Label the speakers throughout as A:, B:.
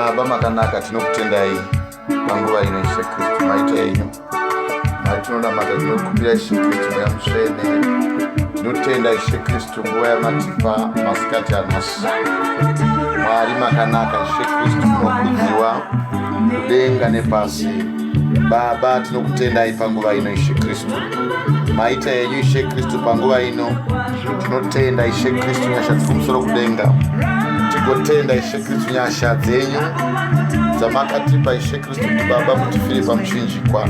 A: Baba makanaka, tinokutendai panguva ino, Ishe Kristu, maita enyu. Mwari, tinonamata, tinokumbira, Ishe Kristu, Mweya Mutsvene. Tinotenda, Ishe Kristu, nguva yamatipa masikati anhasi. Mwari makanaka, Ishe Kristu, munokudziwa kudenga nepasi. Baba, tinokutendai panguva ino, Ishe Kristu. Maita yenyu, Ishe Kristu, panguva ino. Tinotenda, Ishe Kristu, nyasha dzikumusoro kudenga. Tigotenda, Ishe Kristu, nyasha dzenyu dzamakatipa, Ishe Kristu, kuti Baba mutifire pamuchinjikwa.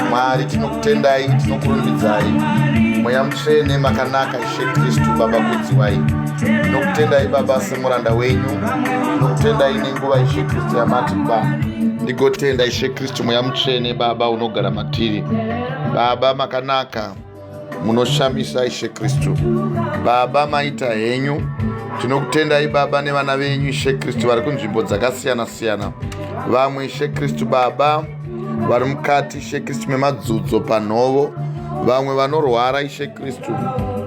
A: Mwari, tinokutendai, tinokurumbidzai. Mweya Mutsvene makanaka, Ishe Kristu, Baba kudziwai. Tinokutendai, Baba, semuranda wenyu. Tinokutendai nenguva, Ishe Kristu, yamatipa. Ndigotenda, Ishe Kristu, Mweya Mutsvene, Baba unogara matiri. Baba makanaka, munoshamisa, Ishe Kristu. Baba maita henyu. Tinokutendai, Baba, nevana venyu, Ishe Kristu, vari kunzvimbo dzakasiyana siyana. Vamwe, Ishe Kristu, Baba, vari mukati, Ishe Kristu, memadzudzo panhovo. Vamwe vanorwara, Ishe Kristu.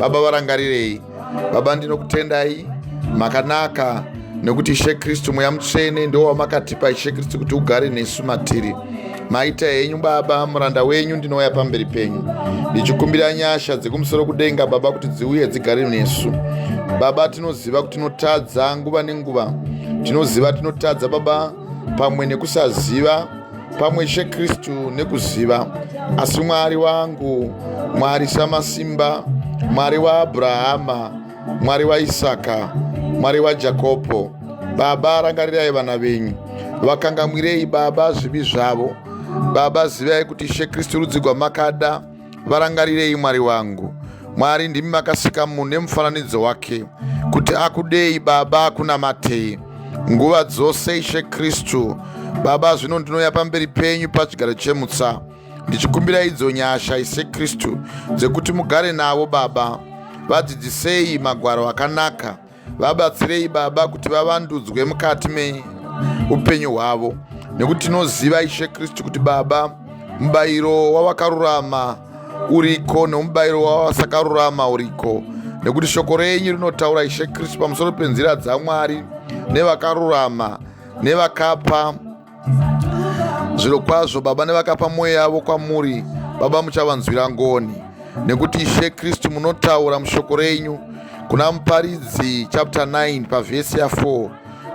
A: Baba, varangarirei. Baba, ndinokutendai, makanaka, nekuti, Ishe Kristu, Mweya Mutsvene ndo wamakatipa, Ishe Kristu, kuti ugare nesu matiri. Maita henyu, Baba. Muranda wenyu ndinouya pamberi penyu ndichikumbira nyasha dzekumusoro kudenga, Baba, kuti dziuye dzigare nesu. Baba, tinoziva kuti tinotadza nguva nenguva. Tinoziva tinotadza, Baba, pamwe nekusaziva, pamwe, Ishe Kristu, nekuziva. Asi Mwari wangu, Mwari samasimba, Mwari waAbhurahama, Mwari waIsaka, Mwari waJakobho, Baba, rangarirai vana venyu. Vakangamwirei, Baba, zvivi zvavo. Baba, zivai kuti, Ishe Kristu, rudzi rwamakada. Varangarirei, Mwari wangu. Mwari, ndimi makasika munhu nemufananidzo wake kuti akudei, Baba, akunamatei nguva dzose, Ishe Kristu. Baba, zvino ndinouya pamberi penyu pachigaro chemutsa ndichikumbira idzo nyasha, Ishe Kristu, dzekuti mugare navo, Baba. Vadzidzisei magwaro akanaka. Vabatsirei, Baba, kuti vavandudzwe mukati meupenyu hwavo, nekuti tinoziva, Ishe Kristu, kuti, Baba, mubayiro wavakarurama uriko nomubayiro wavasakarurama uriko, nekuti shoko renyu rinotaura, Ishe Kristu, pamusoro penzira dzaMwari nevakarurama nevakapa. Zviro kwazvo, Baba, nevakapa mwoyo yavo kwamuri, Baba, muchavanzwira ngoni, nekuti, Ishe Kristu, munotaura mushoko renyu kuna Muparidzi chapter 9 pavhesi ya4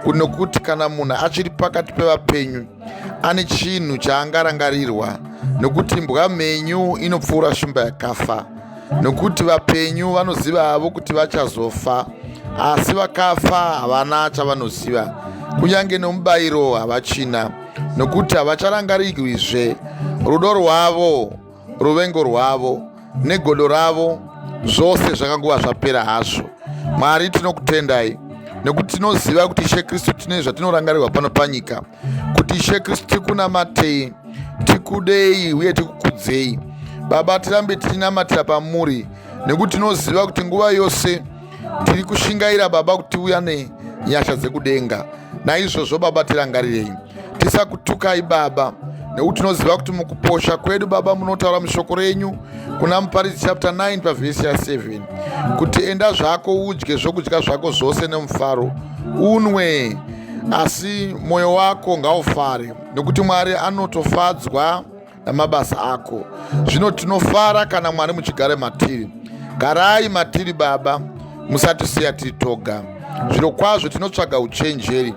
A: kuti, nokuti kana munhu achiri pakati pevapenyu, ane chinhu chaangarangarirwa, nokuti imbwa mhenyu inopfuura shumba yakafa. Nokuti vapenyu vanoziva havo kuti vachazofa, asi vakafa havana chavanoziva, kunyange nomubayiro havachina, nokuti havacharangarirwizve. Rudo rwavo, ruvengo rwavo negodo ravo, zvose zvakanguva zvapera hazvo. Mwari, tinokutendai, nekuti tinoziva kuti, Ishe Kristu, tine zvatinorangarirwa pano panyika, kuti, Ishe Kristu, tikunamatei, tikudei uye tikukudzei. Baba, tirambe tichinamatira pamuri, nekuti tinoziva kuti nguva yose tiri kushingaira, Baba, kuti tiuya nenyasha dzekudenga. Naizvozvo, Baba, tirangarirei. Tisakutukai, Baba, nekuti tinoziva kuti mukuposha kwedu, Baba, munotaura mushoko renyu kuna Muparidzi chapter 9 pavhesi ya7 kuti, enda zvako, udye zvokudya zvako zvose nemufaro, unwe, asi mwoyo wako ngaufare, nokuti Mwari anotofadzwa namabasa ako. Zvino tinofara kana, Mwari, muchigare matiri. Garai matiri, Baba, musatisiya tiri toga. Zviro kwazvo tinotsvaga uchenjeri,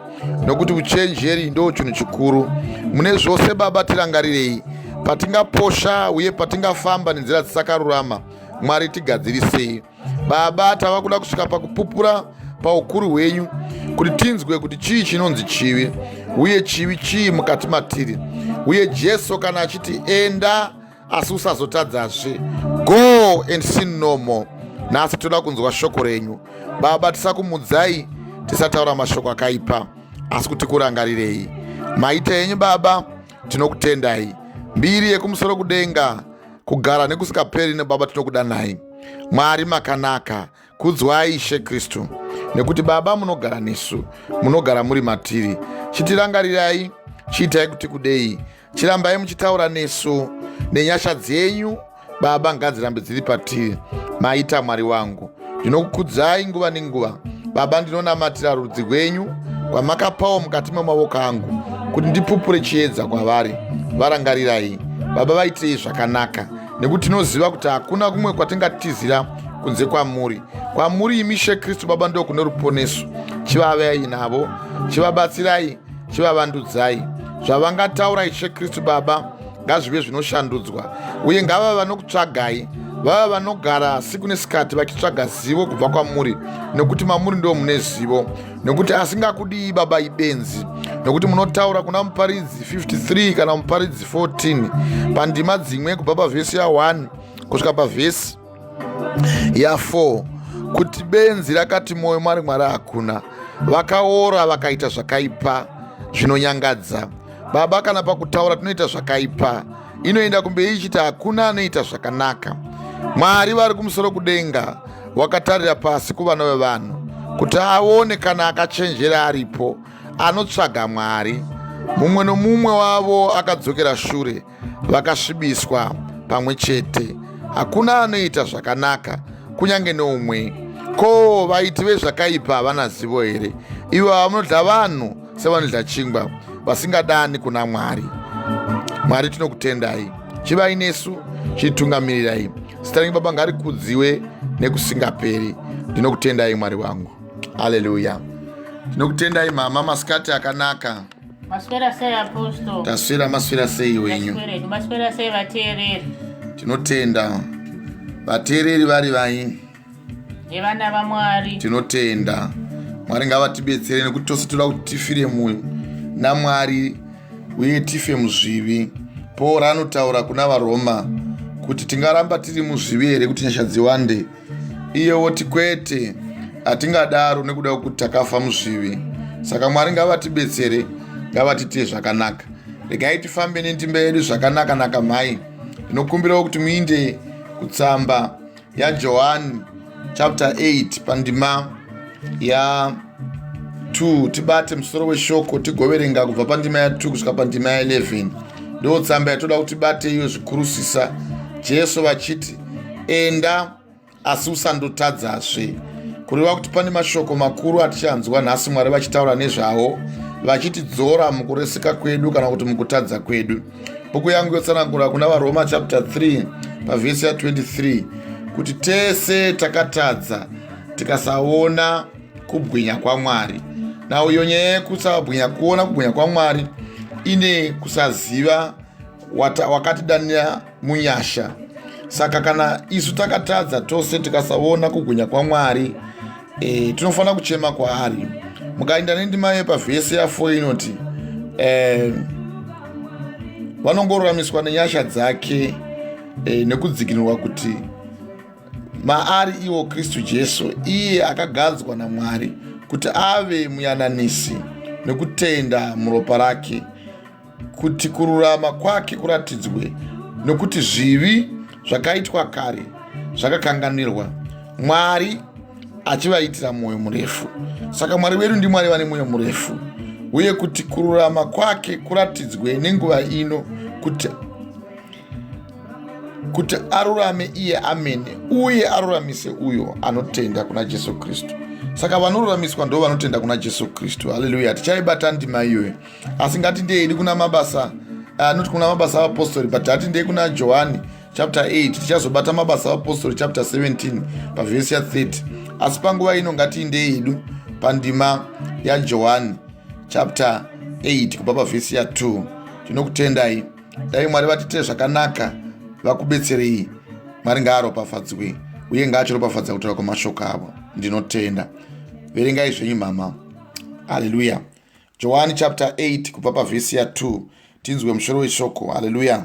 A: nokuti uchenjeri ndo chinhu chikuru mune zvose. Baba, tirangarirei patingaposha uye patingafamba nenzira dzisakarurama. Mwari, tigadzirisei. Baba, tava kuda kusvika pakupupura paukuru hwenyu, kuti tinzwe kuti chii chinonzi chivi, uye chivi chii mukati matiri. Uye Jesu kana achiti, enda asi usazotadzazve, go and sin no more, nhasi toda kunzwa shoko renyu, Baba. Tisakumudzai, tisataura mashoko akaipa, asi kuti kurangarirei. Maita yenyu, Baba, tinokutendai. Mbiri yekumusoro kudenga kugara nekusingaperi nebaba, tinokudanai. Mwari makanaka, kudzwai, Ishe Kristu, nekuti, Baba, munogara nesu, munogara muri matiri. Chitirangarirai, chiitai kuti kudei. Chirambai muchitaura nesu, nenyasha dzenyu, Baba, ngadzirambe dziri patiri. Maita, Mwari wangu, ndinokukudzai nguva nenguva. Baba, ndinonamatira rudzi rwenyu. kwamakapawo mukati memavoko angu kuti ndipupure chiedza kwavari. Varangarirai, Baba, vaitei zvakanaka, nekuti tinoziva kuti hakuna kumwe kwatingatizira kunze kwamuri. Kwamuri imi Ishe Kristu Baba ndo kune ruponeso. Chivavai navo, chivabatsirai, chivavandudzai. Zvavangataura Ishe Kristu Baba ngazvive zvinoshandudzwa, uye ngava vanokutsvagai, vava vanogara siku nesikati vachitsvaga zivo kubva kwamuri, nekuti mamuri ndo mune zivo. Nekuti asingakudii Baba ibenzi, nekuti munotaura kuna Muparidzi 53 kana Muparidzi 14 pandima dzimwe kubva pavhesi ya1 kusvika pavhesi ya4 kuti benzi rakati mwoyo mwari Mwari hakuna, vakaora vakaita zvakaipa zvinonyangadza. Baba, kana pakutaura tinoita zvakaipa, inoenda kumberi ichiti hakuna anoita zvakanaka. Mwari vari kumusoro kudenga wakatarira pasi kuvana vevanhu kuti aone kana akachenjera aripo anotsvaga Mwari. Mumwe nomumwe wavo akadzokera shure, vakasvibiswa pamwe chete. Hakuna anoita zvakanaka, kunyange noumwe. Ko vaiti vezvakaipa havana zivo here? Ivo vanodya vanhu sevanodya chingwa, vasingadani kuna Mwari. Mwari, tinokutendai. Chivai nesu, chitungamirirai. Zita renyu Baba ngarikudziwe nekusingaperi. Ndinokutendai Mwari wangu. Haleluya. Tinokutendai mama, masikati akanaka.
B: Maswera sei apostle?
A: Taswera, maswera sei wenyu?
B: Maswera, maswera sei vateereri?
A: Tinotenda. Vateereri vari vai?
B: Nevana vaMwari.
A: Tinotenda. Mwari ngavatibetsere nekuti tose toda kuti tifire mu naMwari uye tife muzvivi. Paul anotaura kuna vaRoma kuti tingaramba tiri muzvivi here kuti nyasha dziwande? Iye woti kwete, hatingadaro nekuda kwekuti takafa muzvivi. Saka Mwari ngavatibetsere, ngavatitire zvakanaka. Regai tifambe nendimba yedu zvakanaka naka mhai. Ndinokumbirawo kuti muinde kutsamba yaJohani chapter 8 pandima ya 2, tibate musoro weshoko tigoverenga kubva pandima ya2 kusvika pandima ya11. Ndo tsamba yatoda kuti tibate iyo zvikurusisa. Jesu vachiti, enda asi usandotadzazve. Kureva kuti pane mashoko makuru atichanzwa nhasi Mwari vachitaura nezvawo, vachitidzora mukureseka kwedu kana kuti mukutadza kwedu. Bhuku yangu yotsanangura kuna vaRoma chapter 3 pavhesi ya23 kuti tese takatadza tikasaona kubwinya kwaMwari. Now iyo nyaya yekusabwinya, kuona kubwinya kwaMwari ine kusaziva wakatidanira munyasha. Saka kana isu takatadza tose tikasaona kubwinya kwaMwari, tinofanira kuchema kwaari. Mukaenda nendima yepavhesi ya4 inoti vanongoruramiswa nenyasha dzake, nekudzikinurwa kuti maari iwo Kristu Jesu, iye akagadzwa naMwari kuti ave muyananisi nekutenda muropa rake, kuti kururama kwake kuratidzwe, nokuti zvivi zvakaitwa kare zvakakanganwirwa, Mwari achivaitira mwoyo murefu. Saka Mwari wedu ndiMwari vane mwoyo murefu, uye kuti kururama kwake kuratidzwe nenguva ino, kuti arurame iye amene, uye aruramise uyo anotenda kuna Jesu Kristu. Saka vanoruramiswa ndo vanotenda kuna Jesu Kristu. Haleluya. Tichaibata ndima iyoyo, asi ngatindei kuna mabasa, not kuna Mabasa Avapostori, but hatindei kuna Johani chapter 8. Tichazobata Mabasa Avapostori chapter 17 pavhesi ya30, asi panguva ino ngatiindei hedu pandima yaJohani chapter 8 kubva pavhesi ya2. Tinokutendai. Dai Mwari vatitire zvakanaka, vakubetserei. Mwari ngaaropafadzwe uye ngaachiropafadza kutaura kwamashoko avo. Ndinotenda. Verengai zvenyu mama. Haleluya. Johani chapter 8 kubva pavhesi ya2, tinzwe musoro weshoko. Haleluya.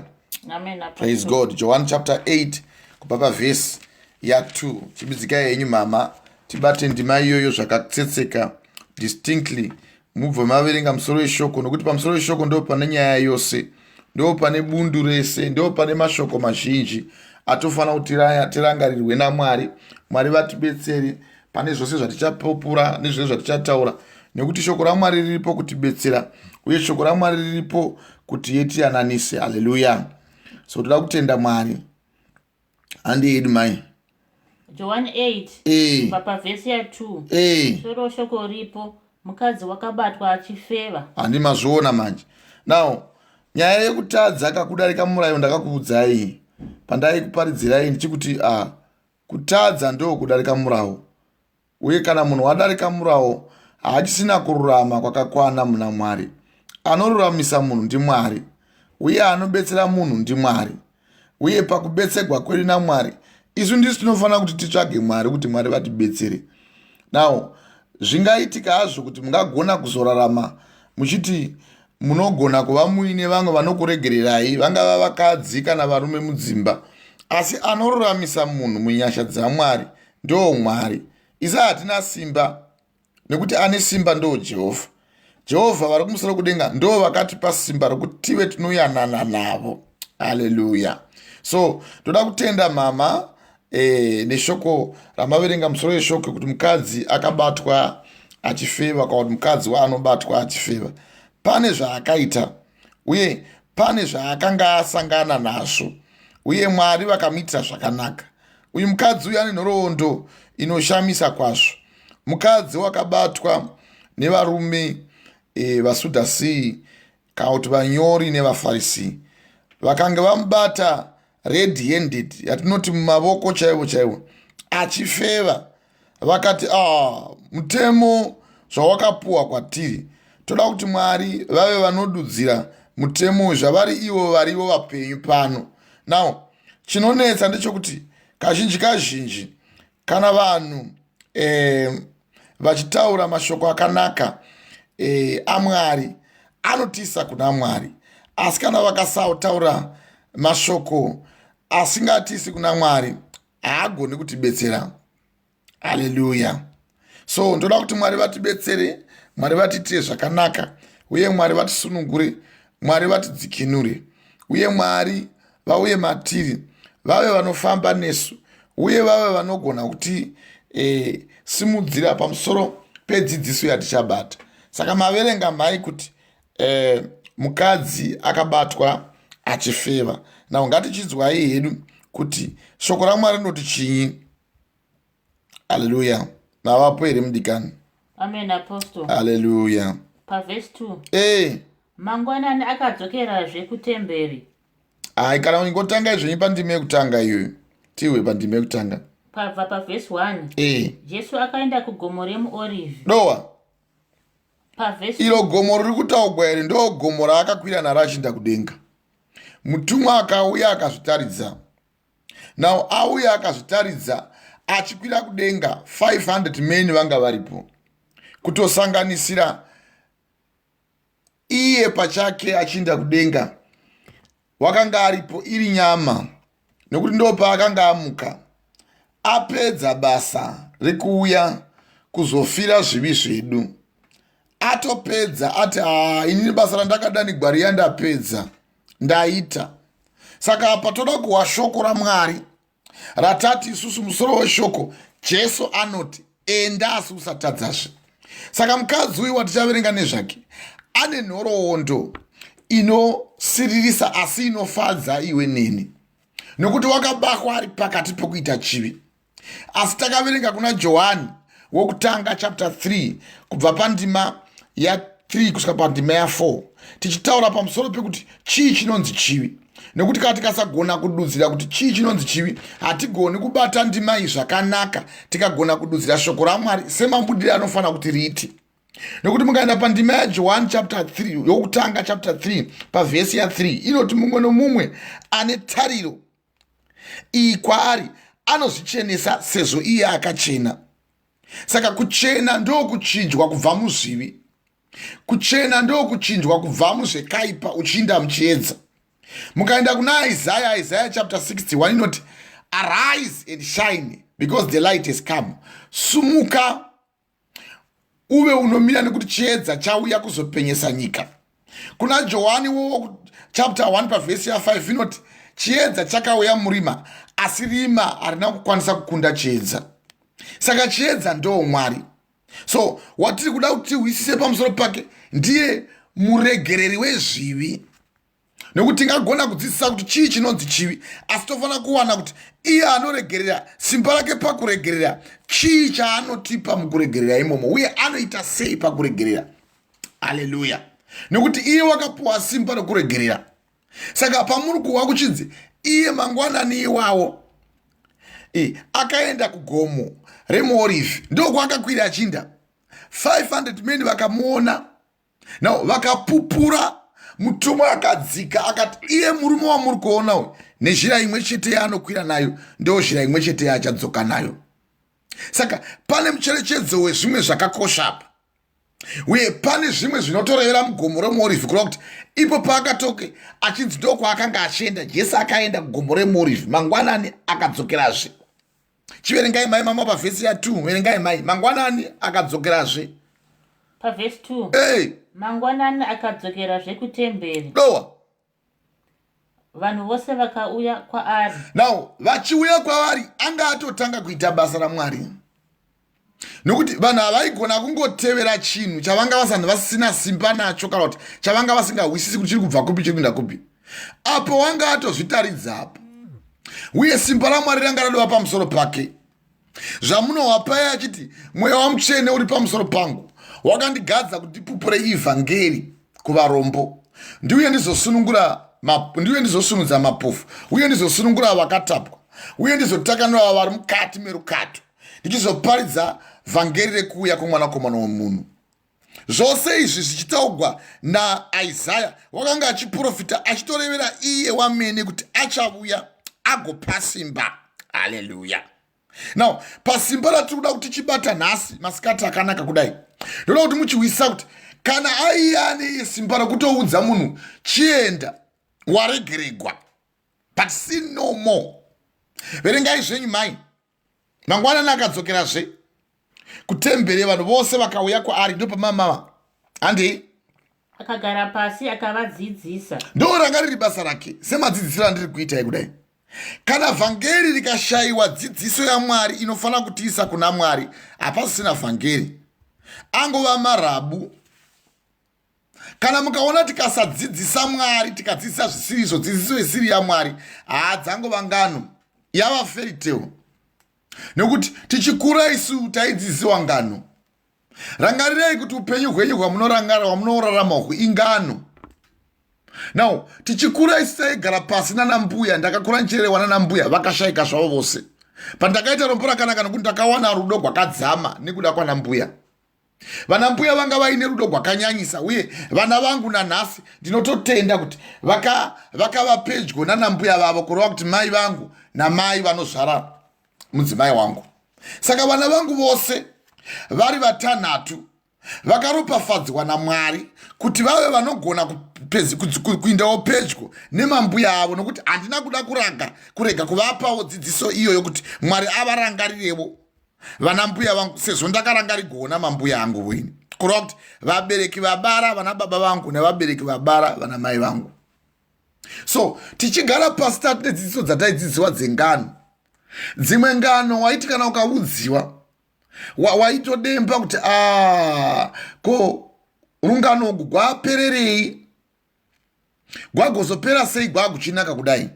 A: Praise God. Johani chapter 8 kubva pavhesi ya2. Chibidzikai henyu mama, tibate ndima iyoyo zvakatsetseka, distinctly. Mubva maverenga musoro weshoko, nokuti pamusoro weshoko ndo pane nyaya yose, ndo pane bundu rese, ndo pane mashoko mazhinji atofanira kuti tirangarirwe naMwari. Mwari vatibetseri pane zvose zvatichapupura nezvose zvatichataura, nekuti shoko raMwari riripo kutibetsera, uye shoko raMwari riripo kuti yetiyananise. Haleluya. So toda kutenda Mwari. Handi yedu mai.
B: John 8 pavhesi ya2, musoro weshoko ripo. Mukadzi wakabatwa achifeva.
A: Handi mazviona manje. Now nyaya yekutadza kakudarika murayo ndakakuudzai pandaikuparidzirai ndichikuti ah, kutadza ndokudarika murawo uye kana munhu wadarika murawo haachisina kururama kwakakwana muna Mwari. Anoruramisa munhu ndiMwari uye anobetsera munhu ndiMwari. Uye pakubetsegwa kwedu naMwari, isu ndisu tinofanira kuti titsvage Mwari kuti Mwari vatibetsere. Now zvingaitika hazvo kuti mungagona kuzorarama muchiti munogona kuva muine vamwe vanokuregererai vangava vakadzi kana varume mudzimba asi anoruramisa munhu munyasha dzamwari ndoo Mwari. Isa hatina simba nekuti ane simba ndoo Jehovha. Jehovha vari kumusoro kudenga ndoo vakatipa simba rokuti tive tinoyanana navo. Haleluya. So toda kutenda mama e, neshoko ramaverenga musoro yeshoko kuti mukadzi akabatwa achifeva kana kuti mukadzi waanobatwa achifeva pane zvaakaita uye pane zvaakanga asangana nazvo uye Mwari vakamuitira zvakanaka. Uyu mukadzi uyu ane nhoroondo inoshamisa kwazvo. Mukadzi wakabatwa nevarume e, vaSudhasii kana kuti vanyori nevaFarisii vakanga vamubata red handed yatinoti mumavoko chaivo chaivo achifeva vakati ah, mutemo zvawakapuwa kwatiri toda kuti Mwari vave vanodudzira mutemo uyu zvavari ivo varivo vapenyu pano. Now chinonetsa ndechekuti kazhinji kazhinji kana vanhu eh, vachitaura mashoko akanaka eh, aMwari anotiisa kuna Mwari, asi kana vakasataura mashoko asingatisi kuna Mwari haagoni kutibetsera. Haleluya. So ndoda kuti Mwari vatibetsere, Mwari vatiitire zvakanaka, uye Mwari vatisunungure, Mwari vatidzikinure, uye Mwari vauye matiri, vave vanofamba nesu, uye vave vanogona kuti e, simudzira pamusoro pedzidziso yatichabata. Saka maverenga mhai kuti e, mukadzi akabatwa achifeva. Now ngatichidzwai hedu kuti shoko raMwari rinoti chinyi. Haleluya. Mavapo here mudikani?
B: Amen apostle.
A: Haleluya.
B: Pavhesi 2.
A: Eh.
B: Mangwanani akadzokerazve kutemberi.
A: Hai kana ingotanga zvenyu pandima yekutanga iyoyo. Tiwe pandima yekutanga.
B: Pabva pavhesi 1.
A: Eh.
B: Jesu akaenda kugomo remuOrivhi.
A: Dowa.
B: Pavhesi
A: Iro gomo riri kutaugwa iri ndo gomo raakakwira naro achiinda kudenga. Mutumwa akauya akazvitaridza. Now auya akazvitaridza achikwira kudenga 500 men vanga varipo kutosanganisira iye pachake achiinda kudenga wakanga aripo iri nyama nekuti ndo paakanga amuka apedza basa rekuuya kuzofira zvivi zvedu atopedza ati haa inini basa randakadanigwa riya ndapedza ndaita. Saka apa toda kuhwa shoko raMwari ratati isusu musoro weshoko Jesu anoti enda asi usatadzazve. Saka mukadzi uyu watichaverenga nezvake ane nhoroondo inosiririsa asi inofadza iwe neni nekuti wakabakwa ari pakati pekuita chivi. Asi takaverenga kuna Johani wokutanga chapter 3 kubva pandima ya3 kusvika pandima ya4 tichitaura pamusoro pekuti chii chinonzi chivi nekuti kana tikasagona kududzira kuti chii chinonzi chivi hatigoni kubata ndima iyi zvakanaka tikagona kududzira shoko raMwari semabudiro anofanira kuti riite. Nekuti mukaenda pandima yaJohani chapter 3 yokutanga chapter 3 pavhesi ya3 inoti mumwe nomumwe ane tariro iyi kwaari anozvichenesa sezvo iye akachena. Saka kuchena ndokuchinjwa kubva muzvivi, kuchena ndokuchinjwa kubva muzvekaipa uchiinda muchiedza. Mukaenda kuna Isaiah, Isaiah chapter 61 inoti arise and shine because the light has come. Sumuka uve unomira nekuti chiedza chauya kuzopenyesa nyika. Kuna Johani wo chapter 1 pavhesi ya5 inoti chiedza chakauya murima asi rima harina kukwanisa kukunda chiedza. Saka chiedza ndo Mwari. So watiri kuda kuti tihwisise pamusoro pake ndiye muregereri wezvivi. Nekuti tingagona kudzidzisa kuti chii chinonzi chivi, asi tofanira kuwana kuti iye anoregerera, simba rake pakuregerera, chii chaanotipa mukuregerera imomo, uye anoita sei pakuregerera. Aleluya! Nekuti iye wakapuwa simba rokuregerera. Saka pamuri kuhwa kuchinzi iye mangwanani iwawo akaenda kugomo remuorivhi, ndokwaakakwira achinda 500 men vakamuona. Now vakapupura, mutumwa akadzika akati, iye murume wamuri kuona uyu, nezhira imwe chete yaanokwira nayo ndo zhira imwe chete yaachadzoka nayo. Saka pane mucherechedzo wezvimwe zvakakosha apa, uye pane zvimwe zvinotorevera mugomo remuorivhi, kureva kuti ipo paakatoke achinzi ndokwaakanga achienda. Jesu akaenda kugomo remuorivhi mangwanani, akadzokerazve. Chiverengai mai mama pavhesi ya2, verengai mai, mangwanani akadzokerazve.
B: Pavhesi 2.
A: Hey.
B: Mangwanani akadzokerazve kutemberi.
A: Dowa.
B: Vanhu vose vakauya kwaari.
A: Now vachiuya kwavari, anga atotanga kuita basa raMwari, nokuti vanhu havaigona kungotevera chinhu chavanga vasani vasina simba nacho, kana kuti chavanga vasingahwisisi kuti chiri kubva kupi, chiri kuenda kupi. Apo wanga atozvitaridza apo, uye simba raMwari ranga radova pamusoro pake. Zvamunohwa paya achiti, mweya wamutsvene uri pamusoro pangu, wakandigadza kuti ndipupure ivhangeri kuvarombo, ndiuye ndizosunungura, ndiuye ndizosunudza mapofu, uye ndizosunungura vakatapwa, uye ndizotakanura vari mukati merukato, ndichizoparidza vhangeri rekuuya kwomwanakomana womunhu. Zvose izvi zvichitaugwa naIsaya, wakanga achiprofita achitorevera iye wamene kuti achavuya agopa simba. Haleluya! Now pasimba ratiri kuda kuti tichibata nhasi masikati akanaka kudai, ndoda kuti muchihwisisa kuti kana aiye ane simba rekutoudza munhu, chienda waregeregwa, but sin no more. Verengai zvenyu mai. Mangwanani akadzokerazve kutemberi, vanhu vose vakauya kwaari. Ndopamamama handei.
B: Akagara pasi akavadzidzisa.
A: Ndo ranga riri basa rake, semadzidzisiro andiri kuitai kudai. Kana vhangeri rikashayiwa dzidziso yaMwari inofanira kutiisa kuna Mwari, hapasisina vhangeri, angova marabu. Kana mukaona tikasadzidzisa Mwari, tikadzidzisa zvisirizvo, dzidziso isiri yaMwari, haadzangova ngano, yava fairytale. Nekuti tichikura isu taidzidzisiwa ngano. Rangarirai kuti upenyu hwenyu hwamunorangara, hwamunorarama uhu, ingano. Now tichikura isu taigara pasi nanambuya. Ndakakura ndichirerewa nanambuya, vakashayika zvavo vose. Pandakaita rombo rakanaka nokuti ndakawana rudo gwakadzama nekuda kwanambuya. Vana mbuya vanga vaine rudo gwakanyanyisa, uye vana vangu nanhasi ndinototenda kuti vakava vaka pedyo nanambuya vavo, kureva kuti mai vangu namai vanozvara mudzimai wangu. Saka vana vangu vose vari vatanhatu vakaropafadzwa naMwari kuti vave vanogona kuendawo pedyo nemambuya avo, nokuti handina kuda kuraga kurega kuvapawo dzidziso iyoyo kuti Mwari avarangarirevo vana mbuya vangu, sezvo ndakarangarigwawo namambuya angu voini, kureva kuti vabereki vabara vana baba vangu nevabereki vabara vana mai vangu. So tichigara pasi tati nedzidziso dzataidzidzisiwa dzengano. Dzimwe ngano waiti kana ukaudziwa waitodemba kuti a ko rungano ugu gwapererei, gwagozopera sei, gwaguchinaka kudai.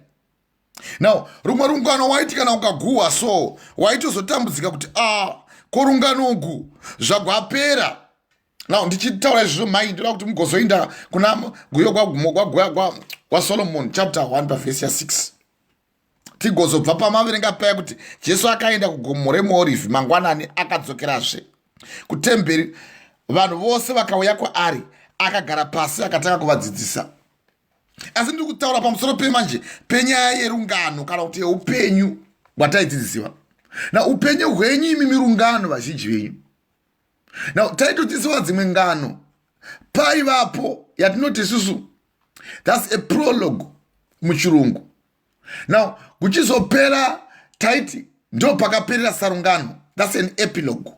A: Now rumwe rungano waiti kana ukaguhwa so waitozotambudzika kuti a ko rungano ugu zvagwapera. Now ndichitaura izvozvo mai, ndoda kuti mugozoenda kuna guyo kwaSolomon chapter 1 pavhesi ya6, tigozobva pamaverenga paya kuti Jesu akaenda kugomo remuorivhi mangwanani, akadzokerazve kutemberi, vanhu vose vakauya kwaari, akagara pasi akatanga kuvadzidzisa. Asi ndiri kutaura pamusoro pemanje penyaya yerungano, kana kuti yeupenyu hwataidzidzisiwa. Na upenyu hwenyu imimi rungano, vazhinji venyu. Now taitodzidzisiwa dzimwe ngano. Paivapo yatinoti isusu that's a prologue muchirungu. Now kuchizopera taiti ndo pakaperera sarungano, that's an epilogue.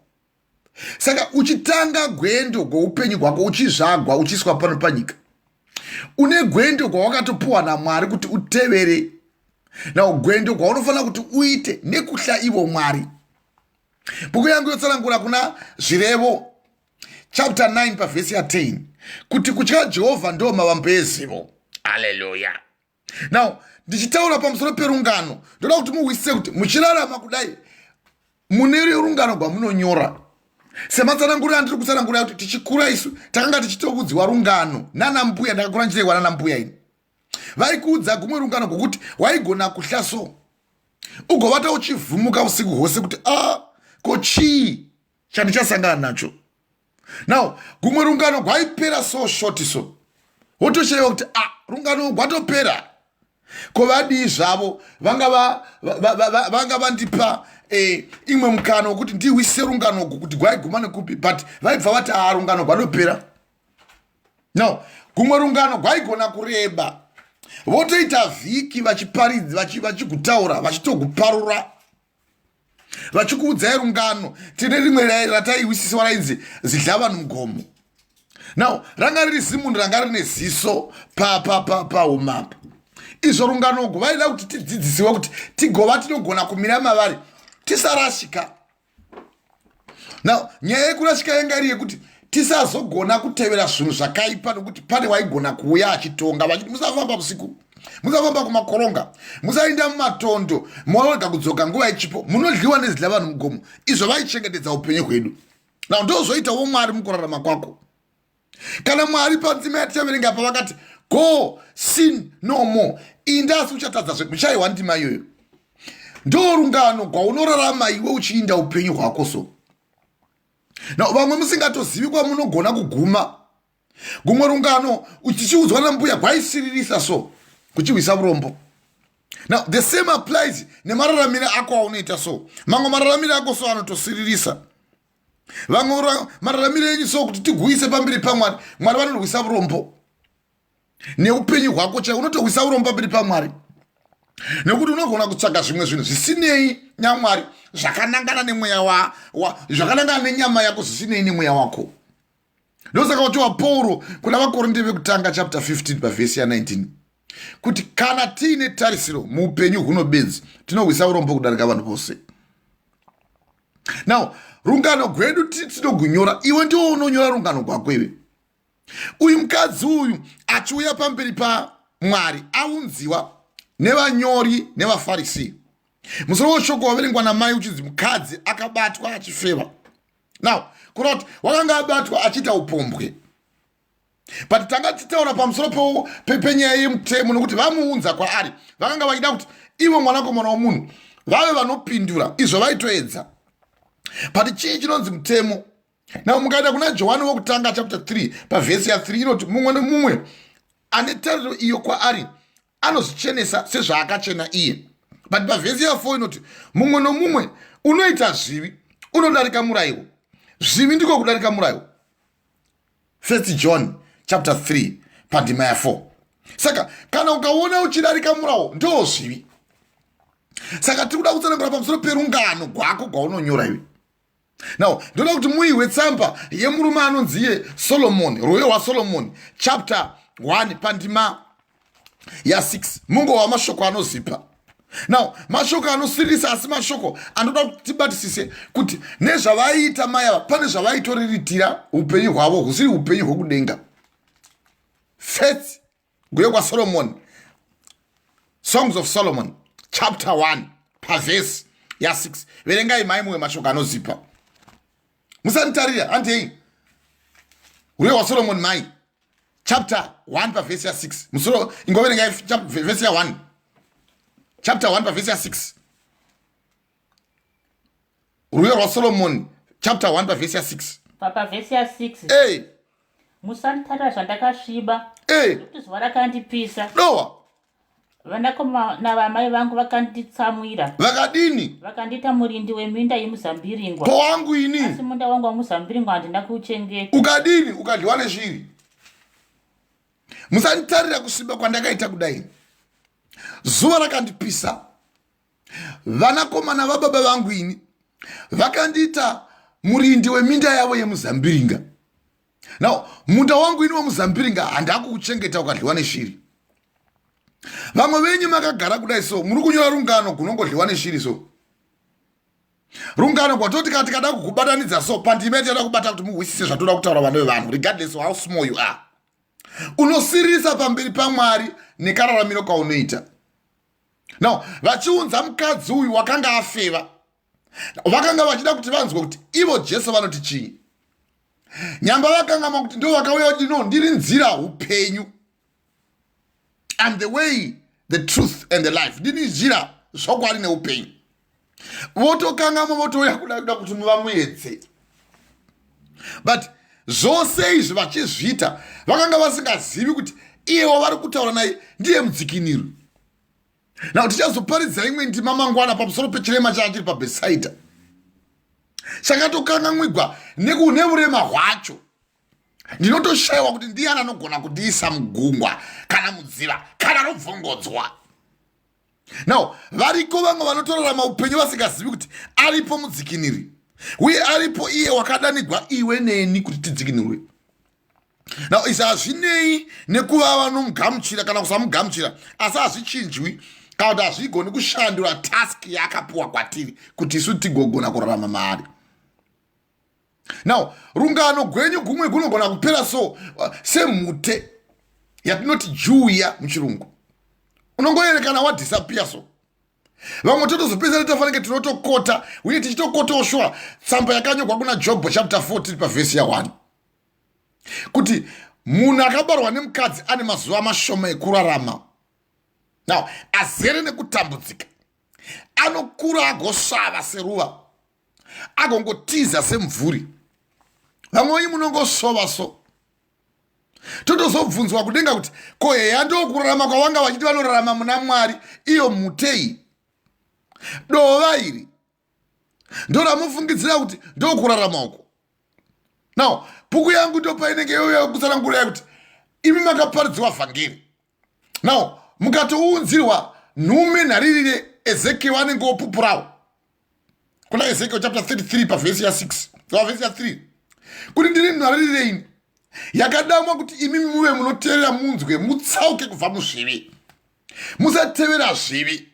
A: Saka uchitanga gwendo gweupenyu gwako, uchizvagwa, uchiiswa pano panyika, une gwendo gwawakatopuwa naMwari kuti utevere. Now gwendo gwaunofanira kuti uite nekuhla ivo Mwari. Bhuku yangu yotsanangura kuna Zvirevo chapter 9 pavhesi ya10 kuti kutya Jehovha ndo mavambo ezivo. Haleluya. Now ndichitaura pamusoro perungano, ndoda kuti muhwisise kuti muchirarama kudai mune rungano gwamunonyora. Sematsananguriro andiri kutsanangura kuti tichikura isu takanga tichitoudziwa rungano nana mbuya. Ndakakura ndichireiwa nana mbuya ini, vaikuudza gumwe rungano gwokuti waigona kuhla so ugovata uchivhumuka usiku hwose kuti a ah, ko chii chandichasangana nacho. Now gumwe rungano gwaipera so short, so wotoshaiwa kuti a ah, rungano gwatopera, ko vadii zvavo vanga vandipa imwe mukana wekuti ndihwise rungano ugu kuti gwaiguma nekupi, but vaibva vati a ah, rungano gwatopera. No, gumwe rungano gwaigona kureba, votoita vhiki vachiparidzi, vachigutaura, vachitoguparura, vachikuudzai rungano. Tine rimwe rataiwisisiwa rainzi zidla vanhu mugomo. Now ranga riri zimunhu ranga rine ziso pahumapa. Izvo rungano ugu vaida kuti tidzidzisiwe kuti tigova tinogona kumira mavari, tisarashika. Now nyaya yekurashika yanga iri yekuti tisazogona kutevera zvinhu zvakaipa, nokuti pane waigona kuuya achitonga vachiti musafamba usiku, musafamba kumakoronga, musainda mumatondo, morega kudzoka nguva ichipo, munodliwa nezidla vanhu mugomo. Izvo vaichengetedza upenyu hwedu. Now ndozoitawo Mwari mukurarama kwako. Kana Mwari panzima yatichaverenga pa vakati, "Go, sin no more," inda asi uchatadza zve. Muchaiwa ndima iyoyo. Ndo rungano gwaunorarama iwe uchiinda upenyu hwako. So now vamwe musingatozivi kwamunogona kuguma. Gumwe rungano tichiudzwa nambuya gwaisiririsa so kuchihwisa urombo. Now the same applies nemararamire ako aunoita. So mamwe mararamire ako so anotosiririsa vamwe. Mararamire enyu so kuti tiguise pamberi paMwari, Mwari vanorwisa urombo neupenyu hwako chai. Unotohwisa urombo pamberi paMwari nekuti unogona kutsvaga zvimwe zvinhu zvisinei naMwari, zvakanangana nemweya, zvakanangana nenyama yako, zvisinei nemweya wako. Ndosaka kuti waPauro kuna vaKorinde vekutanga chapter 15 pavhesi ya19 kuti kana tiine tarisiro muupenyu huno bedzi, tinohwisa urombo kudarika vanhu vose. Now rungano gwedu tinogunyora. Iwe ndiwo unonyora rungano gwako iwe. Uyu mukadzi uyu achiuya pamberi paMwari, aunziwa nevanyori nevaFarisi. Musoro weshoko waverengwa namai uchinzi mukadzi akabatwa achifeva. Now kureva kuti wakanga abatwa achiita upombwe, but tanga tichitaura pamusoro penyaya yemutemo, nokuti vamuunza kwaari vakanga vachida kuti ivo mwanakomana womunhu vave vanopindura izvo vaitoedza. But chii chinonzi mutemo? Now mukaenda kuna Johani wokutanga chapter 3 pavhesi ya3, inoti mumwe nemumwe ane tariro iyo kwaari anozvichenesa sezvaakachena iye. But pavhesi ya4 inoti mumwe nomumwe unoita zvivi unodarika murayiro, zvivi ndiko kudarika murayiro. First John chapter 3 pandima ya4. Saka kana ukaona uchidarika murawo, ndo zvivi. Saka tiri kuda kutsanangura pamusoro perungano gwako gwaunonyora iwe. Now ndoda kuti muihwe tsamba yemurume anonzi iye Solomoni, Rwiyo rwaSolomoni chapter 1 pandima ya6. Mungova mashoko anozipa. Now mashoko anosiririsa, asi mashoko anoda kuti tibatisise kuti nezvavaiita mai ava, pane zvavaitoriritira upenyu hwavo husiri upenyu hwekudenga. First Rwiyo kwaSolomoni, Songs of Solomon chapter 1 pavhesi ya6. Verengai mai mumwe mashoko anozipa, musanditarira. Handei, Rwiyo rwaSolomoni mai, chapter 1 pavhesi ya6. Musoro ingoverengai vhesi ya1, chapter 1 pavhesi ya6. Rwiyo rwaSolomoni chapter 1 pavhesi ya6.
B: Pavhesi ya6.
A: Hey.
B: Musanditarira zvandakasviba,
A: hey.
B: Nokuti zuva rakandipisa.
A: Dowa.
B: Vanakomana vamai vangu vakanditsamwira.
A: Vakadini?
B: Vakandiita murindi weminda yemuzambiringwa.
A: Ko wangu ini?
B: Asi munda wangu wamuzambiringwa handina kuuchengeta.
A: Ukadini? Ukadyiwa neshiri. Musanditarira kusviba kwandakaita kudai, zuva rakandipisa, vanakomana vababa vangu ini vakandiita murindi weminda yavo yemuzambiringa. Now munda wangu ini wemuzambiringa handakuuchengeta, ukadliwa neshiri. Vamwe venyu makagara kudai so muri kunyora rungano gunongodliwa neshiri. So rungano kwatoti kana tikada kukubatanidza so pandima yatichada kubata kuti muhwisise zvatoda kutaura, vana vevanhu, regardless of how small you are. Unosiririsa pamberi paMwari nekararamiro kaunoita. Now vachiunza mukadzi uyu wakanga afeva, vakanga vachida kuti vanzwe kuti ivo Jesu vanoti chii. Nyamba vakangama kuti ndo vakauya kuti no, ndiri nzira, upenyu. I'm the way, the truth and the life. Ndini nzira, zvokwadi neupenyu. Votokangama votouya kuda kuda kuti muvamuedze. But zvose izvi vachizviita vakanga vasingazivi kuti iye wavari kutaura naye ndiye mudzikiniri. Now tichazoparidza imwe ndima mangwana pamusoro pechirema changa chiri paBhesaidha, chakatokanganwigwa neurema hwacho. Ndinotoshayiwa kuti ndiyani anogona kundiisa mugungwa kana mudziva kana robvongodzwa. Now variko vamwe vanotorarama upenyu vasingazivi kuti aripo mudzikiniri, uye aripo iye wakadanigwa iwe neni kuti tidzikinurwe. Now izvi hazvinei nekuva vanomugamuchira kana kusamugamuchira, asi hazvichinjwi kana kuti hazvigoni kushandura task yaakapiwa kwatiri kuti isu tigogona kurarama maari. Now rungano gwenyu gumwe gunogona kupera so semhute yatinoti juya muchirungu, unongoerekana wadisappear. So vamwe totozopedzera tafanike tinotokota, uye tichitokotoshwa tsamba yakanyorwa kuna Jobho chapter 14 pavhesi ya1 kuti munhu akabarwa nemukadzi ane mazuva mashoma ekurarama, now azere nekutambudzika, anokura agosvava seruva, agongotiza semvuri. Vamwe venyu munongosvova, so totozobvunzwa kudenga kuti ko heya, ndokurarama kwavanga vachiti vanorarama muna Mwari? Iyo mutei dova iri ndoramufungidzira kuti ndokurarama uko. Now puku yangu ndo painenge youya kutsanangura kuti imi makaparidziwa vhangeri, now mukatounzirwa nhume nharirire Ezekiel anenge opupurawo kuna Ezekiel chapter 33 pavhesi ya6, pavhesi ya3, kuti ndiri nharirire ini yakadamwa kuti imi muve munoteerera, munzwe, mutsauke kubva muzvivi, musatevera zvivi.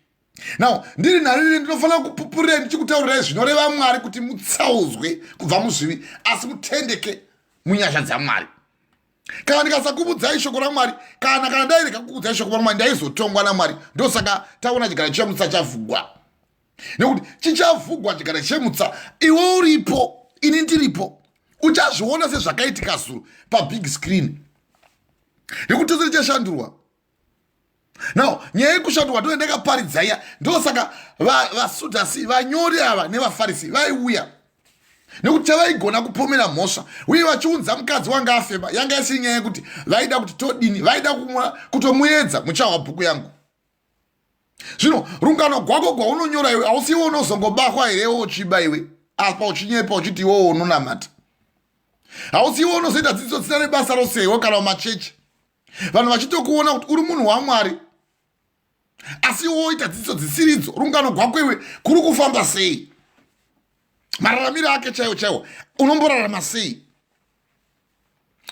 A: Now ndiri nharirire, ndinofanira kupupurirai ndichikutaurirai zvinoreva Mwari kuti mutsaudzwe kubva muzvivi, asi mutendeke munyasha dzaMwari. Kana ndikasakuudzai shoko raMwari, kana dai rikakuudzai shoko raMwari, ndaizotongwa naMwari. Ndosaka taona chigaro chemutsa chavhugwa, nekuti chichavhugwa chigaro chemutsa, iwe uripo, ini ndiripo. Uchazviona sezvakaitika zuro pabig screen, nekuti tose tichashandurwa. Now nyaya yekushandurwa ndo ndakaparidza iya. Ndosaka vaSadhusi, vanyori ava nevaFarisi vaiuya, nekuti chavaigona kupomera mhosva, uye vachiunza mukadzi wanga afema, yanga isiri nyaya yekuti vaida kuti todini, vaida kutomuedza. Muchahwa bhuku yangu zvino, rungano gwako gwaunonyora iwe, hausiwo unozongobahwa here uchiba iwe, apa uchinyepa uchiti iwowo unonamata? Hausiwo unozoita dzidziso dzisina nebasa rose iwe, kana mumachechi vanhu vachitokuona kuti uri munhu waMwari, asi woita dzidziso dzisiridzo? Rungano gwako iwe kuri kufamba sei? Mararamiro ake chaiwo chaiwo unomborarama sei,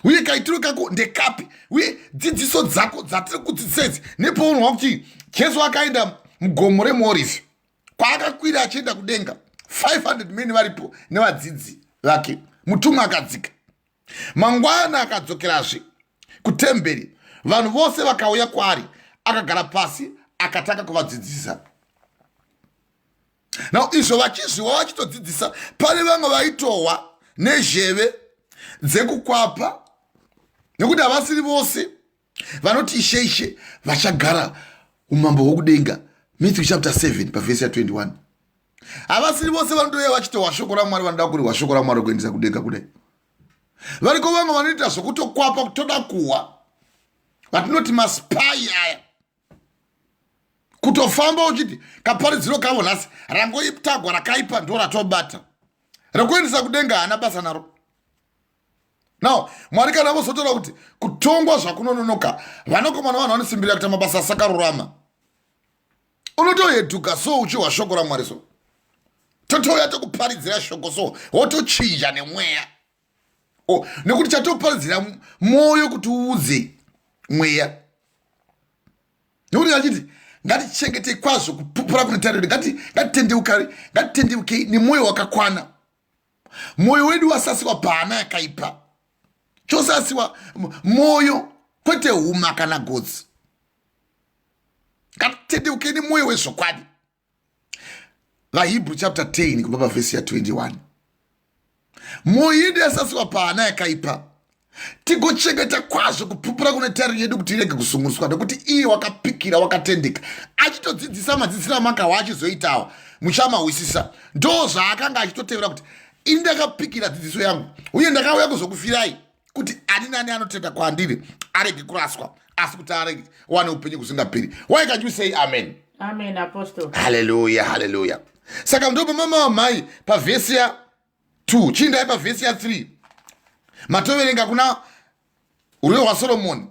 A: uye kaitiro kako ndekapi, uye dzidziso dzako dzatiri kudzidzisa idzi? Nepounwa kuti Jesu akaenda mugomo remuOrivhi kwaakakwira achienda kudenga, 500 men varipo nevadzidzi vake, mutumwa akadzika. Mangwana akadzokerazve kutemberi, vanhu vose vakauya kwaari, akagara pasi akatanga kuvadzidzisa. Now izvo vachizviwa vachitodzidzisa, pane vamwe vaitohwa nezheve dzekukwapa, nekuti havasiri vose vanoti Ishe, Ishe vachagara umambo hwokudenga. Matthew chapter 7 pavhesi ya21. Havasiri vose vanotouya vachitohwa shoko raMwari vanoda kurihwa shoko raMwari kuendesa kudenga. Kudai variko vamwe vanoita zvokutokwapa kutoda kuhwa, vatinoti maspy aya, kutofamba uchiti kaparidziro kavo nhasi rangoitagwa rakaipa, ndo ratobata rekuendesa kudenga, haana basa naro. Now Mwari kana vozotaura kuti kutongwa zvakunononoka, vanakomana vanhu vanosimbirira kuita mabasa asakarurama, unotohedhuka so uchihwa shoko raMwari, so totouya tokuparidzira shoko, so wotochinja nemweya, nekuti chatoparidzira mwoyo kuti uudze mweya, nekuti achiti ngatichengetei kwazvo kupupura kune tariro, ngatitendeukei nemwoyo wakakwana. Mwoyo wedu wasasiwa pahana yakaipa, chosasiwa mwoyo. Kwete huma kana gotsi. Ngatitendeukei nemwoyo wezvokwadi. VaHebrew chapter 10 kubva pavhesi ya 21. Mwoyo yedu yasasiwa paana yakaipa, tigochengeta kwazvo kupupura kune tariro yedu kuti irege kusunguriswa, nekuti iye wakapikira wakatendeka. Achitodzidzisa madzidzisiro amakawa achizoitawa muchamahwisisa. Ndo zvaakanga achitotevera kuti ini ndakapikira dzidziso yangu uye ndakauya kuzokufirai kuti ani nani anotenda kwandiri arege kuraswa asi kuti arege wane upenyu kusingaperi. Why can't you say amen?
B: Amen, apostle.
A: Haleluya, haleluya. Saka ndo mama wamai pavhesi ya 2 chiindai pavhesi ya 3 matoverenga kuna rwiyo rwaSoromoni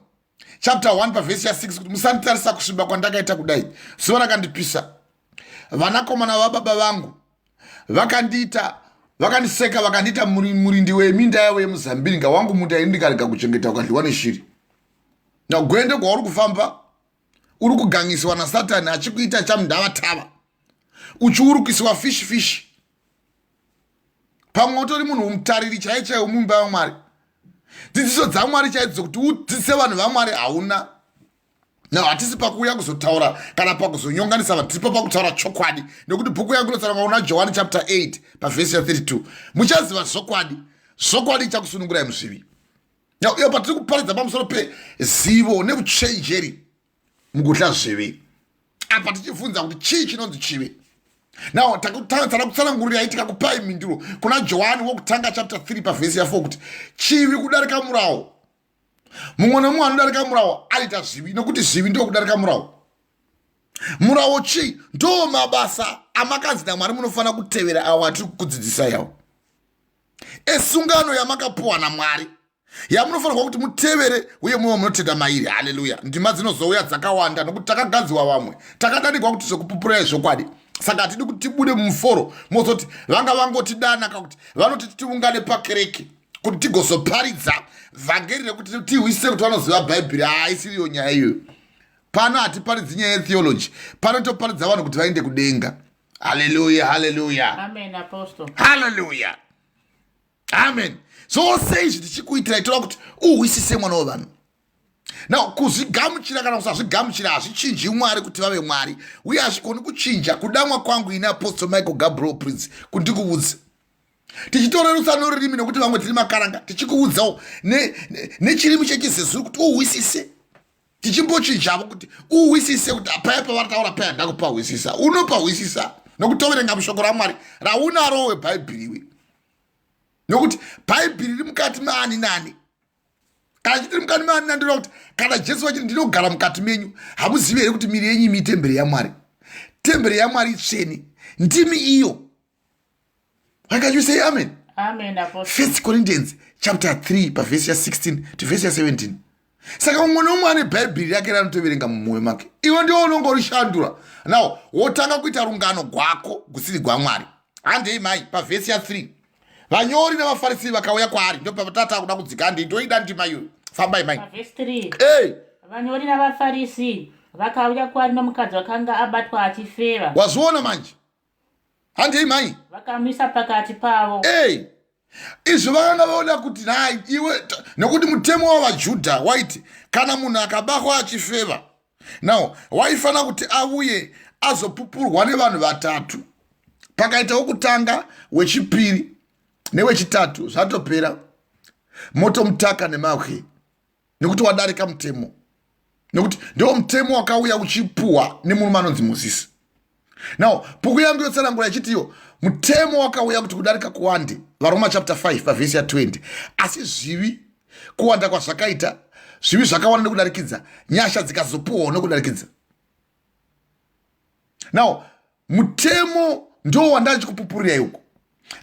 A: chapter 1 pavhesi ya 6 kuti musanditarisa kusviba kwandakaita kudai, zuva rakandipisa, vanakomana vababa vangu vakandiita vakandiseka, vakandiita murindi weminda yavo yemuzambiringa. Wangu munda ini ndikarega kuchengeta ukadliwa neshiri. Nagwende kwauri kufamba uri kugangiswa naSatani achikuita chamudhavatava, uchiurukisiwa fishi fishi. Pamwe utori munhu mutariri chaiye chaiye mumba yaMwari, dzidziso dzaMwari chaidzo kuti udzidzise vanhu vaMwari hauna. Now hatisi pakuuya kuzotaura kana pakuzonyonganisa vanhu, tiripo pakutaura chokwadi, nekuti bhuku yangu inotsanangura kuna Johani chapter 8 pavhesi ya 32, muchaziva zvokwadi, zvokwadi ichakusunungurai muzvivi. Now iyo patiri kuparidza pamusoro pezivo neuchenjeri mukuhla zvivi, apa tichibvunza kuti chii chinonzi chivi. Now takutanga kutsanangurira tikakupai mhinduro kuna Johani wokutanga chapter 3 pavhesi ya 4 kuti chivi kudarika murawo. Mumwe nomumwe anodarika murawo anoita zvivi, nokuti zvivi ndo kudarika murawo. Murawo chii? Ndo mabasa amakanzi naMwari munofanira kutevera, awo atiri kukudzidzisai, awo esungano yamakapuwa naMwari yamunofanirwa kuti mutevere uye muve munotenda mairi. Haleluya. Ndima dzinozouya dzakawanda nokuti takagadziwa vamwe, takadanigwa kuti zvekupupurai zvokwadi. Saka hatidi kuti tibude mumuforo mozoti vanga vangotidana kakuti vanoti tiungane pakereke kuti tigozoparidza vhangeri rekuti tihwise kuti vanoziva Bhaibheri. Haisiriyo nyaya iyoyo. Pano hatiparidzi nyaya yetheology, pano toparidza vanhu kuti vaende kudenga. Haleluya, haleluya.
B: Amen, apostle.
A: Haleluya, amen. Zvose izvi tichikuitirai toda kuti uhwisise, mwana wevanhu. Now kuzvigamuchira kana kusazvigamuchira hazvichinji Mwari kuti vave Mwari, uye hazvikoni kuchinja kudamwa kwangu ini Apostle Michael Gabriel Prince kuti ndikuudze, tichitorerutsa norurimi nekuti vamwe tiri makaranga, tichikuudzawo nechirimi chechizezuru kuti uhwisise, tichimbochinjavo kuti uhwisise kuti paya pavaritaura paya ndakupahwisisa. Unopahwisisa nokutoverenga mushoko raMwari raunaro webhaibheri iwe, nokuti Bhaibheri riri mukati maani nani. Kana chitiri mukati maani nani, ndinoda kuti kana Jesu vachiti ndinogara mukati menyu, hamuzivi here kuti miri yenyu imi temberi yaMwari? Temberi yaMwari itsvene ndimi iyo. Why can't you say amen?
B: Amen, apostle.
A: First Corinthians chapter 3 pavhesi ya16 to vhesi ya17. Saka mumwe nomumwe ane Bhaibheri rake raanotoverenga mumwoyo make. Iwe ndiwo unonge urishandura now, wotanga kuita rungano gwako gusiri gwaMwari. Handei mai pavhesi ya3. Vanyori navaFarisi vakauya kwaari. Ndopatata kuda kudzika. Handei, ndoida ndima iyoyo. Fambai mai.
B: Pavhesi 3.
A: Hey!
B: Vanyori navaFarisi vakauya kwaari nomukadzi wakanga abatwa achifeva.
A: Wazviona manje? Handei mai.
B: Vakamisa pakati pavo.
A: Hey! Izvo vakanga vaona kuti nai iwe, nokuti mutemo wavaJudha waiti kana munhu akabatwa achifeva, now waifanira kuti auye azopupurwa nevanhu vatatu. Pakaita wokutanga, wechipiri newechitatu, zvatopera, motomutaka nemabwe nekuti wadarika mutemo, nekuti ndiwo mutemo wakauya uchipuhwa nemurume anonzi Mozisi. Now bhuku yangu yotsanangura ichitiyo mutemo wakauya kuti kudarika kuwande, VaRoma chapter 5 pavhesi ya20, asi zvivi kuwanda kwazvakaita, zvivi zvakawanda nekudarikidza, nyasha dzikazopuhwawo nekudarikidza. Now mutemo ndo wandachikupupurirai uko,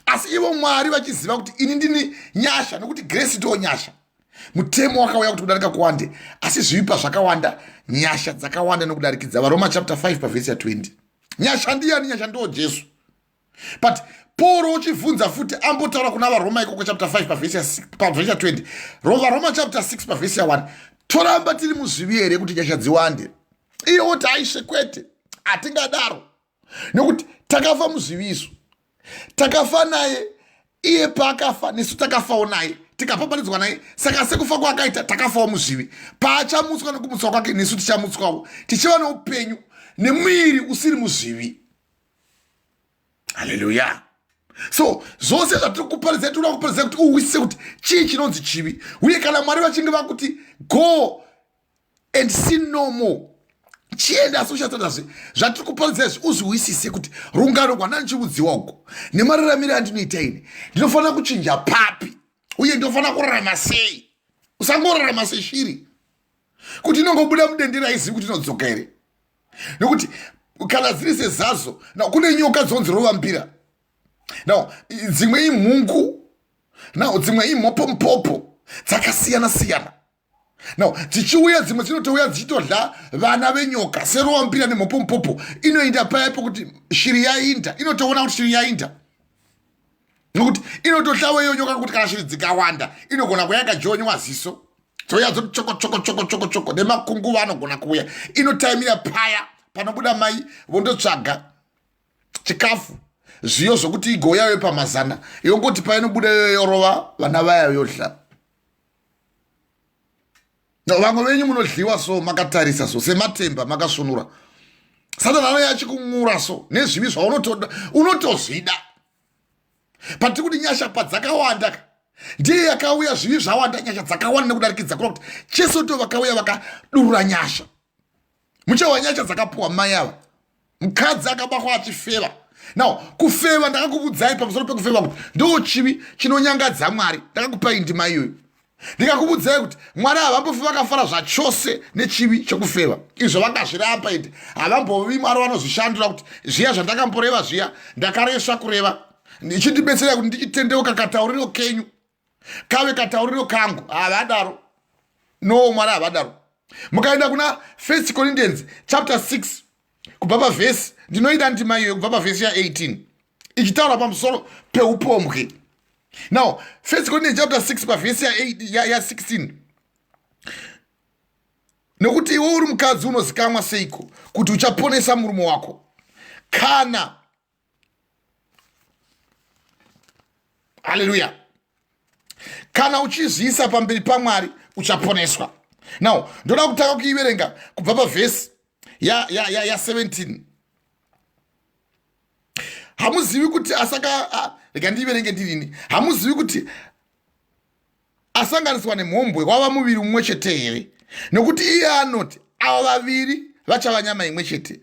A: asi ivo Mwari vachiziva kuti ini ndini nyasha, nokuti grace ndo nyasha. Mutemo wakauya kuti kudarika kuwande, asi zvivi pazvakawanda, nyasha dzakawanda nokudarikidza. VaRoma chapter 5 pavhesi ya20. Nyasha ndiyani? Nyasha ndo Jesu. But Paul uchibvunza futi, ambotaura kuna VaRoma ikoko chapter 5 pavhesi ya20, VaRoma chapter 6 pavhesi ya1, toramba tiri muzvivi here kuti nyasha dziwande? Iye woti aishe kwete, hatingadaro, nekuti takafa muzvivi isu, takafa naye. Iye paakafa, nesu takafawo naye. Tikapapatidzwa naye, saka sekufa kwaakaita takafawo muzvivi. Paachamutswa nokumutswa kwake, nesu tichamutswawo tichiva noupenyu nemuviri usiri muzvivi. Haleluya. So zvose zvatiri kuparidza, tinoda kuparidza kuti uhwisise kuti chii chinonzi chivi, uye kana Mwari vachinge vakuti go and sin no more, chienda asi uchatadazve. Zvatiri kuparidza izvi, uzvihwisise kuti rungano rwandandichiudziwa uko nemararamiro andinoita ini, ndinofanira kuchinja papi uye ndinofanira kurarama sei. Usangorarama seshiri kuti inongobuda mudendera, haizivi kuti inodzoka here, nekuti kana dziri sezazo. Now kune nyoka dzonzi rovambira. Now dzimwe imhungu, now dzimwe imhopomupopo, dzakasiyana siyana. Now dzichiuya, dzimwe dzinotouya dzichitodya vana venyoka serovambira nemhopomupopo. Inoenda paya pekuti shiri yainda, inotoona kuti shiri yainda, nokuti inotohlawo iyo nyoka, kuti kana shiri dzikawanda inogona kuya yakajonywa ziso, dzouya dzoti choko choko choko choko choko, nemakunguva anogona kuuya. Inotaimira paya panobuda mai vondotsvaga chikafu, zviyo zvokuti igouyayo pamazana, yongoti painobuda iyoyo yorova vana vayo yodla. Vamwe venyu munodliwa so makatarisa so sematemba makasvunura. Satani anouya achikumura so nezvivi zvaunotoda, unotozvida. Patiri kuti nyasha padzakawanda ka, ndiye yakauya zvivi zvawanda, nyasha dzakawanda nekudarikidza. Kura kuti Jesu ndo vakauya vakadurura nyasha. Muchawa nyasha dzakapuwa mai ava, mukadzi akabatwa achifeva. Now kufeva, ndakakuvudzai pamusoro pekufeva kuti ndo chivi chinonyangadza Mwari. Ndakakupai ndima iyoyo, ndikakuvudzai kuti Mwari havambofi vakafara zvachose nechivi chekufeva. Izvo vakazviramba, ende havambovi Mwari vanozvishandura kuti zviya zvandakamboreva zviya ndakaresva kureva, ndichindibetserai kuti ndichitendeuka, katauriro kenyu kave katauriro kangu. Havadaro, no, Mwari havadaro. Mukaenda kuna First Corinthians chapter 6 kubva pavhesi, ndinoida ndima iyoyo, kubva pavhesi ya18 ichitaura pamusoro peupombwe. Now First Corinthians chapter 6 pavhesi ya16: ya "Nokuti iwe uri mukadzi, unozikamwa seiko kuti uchaponesa murume wako? Kana, haleluya, kana uchizviisa pamberi paMwari, uchaponeswa." Now ndoda kutanga kuiverenga kubva pavhesi ya 17. Ya, ya 17. Hamuzivi kuti asaka, rega ndiiverenge ndirini. "Hamuzivi kuti asanganiswa nemhombwe wava muviri mumwe chete here? Nokuti iye anoti, 'Ava vaviri vachava nyama imwe chete.'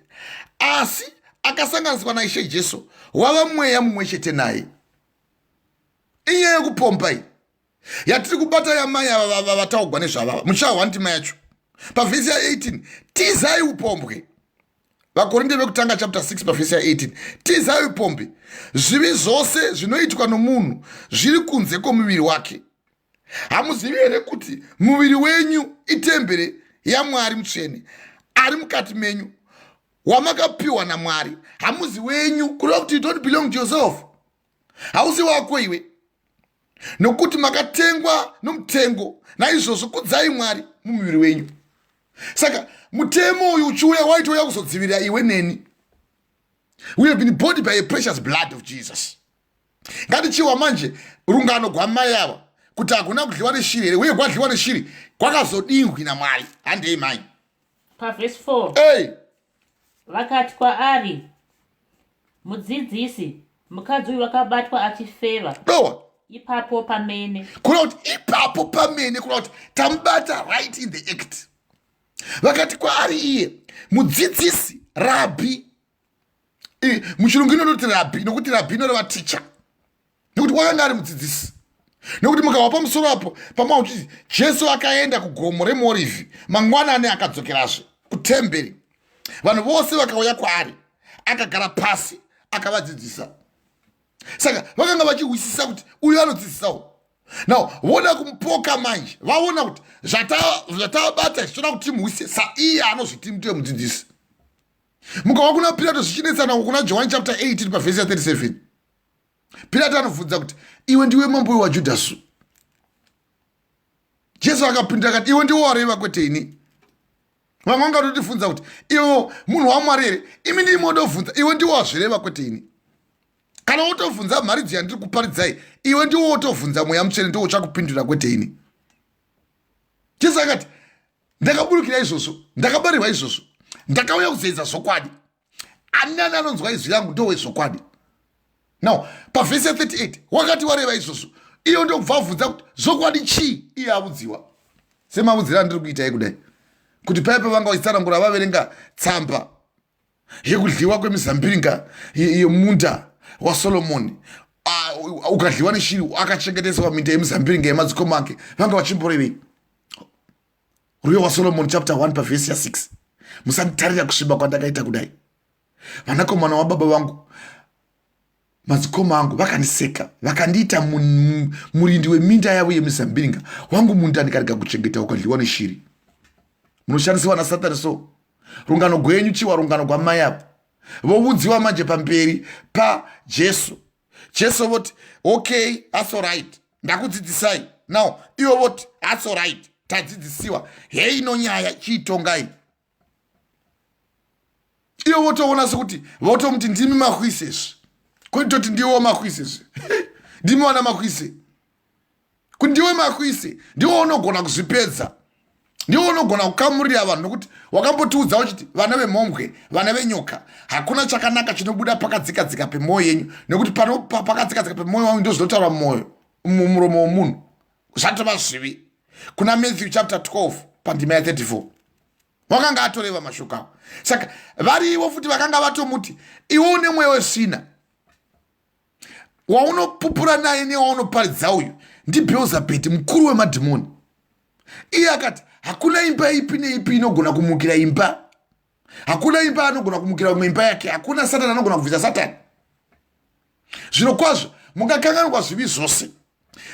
A: Asi akasanganiswa naIshe Jesu wava mweya mumwe chete naye." Inyaya yekupomba iyi yatiri kubata yamai ava vataugwa nezvavava. Muchahwa ndima yacho pavhesi ya18: "Tizai upombwe." VaKorinde vekutanga chapter 6 pavhesi ya18: "Tizai upombwe. Zvivi zvose zvinoitwa nomunhu zviri kunze kwomuviri wake. Hamuzivi here kuti muviri wenyu itembere yaMwari mutsvene ari mukati menyu, wamakapiwa naMwari? Hamuzi wenyu." Kureva kuti you don't belong to yourself, hausi wako iwe, nokuti makatengwa nomutengo. Naizvozvo kudzai Mwari mumuviri wenyu. Saka mutemo uyu uchiuya, waitouya kuzodzivirira iwe neni. We have been bought by a precious blood of Jesus. Ngatichiwa manje rungano gwamai ava kuti hakuna kudliwa neshiri here, uye kwadliwa neshiri kwakazodingwi naMwari. Handei, mai.
B: Pavhesi 4.
A: Hey.
B: Vakati kwaari, "Mudzidzisi, mukadzi uyu wakabatwa achifeva
A: Dowa.
B: ipapo pamene."
A: Kureva kuti ipapo pamene, kureva kuti tamubata right in the act. Vakati kwaari iye, "Mudzidzisi," rabhi, muchirungu inonoti rabhi, nokuti rabhi inoreva ticha, nekuti wakanga ari mudzidzisi. Nekuti mukahwa pamusoro apo pama uchiti Jesu akaenda kugomo reMorivhi mangwanani, akadzokerazve kutemberi, vanhu vose vakauya kwaari, akagara pasi akavadzidzisa. Saka vakanga vachihwisisa kuti uyu anodzidzisawo. Now voda kumupoka manje, vaona kuti zvatabata zvichoda kuti timuhwise saiye anozviti mutiwe mudzidzisi. Mukahwa kuna Pirato zvichinetsana kuna Johani chapter 18 pavhesi ya37, Pirato anobvunza kuti, "Iwe ndiwe mambo waJudhasu?" Jesu akapindura akati, "Iwe ndiwe wareva, kwete ini." Vamwe vangatotifundza kuti, "Iwe munhu waMwari here?" Imi ndimodobvunza, iwe ndiwe wazvireva, kwete ini. Kana wotobvunza mharidzo yandiri kuparidzai, Iwe ndiwo wotovhunza Mweya Mutsvene, ndiwo uchakupindura, kwete ini. Jesu akati, ndakaburukira izvozvo, ndakabarirwa izvozvo, ndakauya kuzoedza zvokwadi. Ani nani anonzwa izwi rangu ndowezvokwadi. Now pavhesi ya38, wakati wareva izvozvo, iyo ndokubva abvunza kuti, zvokwadi chii? Iye avudziwa semavudziro andiri kuitai kudai, kuti paya pavanga vachitsanangura, vaverenga tsamba yekudliwa kwemizambiringa yemunda waSolomoni ukadliwa neshiri, akachengeteswa minda yemizambiringa yemadzikoma ake, vanga vachimborevei? Rwiyo waSolomoni chapter 1 pavhesi ya6: musanditarira kusviba kwandakaita kudai. Vanakomana wababa vangu, madzikoma angu, vakandiseka, vakandiita murindi weminda yavo yemizambiringa. Wangu munda ndikarega kuchengeta, ukadliwa neshiri. Munoshandisiwa naSatani. So rungano gwenyu chiwa rungano gwamai avo vovudziwa manje pamberi paJesu. Jesu voti, okay, that's alright, ndakudzidzisai. Now ivo voti, that's alright, tadzidzisiwa, heino nyaya, chiitongai. Ivo votoona sekuti votomuti, ndimi makwise. Kwetoti ndiwo makwise, ndimi vana makwise, kuti ndiwe makwise, ndiwo unogona kuzvipedza, ndiwo unogona kukamurira vanhu, nokuti wakambotiudza uchiti, vana vemhombwe, vana venyoka, hakuna chakanaka chinobuda pakadzikadzika pemwoyo yenyu, nekuti pakadzikadzika pemwoyo wangu ndo zvinotaura mumwoyo, mumuromo womunhu, zvatova zvivi. Kuna Matthew chapter 12 pandima ya34 wakanga atoreva mashoko avo. Saka varivo futi vakanga vatomuti, iwe une mweya wesvina, waunopupura naye newaunoparidza uyu ndiBheelzebhubhi, mukuru wemadhimoni. Iye akati, hakuna imba ipi neipi inogona kumukira imba, hakuna imba anogona kumukira imwe imba yake, hakuna Satani anogona kubvisa Satani. Zvino kwazvo mungakanganwa zvivi zvose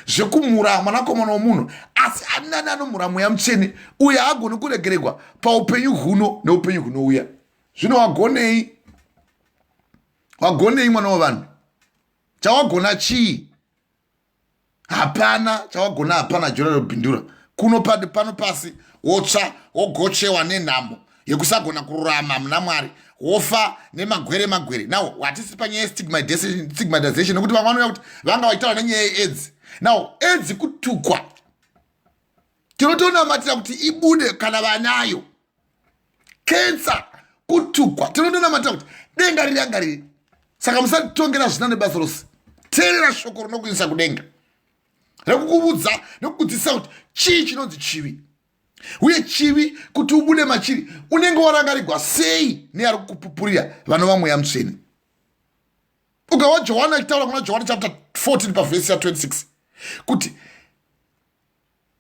A: zvekumhura mwanakomana womunhu, asi anani anomhura Mweya Mutsvene uye haagoni kuregeregwa paupenyu huno neupenyu hunouya. Zvino wagonei? Wagonei, mwana wavanhu? Chawagona chii? Hapana chawagona, hapana. Jora robhindura kuno pano pasi, wotsva, wogochewa nenhamo yekusagona kururama muna Mwari, wofa nemagwere magwere. Now hatisi panyaya yestigmatization, nekuti vamwe vanouya kuti vanga vachitaura nenyaya yeAIDS. Now AIDS kutukwa, tinotonamatira kuti ibude kana vanayo. Kensa kutukwa, tinotonamatira kuti denga riranga riri. Saka musatitongera zvina nebasa rose. Teerera shoko rinokuisa kudenga, rekukuudza nekukudzidzisa kuti chii chinonzi chivi, uye chivi kuti ubude machiri unenge warangarigwa sei neari kukupupurira, vanova Mweya Mutsvene. Ukawa Johani achitaura kuna Johani chapter 14 pavhesi ya26 kuti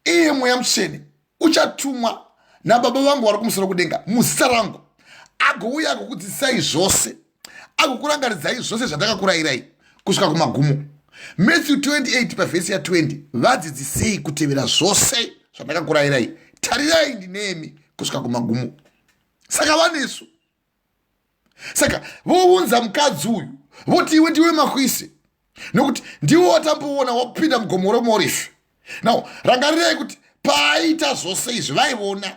A: iye Mweya Mutsvene uchatumwa nababa vangu vari kumusoro kudenga muzita rangu, agouya agokudzidzisai zvose, agokurangaridzai zvose zvandakakurayirai kusvika kumagumo. Matthew 28 pavhesi ya20: vadzidzisei kutevera zvose zvandakakurayirai, tarirai, ndinemi kusvika kumagumo. Saka vanesu. Saka vounza mukadzi uyu, voti, iwe ndiwe makwisi, nokuti ndiwe watamboona wapinda mugomo remuOrifi. Now rangarirai kuti paaita zvose izvi vaivona,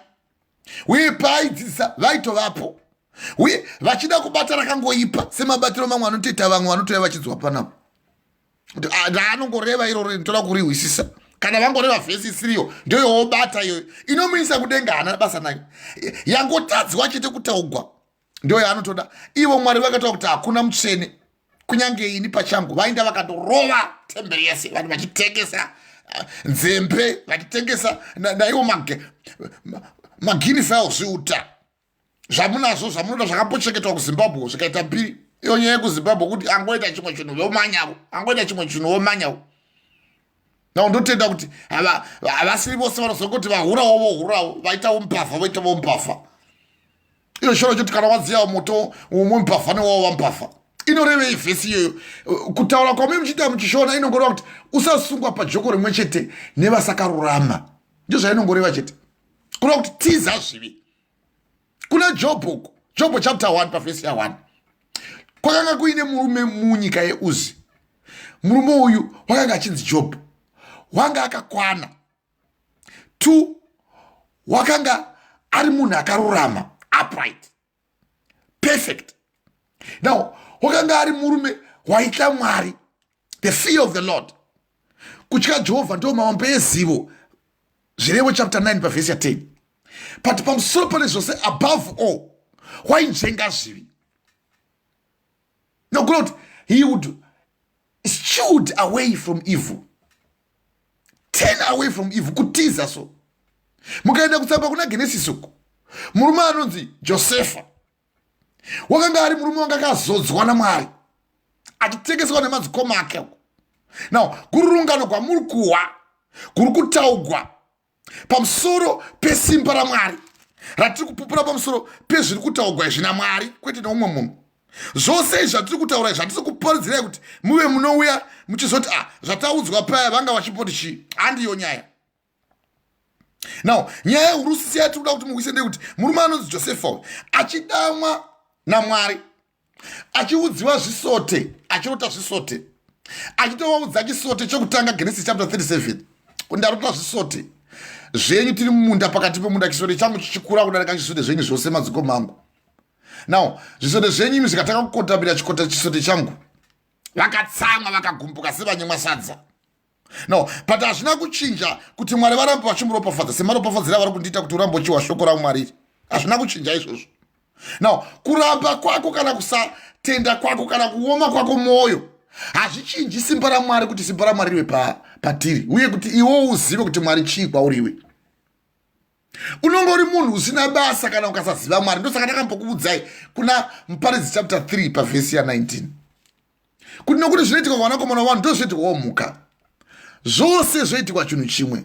A: uye paaidzidzisa vaitovapo, uye vachida kubata rakangoipa semabatiro mamwe anotoita vamwe vanotouya vachinzwa panapa kuti raanongoreva iroro nditoda kurihwisisa. Kana vangoreva vhesi isiriyo, ndoyowobata iyoyo inomuisa kudenga, haana basa nayo. Yangotadziwa chete kutaugwa ndo yaanotoda. Ivo Mwari vakataura kuti hakuna mutsvene kunyange ini pachangu. Vainda vakandorova temberi yese, vanhu vachitengesa nzembe, vachitengesa naiwo maguinea fowl, zviuta zvamunazvo zvamunoda zvakambochengetwa kuZimbabwe zvikaita mbiri. Iyo nyaya yekuZimbabwe kuti angoita chimwe chinhu vomanyavo, angoita chimwe chinhu vomanyavo. Now ndotenda kuti havasiri vose vanozongoti vahurawo vohurawo, vaitawo mupavha voitawo mupavha. Iyo shoro choti kana wadziyawo moto umwe mupavha newawo wamupavha, inorevei vhesi iyoyo? Kutaura kwamui muchiita muchishona, inongoreva kuti usasungwa pajoko rimwe chete nevasakarurama. Ndizvo zvainongoreva chete, kureva kuti tiza zvivi. Kuna Jobho uko, Jobho chapter 1 pavhesi ya1, kwakanga kuine murume munyika yeUzi. Murume uyu wakanga achinzi Jobho, wanga akakwana two, wakanga ari munhu akarurama, upright, perfect. Now wakanga ari murume waitya Mwari, the fear of the Lord. Kutya Jehovha ndo mavambo ezivo. Zvirevo chapter 9 pavhesi ya 10. But pamusoro pane zvose, above all, wainzvenga zvivi. Nokuda kuti he would shoot away from evil, turn away from evil, kutiza. So mukaenda kutsamba kuna Genesis uko, murume anonzi Josefa wakanga ari murume wanga akazodzwa naMwari, achitengeswa nemadzikoma ake uko. Now kururungano kwamuri kuhwa kuri kutaugwa pamusoro pesimba raMwari ratiri kupupura pamusoro pezviri kutaugwa izvi naMwari, kwete neumwe munhu. Zvose izvi zvatiri kutaura izvi, hatisi kuparidzirai kuti muve munouya muchizoti, "A ah, zvataudzwa paya vanga vachimboti chii." Handiyo nyaya. Now nyaya yehurusisi yatiri kuda kuti muwise ndeyekuti murume anonzi Josefa uyu achidamwa naMwari, achiudziwa zvisote, achirota zvisote, achitovaudza chisote chokutanga, Genesis chapter 37, kuti ndarota zvisote zvenyu tiri mumunda, pakati pemunda, chisote changu chichikura kudarika zvisote zvenyu zvose, madzikoma angu. Now zvisote zvenyu imi zvikatanga kukotamira chikota chisote changu, vakatsamwa, vakagumbuka sevanyimwa sadza. No, but hazvina kuchinja kuti Mwari varamba vachimuropafadza semaropafadzira vari kundiita kuti urambe uchiwa shoko raMwari. Hazvina kuchinja izvozvo. Now kuramba kwako kana kusatenda kwako kana kuoma kwako mwoyo hazvichinji simba raMwari, kuti simba raMwari rive patiri uye kuti iwo uzive kuti Mwari chii kwauriwe. Unonge uri munhu usina basa kana ukasaziva Mwari. Ndosaka ndakambokuudzai kuna Muparidzi chapter 3 pavhesi ya19 kuti nokuti zvinoitika kuvanakomana wavanhu ndo zvinoitikawo mhuka. Zvose zvoitikwa chinhu chimwe.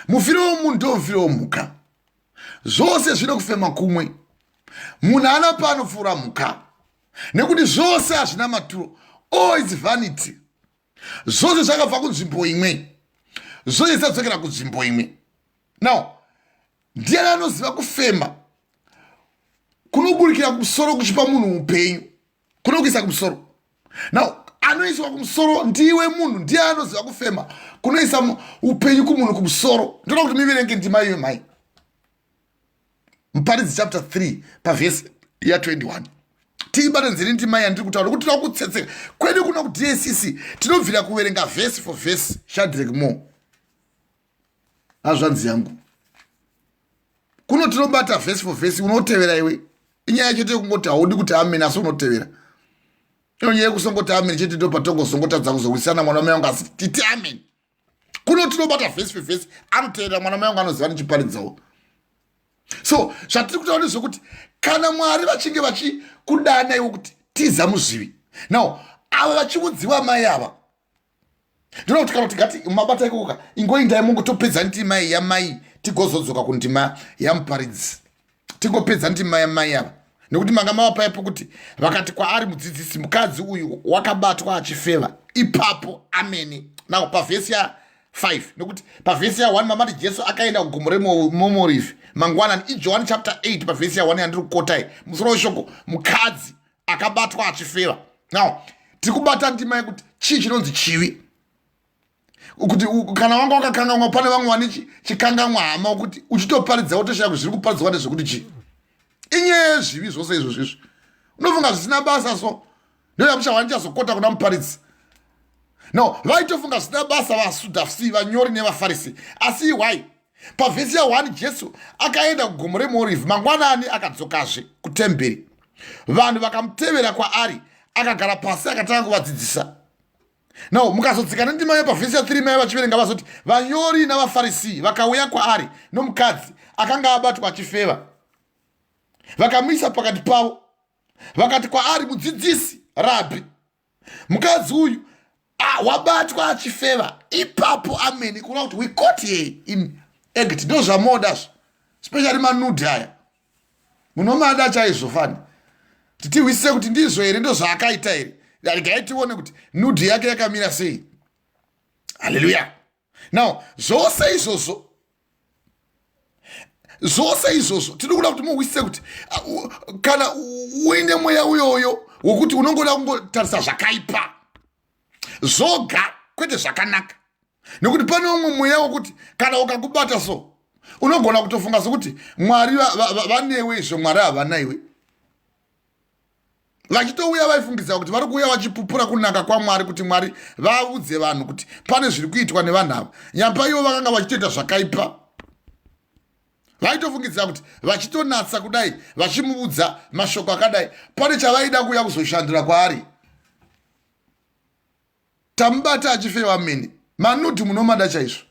A: Mufiro womunhu ndo mufiro womhuka. Zvose zvino kufema kumwe. Munhu ana paanopfuura mhuka, nekuti zvose hazvina maturo. All is vanity. Zvose zvakabva kunzvimbo imwe, zvose zvisadzokera kunzvimbo imwe. Now ndiani anoziva kufema kunoburikira kumusoro kuchipa munhu upenyu, kunokuisa kumusoro? Now anoiswa kumusoro ndiwe munhu. Ndiye anoziva kufema kunoisa upenyu kumunhu kumusoro. Ndoda kuti miverenge ndima iwe mhai, Muparidzi chapter 3 pavhesi ya21. Tiibatanzire ndima yandiri kutaura kuti tinoda kutsetseka kwedu kuno kuDSCC. Tinobvira kuverenga vhesi for vhesi. Shadrek Mo, hazvanzi yangu, kuno tinobata vhesi for vhesi. Unotevera iwe, inyaya chete yekungoti haudi kuti amen, asi unotevera. Ino nyaya yekusongoti amen chete, ndo patongozongotadza kuzowisana mwana wamai wangu, asi titi amen. Kuno tinobata vhesi for vhesi. Anoteerera mwana mai wangu, anoziva nichiparidzawo. So zvatiri kutaura ndezvekuti kana Mwari vachinge vachikudana iwo kuti tiza muzvivi, now ava vachiudziwa mai ava, ndinoda kuti kana tigati mabata ikokoka, ingoindai mungotopedza ndima yamai, tigozodzoka kundima yaMuparidzi. Tingopedza ndima yamai ava, nekuti manga mava paya pokuti vakati kwaari, "Mudzidzisi, mukadzi uyu wakabatwa achifeva ipapo amene." Now pavhesi ya5, nekuti pavhesi ya1 mamati Jesu akaenda kugomo reMoorivhi mangwanani. IJohani chapter 8 pavhesi ya1 yandiri kukotai. Musoro weshoko, mukadzi akabatwa achifeva. Now tiri kubata ndima yekuti chii chinonzi chivi, kuti kana wanga wakakangamwa, pane vamwe vane chikangamwa hama, wekuti uchitoparidza wotoshaya kuti zviri kuparidzwa ndezvekuti chii. Inyaya yezvivi zvose izvo zvizvi unofunga zvisina basa. So ndoyamuchawa ndichazokota kuna Muparidzi. No, vaitofunga zvisina basa vaSadhusi, vanyori nevaFarisi. Asi why pavhesi ya1, Jesu akaenda kugomo reMorivhi mangwanani, akadzokazve kutemberi, vanhu vakamutevera kwaari. Akagara pasi, akatanga kuvadzidzisa. Now mukazodzika nendima yepavhesi ya3, mai vachiverenga vazoti, "Vanyori navaFarisi vakauya kwaari nomukadzi akanga abatwa achifeva, vakamuisa pakati pavo, vakati kwaari, 'Mudzidzisi, Rabhi, mukadzi uyu wabatwa achifeva ipapo amene.'" Kureva kuti we caught her in act. Ndo zvamodazvo, especially manudes aya munomada chaizvo. Fani titihwisise kuti ndizvo here, ndo zvaakaita here? Regai tione kuti nude yake yakamira sei. Haleluya. Now zvose izvozvo, zvose izvozvo tiri kuda kuti muhwisise kuti kana uine mweya uyoyo wokuti unongoda kungotarisa zvakaipa zvoga, kwete zvakanaka, nekuti pane umwe mweya wokuti kana ukakubata so, unogona kutofunga sokuti Mwari vanewe, izvo Mwari havana iwe. Vachitouya vaifungidza kuti vari kuuya vachipupura kunaka kwaMwari, kuti Mwari vaudze vanhu kuti pane zviri kuitwa nevanhu ava. Nyamba ivo vakanga vachitoita zvakaipa. Vaitofungidzira kuti vachitonatsa kudai, vachimuudza mashoko akadai, pane chavaida kuuya kuzoshandura kwaari. Tamubata achifeva mene. Manudhu munomada chaizvo.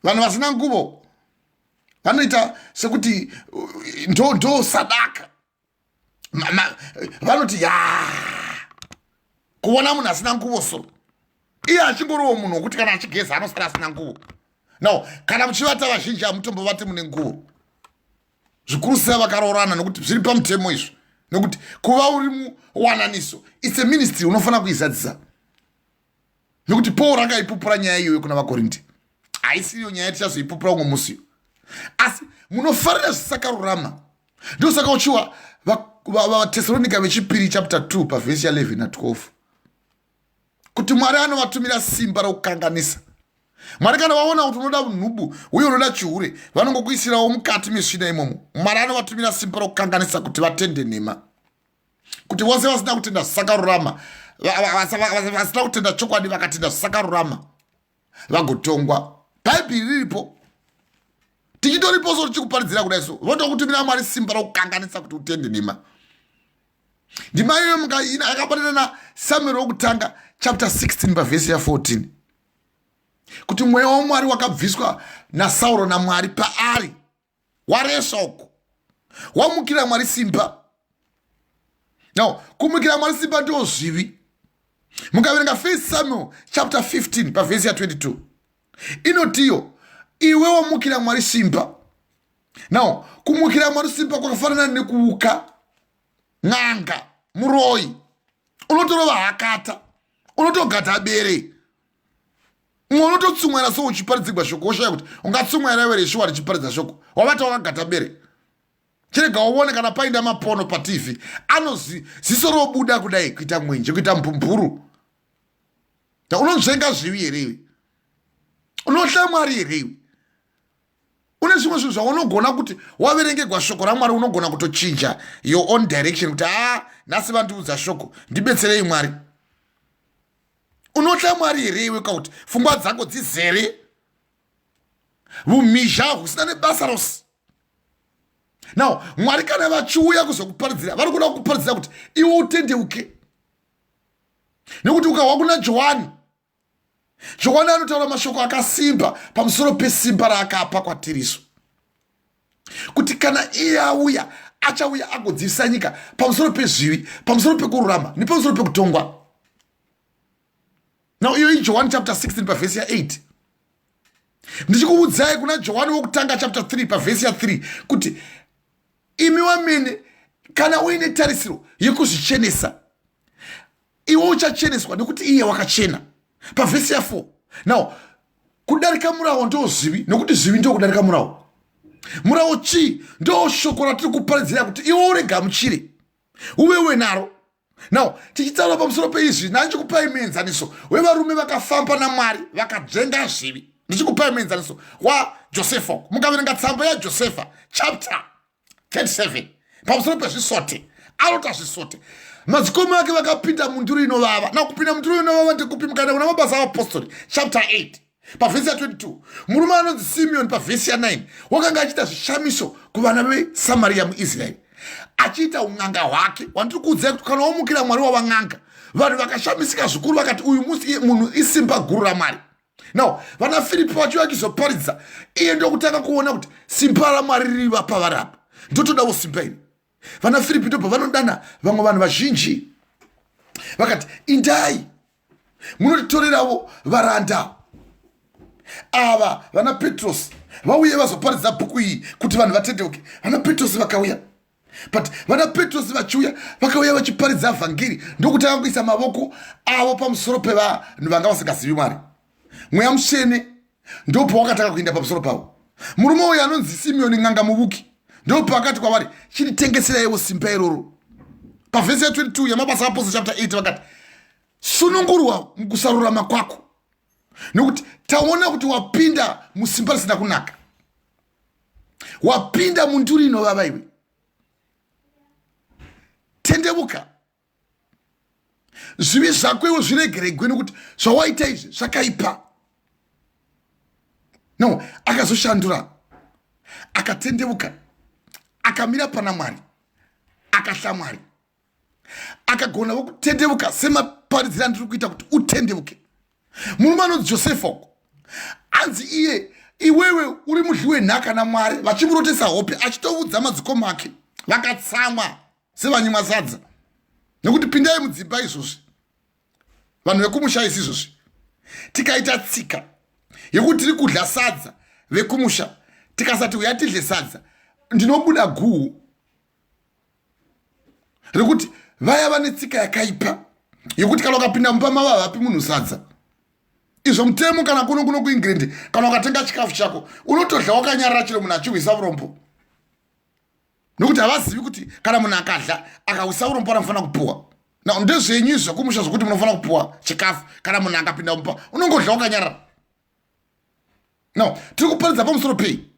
A: Vanhu vasina nguvo vanoita sekuti ndo ndo sadaka. Vanoti ya kuona munhu asina nguvo so, iye achingoriwo munhu wekuti kana achigeza anosara asina nguvo. No, kana muchivata vazhinji hamutombovati mune nguvo, zvikuru sei vakaroorana, nokuti zviri pamutemo izvo, nekuti kuva uri muwananiso, it's a ministry, unofanira kuizadzisa, nekuti Paul rakaipupura nyaya iyoyo kuna vaKorinte. Haisiyo nyaya tichazoipupura umwe musiyo, asi munofarira zvisakarurama. Ndosaka uchiwa vaTesaronika vechipiri chapter 2 pavhesi ya11 na12 kuti Mwari anovatumira simba rokukanganisa. Mwari kana vaona kuti unoda nhubu uye unoda chihure, vanongokuisirawo mukati mesvina imomo. Mwari anovatumira simba rokukanganisa kuti vatende nhema, kuti vose vasina kutenda zvisakarurama, vasina kutenda chokwadi, vakatenda zvisakarurama, vagotongwa. Bhaibheri riripo, tichitoripo so, tichikuparidzira kudai so, votokutumira Mwari simba rokukanganisa kuti utende nhema. Ndima iyoyo yakabatana naSamueri wokutanga chapter 16 pavhesi ya14, kuti mweya waMwari wakabviswa naSauro naMwari paari, waresva uko, wamukira Mwari simba. Now kumukira Mwari simba ndo zvivi. Mukaverenga First Samuel chapter 15 pavhesi ya22, inotiyo iwe wamukira Mwari simba. Now kumukira Mwari simba kwakafanana nekuuka n'anga, muroyi, unotorova hakata, unotogadha bere, umwe unototsumwaira so uchiparidzigwa shoko, woshaya kuti ungatsumwaira iwe reshuwa richiparidza shoko, wavata wakagata bere. Chirega uone kana painda mapono paTV, anozi ziso robuda kudai kuita mwenje, kuita mbumburu. Unonzvenga zvivi here iwe? Unohla Mwari here iwe? Une zvimwe zvinhu zvaunogona kuti waverengegwa shoko raMwari, unogona kutochinja your own direction kuti haa, nhasi vandiudza shoko, ndibetserei Mwari. Unotya Mwari here iwe, kakuti pfungwa dzako dzizere vumhizha husina nebasa rose? Now Mwari kana vachiuya kuzokuparidzira, vari kuda kukuparidzira kuti iwe utendeuke, nekuti ukahwa kuna Johani, Johani anotaura mashoko akasimba pamusoro pesimba raakapa kwatiriso, kuti kana iye auya, achauya agodzivisa nyika pamusoro pezvivi, pamusoro pekururama nepamusoro pekutongwa. Now iyo iJohani chapter 16 pavhesi ya8. Ndichikuudzai kuna Johani wokutanga chapter 3 pavhesi ya3 kuti imi wamene kana uine tarisiro yekuzvichenesa, iwe uchacheneswa nekuti iye wakachena, pavhesi ya4. Now kudarika murawo ndo zvivi, nokuti zvivi ndo kudarika murawo. Murawo chii? Ndo shoko ratiri kuparidzira kuti iwe uregamuchire, uve uwe naro. Now tichitaura pamusoro peizvi, ndandichikupai muenzaniso wevarume vakafamba naMwari vakadzvenga zvivi. Ndichikupai muenzaniso waJosefa. Mukaverenga tsamba yaJosefa chapter 37 pamusoro pezvisote, anota zvisote, madzikoma ake vakapinda munduru inovava. Na kupinda munduru inovava ndekupi? Mukaenda kuna Mabasa aVapostori chapter 8 pavhesi ya22, murume anonzi Simeoni pavhesi ya9 wakanga achiita zvishamiso kuvana veSamariya muIsraeri, achiita un'anga hwake wandiri kuudzai kuti kana wamukira Mwari wava n'anga. Vanhu vakashamisika zvikuru, vakati uyu munhu isimba guru raMwari. Now vana Firipi vacho vachizoparidza, iye ndokutanga kuona kuti simba raMwari ririva pavari apa, ndotodawo simba iri. Vana Firipi ndobva vanodana vamwe vanhu vazhinji, vakati, "Indai munotitoreravo varanda ava vana Petrosi, vauye vazoparidza bhuku iyi kuti vanhu vatendeuke." Vana Petrosi vakauya, but vana Petrosi vachiuya, vakauya vachiparidza vhangeri, ndokutanga kuisa mavoko avo pamusoro pevanhu vanga vasingazivi Mwari. Mweya Mutsvene ndopawakatanga kuenda pamusoro pavo. Murume uyu anonzi Simeoni, n'anga muvuki, ndopaakati kwavari, "Chinditengeseraiwo simba iroro." Pavhesi ya22 yaMabasa Apostle chapter 8 vakati, "Sunungurwa mukusarurama kwako, nekuti taona kuti wapinda musimba risina kunaka, wapinda munduri inovava. Iwe tendeuka." Zvivi zvako iwo zviregeregwe nekuti zvawaita izvi zvakaipa. No, akazoshandura, akatendeuka, akamira pana Mwari, akahla Mwari, akagona vokutendeuka semaparidziro andiri kuita kuti utendeuke. Murume anonzi Josefa uko anzi iye, iwewe uri mudli wenhaka naMwari, vachimurotesa hope achitoudza madzikoma ake, vakatsamwa sevanyimwa sadza. Nekuti pindai mudzimba izvozvi, vanhu vekumusha isi izvozvi, tikaita tsika yekuti tiri kudla sadza vekumusha, tikasati uya tidle sadza, ndinobuda guhu rekuti vaya vane tsika yakaipa yekuti kana ukapinda mumba mavo havapi munhu sadza. Izvo mutemo kana kuno kuno kuEngland, kana ukatenga chikafu chako unotodla wakanyarara chero munhu achiwisa urombo, nekuti havazivi kuti kana munhu akadla akawisa urombo anofanira kupuwa. Na ndezvenyu izvi zvekumusha zvokuti munofanira kupuwa chikafu kana munhu akapinda mumba, unongodla wakanyarara. No, tiri kuparidza pamusoro pei?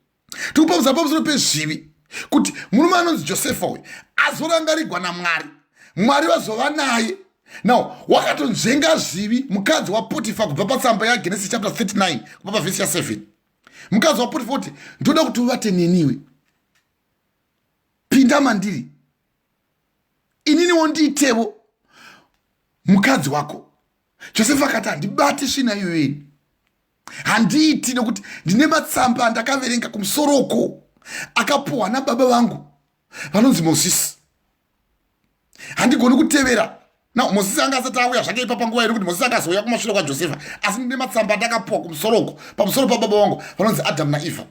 A: Tiri kuparidza pamusoro pezvivi, kuti murume anonzi Josefa uyu azorangarigwa naMwari, Mwari vazova naye. Now wakatonzvenga zvivi mukadzi waPotifa kubva patsamba yaGenesis chapter 39 kubva pavhesi ya7. Mukadzi waPotifa kuti, ndoda kuti uvate neniwe, pinda mandiri, inini wondiitevo mukadzi wako. Josefa akati, handibati svina iyoyo ini, handiiti, nekuti ndine matsamba andakaverenga kumusoroko akapuhwa nababa vangu vanonzi Mozisi, handigoni kutevera. Na Mozisi anga asati auya zvake ipa panguva iri, kuti Mozisi akazouya kumashure kwaJosefa, asi ndine matsamba andakapuwa kumusoroko pamusoro pababa vangu vanonzi Adamu naEvha,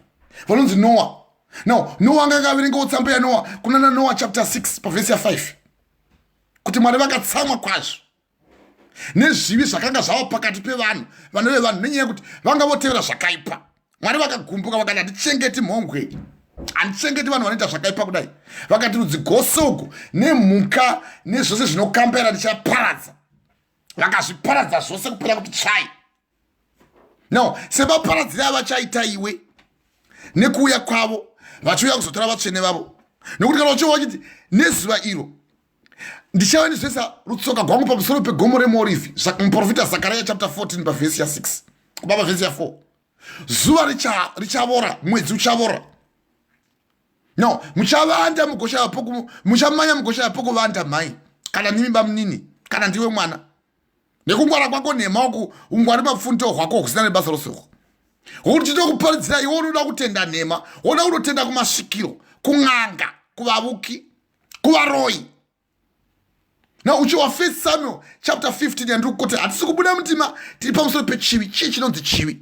A: vanonzi Noa. Now Noa anga akaverengawo tsamba yaNoa kuna naNoa chapter 6 pavhesi ya5, kuti Mwari vakatsamwa kwazvo nezvivi zvakanga zvava pakati pevanhu, vana vevanhu, nenyaya yekuti vanga votevera zvakaipa. Mwari vakagumbuka vakati, handichengeti mhombwe, handichengeti vanhu vanoita zvakaipa kudai. Vakati, rudzi gose uku nemhuka nezvose zvinokambaira ndichaparadza. Vakazviparadza zvose kupera kuti tsvai. No, semaparadzire avachaita iwe nekuuya kwavo, vachiuya kuzotora vatsvene vavo. Nekuti kana uchiva vachiti, nezuva iro ndichava ndizoisa rutsoka rwangu pamusoro pegomo reMorivhi, muprofita Zakaria chapter 14 pavhesi ya6 kuba pavhesi ya4, zuva richavora, mwedzi uchavora. No, muchavanda mugoshaya poku, muchamanya mugoshaya pokuvanda mhai, kana ndimi bamunini, kana ndiwe mwana, nekungwara kwako nhema uku, ungwari mapfunto hwako husina nebasa rose uku, hokuti titokuparidzira iwe unoda kutenda nhema, woda kunotenda kumasvikiro, kun'anga, kuvavuki, kuvaroyi. Now uchiwa First Samuel chapter 15 yandiri kukotera, hatisi kubuda mutima, tiri pamusoro pechivi. Chii chinonzi chivi?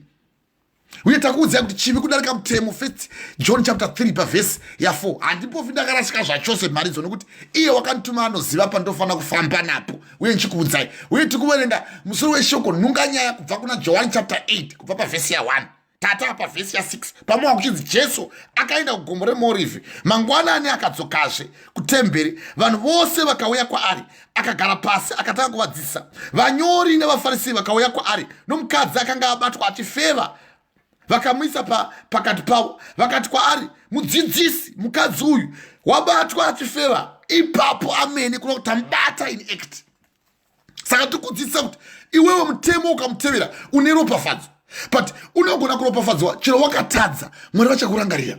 A: Uye takuudzai kuti chivi kudarika mutemo, First John chapter 3 pavhesi ya4. Handimbofi ndakarasika zvachose mharidzo, nekuti iye wakandituma anoziva pandofanira kufamba napo. Uye ndichikuudzai, uye tiri kuverenga musoro weshoko nhunganyaya kubva kuna Johani chapter 8 kubva pavhesi ya1 tata pavhesi ya6, pamwe kuchinzi Jesu akaenda kugomo reMorivhi. Mangwanani akadzokazve kutemberi, vanhu vose vakauya kwaari, akagara pasi akatanga kuvadzidzisa. Vanyori nevaFarisi vakauya kwaari nomukadzi akanga abatwa achifeva, vakamuisa pakati pavo. Vakati kwaari, mudzidzisi, mukadzi uyu wabatwa achifeva ipapo amene, kuda kuti tamubata in act. Saka tiri kudzidzisa kuti iwewe mutemo ukamutevera une ropafadzo, but unogona kuropafadzwa chero wakatadza, Mwari vachakurangarira,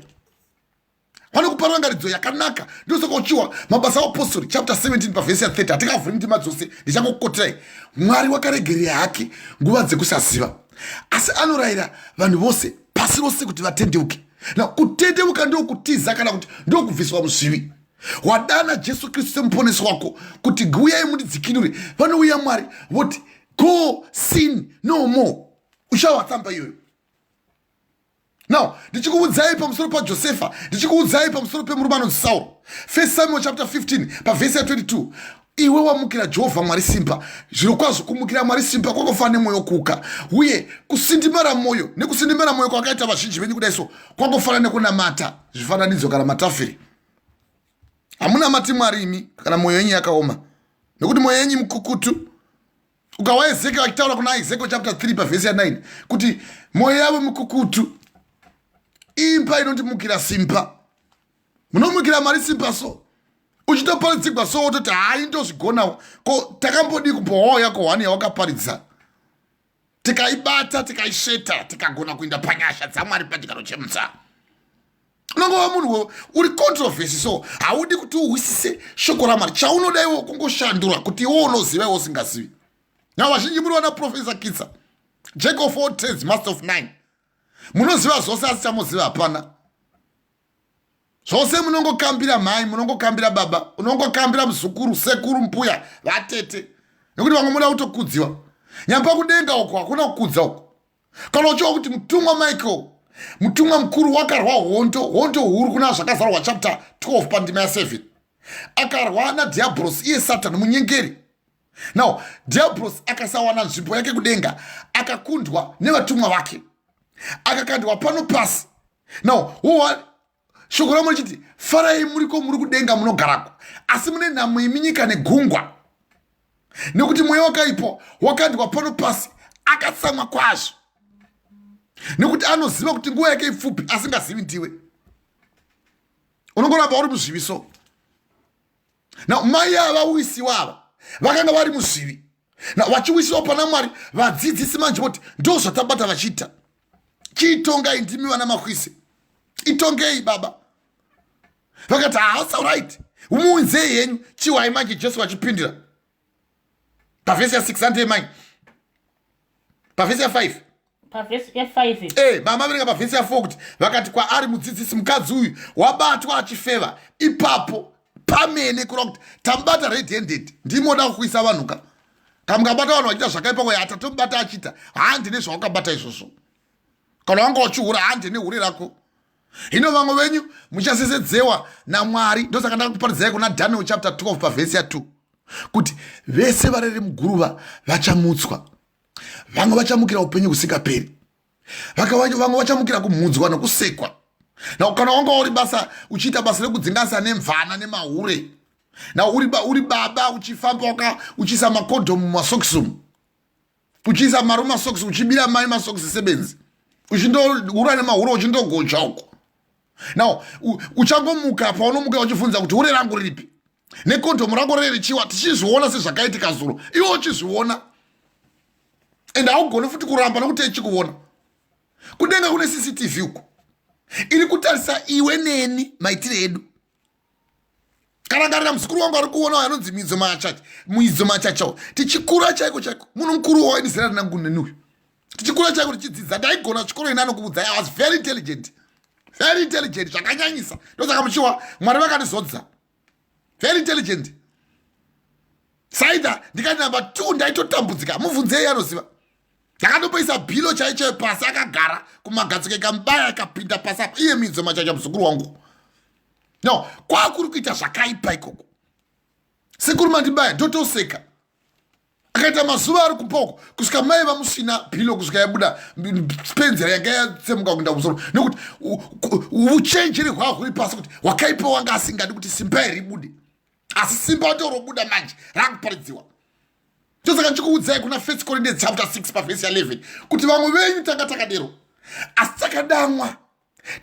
A: vanokupa rangaridzo yakanaka. Ndosaka uchiwa Mabasa aApostori chapter 17 pavhesi ya30. Hatingavhuri ndima dzose, ndichangokukoterai. Mwari wakaregerera hake nguva dzekusaziva, asi anorayira vanhu vose pasi rose kuti vatendeuke. Na kutendeuka ndokutiza, kana kuti ndokubviswa muzvivi. Wadana Jesu Kristu semuponesi wako kuti uyai mundidzikinure, vanouya Mwari voti, go sin no more. Uchawa tsamba iyoyo. Now ndichikuudzai pamusoro paJosefa, ndichikuudzai pamusoro pemurume anonzi Sauro, First Samuel chapter 15 pavhesi ya22. Iwe wamukira Jehovha Mwari simba. Zviro kwazvo kumukira Mwari simba kwakafanana nemwoyo kuka, uye kusindimara mwoyo, nekusindimara mwoyo kwakaita vazhinji venyu kudai so, kwangofanana nekunamata zvifananidzo kana matafiri. Hamunamati Mwari imi kana mwoyo yenyu yakaoma, nekuti mwoyo yenyu mukukutu. Ukawa Ezekiel achitaura kuna Ezekiel chapter 3 pavhesi ya9 kuti mwoyo yavo mikukutu, imba inondimukira simba. Munomukira Mwari simba so. Uchitoparidzigwa so wototi hayi, ndozvigonawo. Ko takambodii kumbowawo yako hwani yawakaparidza, tikaibata, tikaisveta, tikagona kuinda panyasha dzaMwari pachigaro chemutsa? Unongova munhu uri controversy, so haudi kuti uhwisise shoko raMwari. Chaunoda iwo kungoshandura kuti iwo unoziva, iwo usingazivi. Na vazhinji muri vana Professor Kitsa, jack of all trades, master of none. Munoziva zvose, asi chamuziva hapana. Zvose munongokambira mai, munongokambira baba, unongokambira muzukuru, sekuru, mbuya, vatete, nekuti vamwe muda kutokudziwa. Nyamba kudenga uko hakuna kukudza uko. Kana uchiwa kuti mutumwa Michael, mutumwa mukuru, wakarwa hondo, hondo huru kuna Zvakazarwa chapter 12 pandima ya7, akarwa nadhiabhurosi, iye Satani munyengeri. Now Dhiabhurosi akasawana nzvimbo yake kudenga, akakundwa nevatumwa vake, akakandwa pano pasi. Now wowa shoko ramwe richiti, "Farai muriko muri kudenga munogarako, asi mune nhamo imi nyika negungwa, nekuti mweya wakaipa wakandwa pano pasi akatsamwa kwazvo, nekuti anoziva kuti nguva yake ipfupi." Asingazivi ndiwe unongoramba uri muzvivi. Na mai ava wisiwa ava vakanga vari muzvivi, na vachiwisiwa pana Mwari. Vadzidzisi manje voti, "Ndo zvatabata vachiita, chiitongai ndimi vana makwisi, itongei baba." Vakati, "Haasa right, muunzei henyu." Chiwai manje Jesu vachipindira pavhesi ya6 andei mai, pavhesi ya5.
B: Pavhesi ya5.
A: Mama, verenga pavhesi ya4 kuti vakati kwaari, "Mudzidzisi, mukadzi uyu wabatwa achifeva ipapo pamene." Kureva kuti tamubata red handed. Ndimoda kukuisa vanhu ka, kamukabata vanhu vachiita zvakaipa kwa, tatomubata achiita. Handi nezvawakabata izvozvo. Kana wanga uchihura, handi nehure rako. Hino vamwe venyu muchasesedzewa naMwari. Ndosaka ndakakuparidzai kuna Daniel chapter 12 pavhesi ya2 kuti vese varere muguruva vachamutswa. Vamwe vachamukira upenyu husingaperi, vamwe vachamukira kumhudzwa nokusekwa. Na kana wanga uri basa, uchiita basa rekudzinganisa nemvana nemahure, na uri baba uchifamba waka uchiisa makodhomu mumasokisi umu, uchiisa mari mumasokisi, uchibira mai masokisi sebenzi, uchindohura nemahure, uchindogocha uko, now uchangomuka paunomuka uchibvunza kuti hure rangu riripi nekondomu rako rerichiwa. Tichizviona sezvakaitika zuro, iwe uchizviona, ende haugoni futi kuramba nokuti echikuona. Kudenga kune CCTV uko iri kutarisa iwe neni, maitire edu. Karangarira muzukuru wangu ari kuona anonzi Midzo Machacha, Midzo Machacha. Tichikura chaiko chaiko, munhu mukuru waini zera rinangu neni uyu, tichikura chaiko, tichidzidza, ndaigona chikoro. Ini anokuudzai, I was very intelligent, very intelligent zvakanyanyisa. Ndosaka muchiwa Mwari vakandizodza. Very intelligent. Saida ndikati number 2 ndaitotambudzika. Mubvunzei, anoziva. Ndakandomboisa bhilo chaicho pasi, akagara kumagadziko, ikamubaya, ikapinda pasi apa. Iye Midzo Machacha, muzukuru wangu. No kwakuri kuita zvakaipa ikoko, sekuru mandibaya, ndotoseka. Akaita mazuva ari kupoko kusvika mai vamusvina bhilo, kusvika yabuda penzera yanga yatsemuka kuenda kumusoro, nekuti uchenjeri hwahwo huri pasi, kuti wakaipa wanga asingadi kuti simba iri ribude, asi simba ndorobuda manje rakuparidziwa. Ndosaka ndichikuudzai kuna First Corinthians chapter 6 pavhesi ya11 kuti vamwe venyu tanga takadero, asi takadamwa,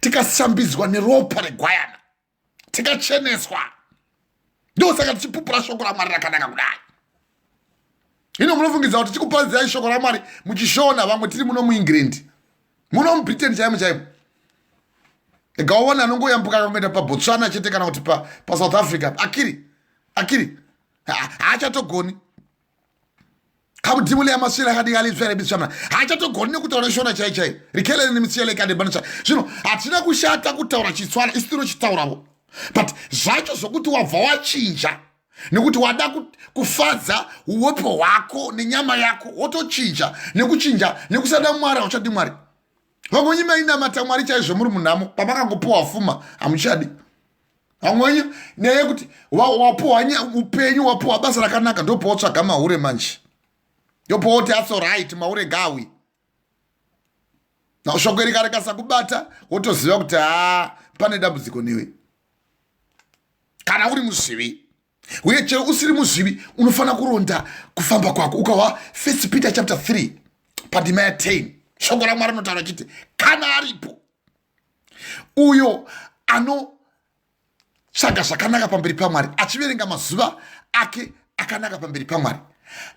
A: tikashambidzwa neropa regwayana, tikacheneswa. Ndosaka tichipupura shoko raMwari rakanaka kudai. Hino munofungidza kuti tichikuparidzirai shoko raMwari muchishona, vamwe tiri muno muEngland, muno muBritain chaimo chaimo, gaona anongoyambuka akangoenda paBotswana chete kana kuti paSouth Africa, akiri akiri haachatogoni kamudzimu leya maswera akadikalisverebisvana, haachatogoni nekutaura Shona chai chai rikelele nemisiyele ikadebanisva. Zvino hatina kushata kutaura Chitswana, isu tinochitaurawo, but zvacho zvokuti wabva wachinja nekuti wada kufadza uwepo hwako nenyama yako, wotochinja nekuchinja nekusada Mwari, hauchadi Mwari. Vamwe wenyu mainamata Mwari chaizvo muri munhamo, pamakangopiwa fuma hamuchadi. Vamwe wenyu nyaya yekuti wapiwa upenyu, wapiwa basa rakanaka, ndopawotsvaga mahure manje, ndopawoti atso right, mahure gawi. Na shoko iri karekasakubata, wotoziva kuti haa, pane dambudziko newe kana uri muzvivi. Uye chero usiri muzvivi, unofanira kuronda kufamba kwako. Ukahwa First Peter chapter 3 pandima ya10, shoko raMwari rinotaura chiti kana aripo uyo anotsvaga zvakanaka pamberi pamwari achiverenga mazuva ake akanaka pamberi pamwari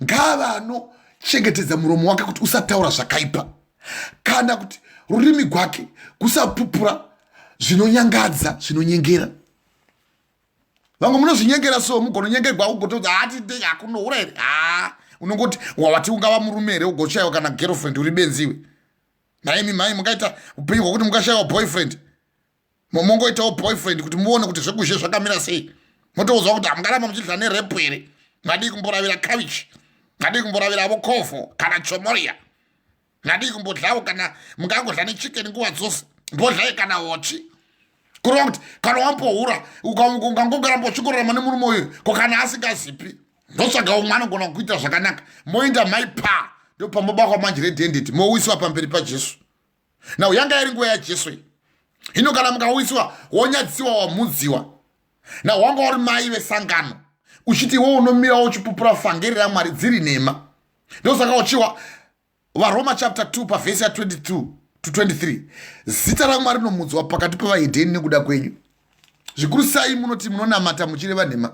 A: ngaava anochengetedza muromo wake kuti usataura zvakaipa kana kuti rurimi gwake kusapupura zvinonyangadza zvinonyengera vamwe munozvinyengera so mugononyengerwa ugotoudza hati hakunohura here ha unongoti wawati ungava murume here ugoshaiwa kana girlfriend uri benziwe nhaimi mhai mungaita upenyu hwakuti mungashaiwa boyfriend mongoitawo boyfriend kuti muone kuti zvekuzhe zvakamira sei motoudzwa kuti hamungaramba muchidla nerepu here madii kumboravira kavichi madii kumboraviravo kovho kana chomoria madii kumbodlawo kana mungangodla nechicken nguva dzose mbodlai kana hochi kureva kuti kana wambohura ukangogara uchingorarama nemurume uyu ko kana asingazipi ndotsvaga umwe anogona kuita zvakanaka moenda mai pa ndopamobakwa manje redhenditi mowiswa pamberi pajesu now yanga iri nguva yajesu iyi hino kana mukawiswa wonyadzisiwa wamhudziwa now wanga uri mai vesangano uchiti iwe unomira uchipupura vhangeri ramwari dziri nhema ndosaka uchiwa varoma chapter 2 pavhesi ya 22 to 23 zita ramwari rinomudzwa pakati pevahedheni nekuda kwenyu zvikuru sai munoti munonamata muchireva nhema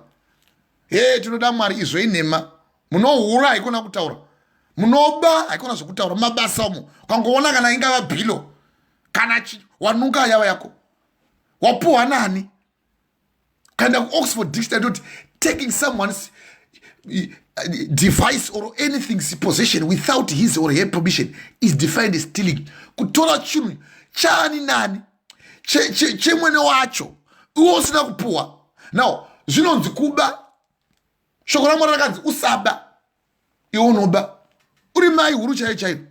A: hee tinoda mwari izvo inhema munohura haikona kutaura munoba haikona zvekutaura mumabasa umo ukangoona kana ingava bhilo kana wanunga yava yako wapuhwa nani ukaenda kuoxford dictionary toti taking someone's device or anything's possession without his or her permission is defined as stealing kutora chinhu chaani nani chemwene wacho iwe usina kupuwa now zvinonzi kuba shoko ramwari rakanzi usaba iwe unoba uri mai huru chaiyo chaiyo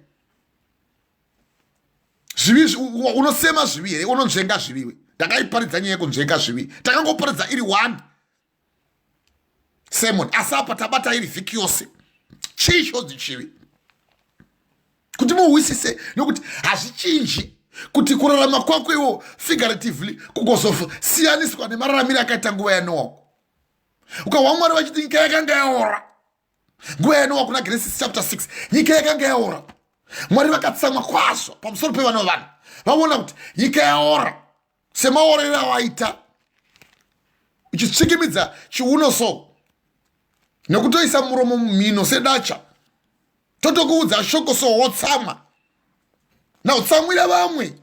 A: zvivi unosema zvivi here unonzvenga zviviwe ndakaiparidza nyaya yekunzvenga zvivi takangoparidza iri one sermon asi apa tabata iri vhiki yose chii chodzi chivi kuti muhwisise nokuti hazvichinji kuti kurarama kwako iwo figuratively kugozosiyaniswa nemararamiro akaita nguva yanowa ukahwa mwari vachiti nyika yakanga yaora nguva yanowa kuna genesis chapter 6 nyika yakanga yaora mwari vakatsamwa kwazvo pamusoro pevana vevanhu vaona kuti nyika yaora semaorero awaita uchitsvikimidza chiuno so nekutoisa muromo mumhino sedacha totokuudza shoko so wotsamwa nautsamwira vamwe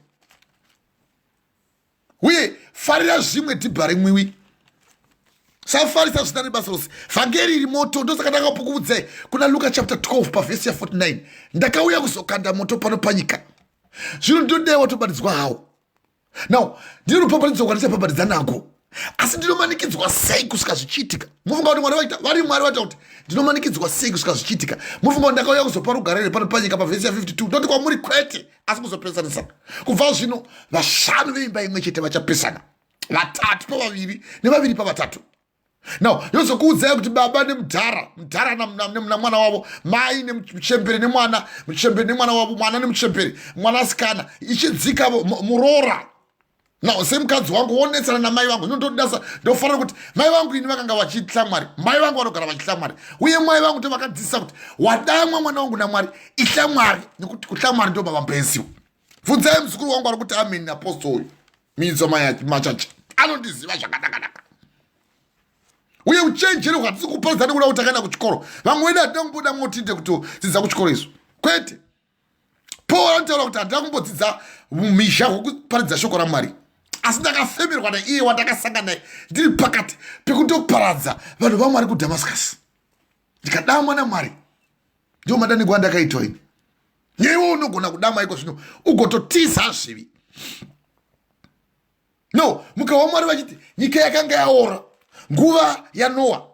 A: uye farira zvimwe dhibha rimwiwi safarisa zvisina nebasa rose vhangeri iri moto ndosaka ndakapokuudzai kuna luka chapter 12 pavhesi ya 49 ndakauya kuzokanda moto pano panyika zvino ndinodai watobatidzwa hawo now ndine rupapatidzo rwandichapapatidza nako asi ndinomanikidzwa sei kusvika zvichiitika mofunga kuti mwari vaita vari mwari vaita kuti ndinomanikidzwa sei kusvika zvichiitika mofunga kuti ndakauya kuzopa rugare pano panyika pavhesi ya 52 ndoti kwamuri kwete asi kuzopesanisa kubva zvino vashanu veimba imwe chete vachapesana vatatu pavaviri nevaviri pavatatu now yozokuudzai kuti baba nemudhara mudhara namwana wavo mai nemuchembere nemwana muchembere nemwana wavo mwana nemuchembere mwanasikana ichidzika muroora now semukadzi wangu wonetsana namai vangu inondodasa ndofanira kuti mai vangu ini vakanga vachitya mwari mai vangu vanogara vachitya mwari uye mai vangu ndovakadzidzisa kuti wadamwa mwana wangu namwari itya mwari nekuti kutya mwari ndo mavamboenziwa bvunzai muzukuru wangu ari kuti amen apostol uyu midzo machacha anondiziva zvakanakanaka uye uchenjeri hwatisi kuparidza nekuda kuti takaenda kuchikoro vamwe vedu hatina kumboda motinde kutodzidza kuchikoro izvo kwete paul anotaura kuti handina kumbodzidza umhizha hwekuparidza shoko ramwari asi ndakafemerwa naiye wandakasangana naye ndiri pakati pekundoparadza vanhu vamwari kudamascus ndikadamwa namwari ndiwo madaniko andakaitwa ini neiwe unogona kudamwa iko zvino ugototiza zvivi no mukawa mwari vachiti nyika yakanga yaora nguva yanoa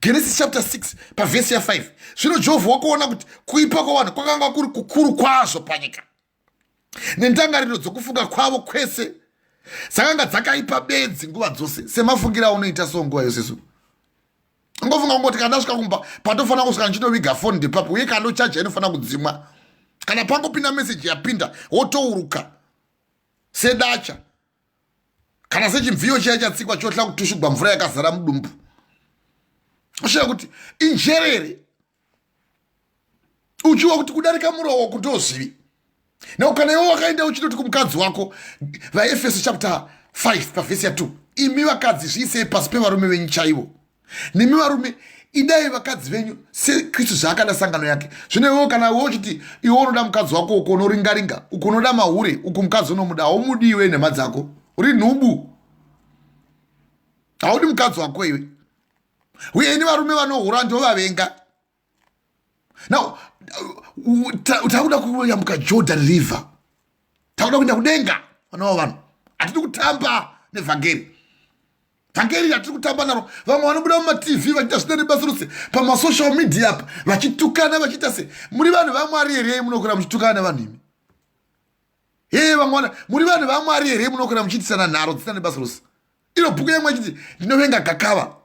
A: genesis chapter 6 pavhesi ya5 zvino jehovha wakaona kuti kuipa kwavanhu kwakanga kuri kukuru kwazvo panyika nendangariro dzokufunga kwavo kwese dzakanga dzakaipa bedzi nguva dzose semafungiro aunoita so nguva yose so ungofunga kungoti kana ndasvika kumba patofanira kusvika ndichinoviga foni ndepapo uye kana ndochaja inofanira kudzimwa kana pangopinda meseji yapinda wotouruka sedacha kana sechimviyo chiya chatsikwa chohla kutushugwa mvura yakazara mudumbu oshaya kuti injerere uchiwa kuti kudarika murowo kutozvivi now kana iwe wakaenda uchinoti kumukadzi wako vaefeso chapter 5 pavhesi ya 2 Imi vakadzi zviisei pasi pevarume venyu chaivo. Nemi varume idai vakadzi venyu seKristu zvaakada sangano yake. Zvino iwewo kana iwe uchiti iwe unoda mukadzi wako uko unoringaringa, uko unoda mahure, uku mukadzi unomuda, haumudi iwe nhema dzako. Uri nhubu. Haudi mukadzi wako iwe. Uye ini varume vanohura ndovavenga. Now takuda kuyambuka Jordan River. Takuda kuenda kudenga vana vanhu. Hatidi kutamba nevhangeri. Vhangeri ratiri kutamba naro. Vamwe vanobuda mumatv vachiita zvina nebasa rose pamasocial media apa vachitukana vachiita se muri vanhu vaMwari here munokura muchitukana nevanhu imi? Hee vamwe muri vanhu vaMwari here munokura muchiitisana nharo dzisina nebasa rose? Iro bhuku yamwe ichiti ndinovenga gakava.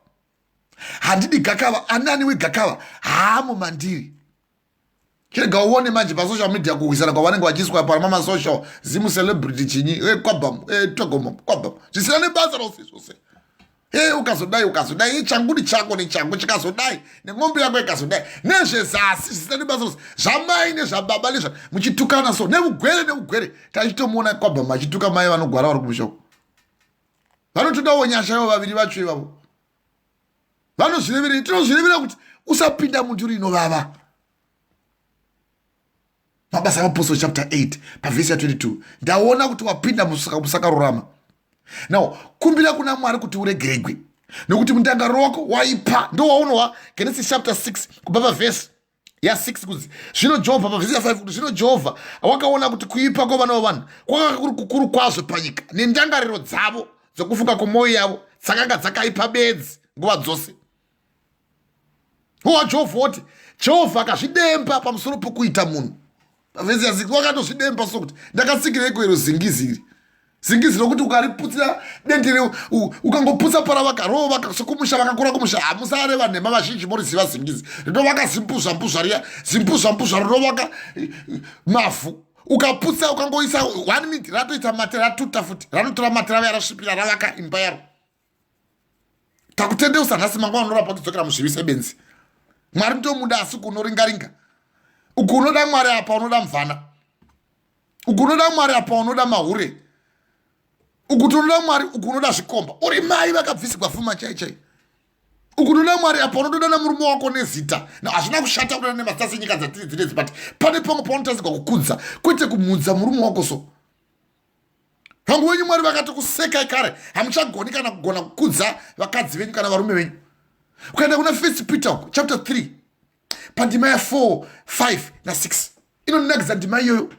A: Handidi gakava, anani wegakava haamo mandiri. Chirega uone manje pasocial media kuhwisana kwavanenge vachiiswa pamamasocial zimu celebrity chinyi eh, kwabam eh, togomo kwabam zvisina nebasa rose zvose e ukazodai ukazodai changudi chako nechangu chikazodai nemombe yako ikazodai nezvezasi zvisina nebasa rose zvamai nezvababa nezva muchitukana so neugwere neugwere tachitomuona kwabam achituka mai vanogwara vari kumusha uko vanotodawo nyasha ivo vaviri vacho ivavo vanozvireverei tinozvirevera kuti usapinda munduru inovava mabasa aapostol chapter 8 pavhesi ya 22 ndaona kuti wapinda musakarurama now kumbira kuna mwari kuti uregeregwe nokuti mundangariro wako waipa ndowaunowa genesis chapter 6 kubva pavhesi ya6 kunzi zvino jehovha pavhesi ya5 kuti zvino jehovha wakaona kuti kuipa kwavana vavanhu kwakanga kuri kukuru kwazvo panyika nendangariro dzavo dzokufunga kwomwoyo yavo dzakanga dzakaipa bedzi nguva dzose. Howa jehovha woti jehovha akazvidemba pamusoro pokuita munhu. Pavhesi ya6 wakatozvidemba sokuti ndakatsikireiko iro zingizi iri zingizi rokuti ukariputsira dendere ukangoputsa paravaka rovaka sekumusha vakakura kumusha hamusareva nhema vazhinji moriziva zingizi rinovaka zimbuzva mbuzva riya zimbuzva mbuzva rinovaka eh, mavhu ukaputsa ukangoisa one minute ratoita mate ratuta futi ranotora mate rave rasvipira ravaka imba yaro takutendeusa nhasi mangwana unorapa kudzokera muzvivi sebenzi mwari ndomuda asi kunoringaringa uku unoda mwari apa unoda mvana uku unoda mwari apa unoda mahure uku tinoda mwari uku unoda zvikomba uri mai vakabvisigwa fuma chai chai uku unoda mwari apa unotodana murume wako nezita hazvina kushata kudana nemazita senyika dzatiri dzinedzi but pane pamwe paunotarisirwa kukudza kwete kumhudza murume wako so vangu venyu mwari vakati kusekai kare hamuchagoni kana kugona kukudza vakadzi venyu kana varume venyu ukaenda kuna first peter chapter 3 pandima ya 4 5 na 6 inondinakidza ndima iyoyo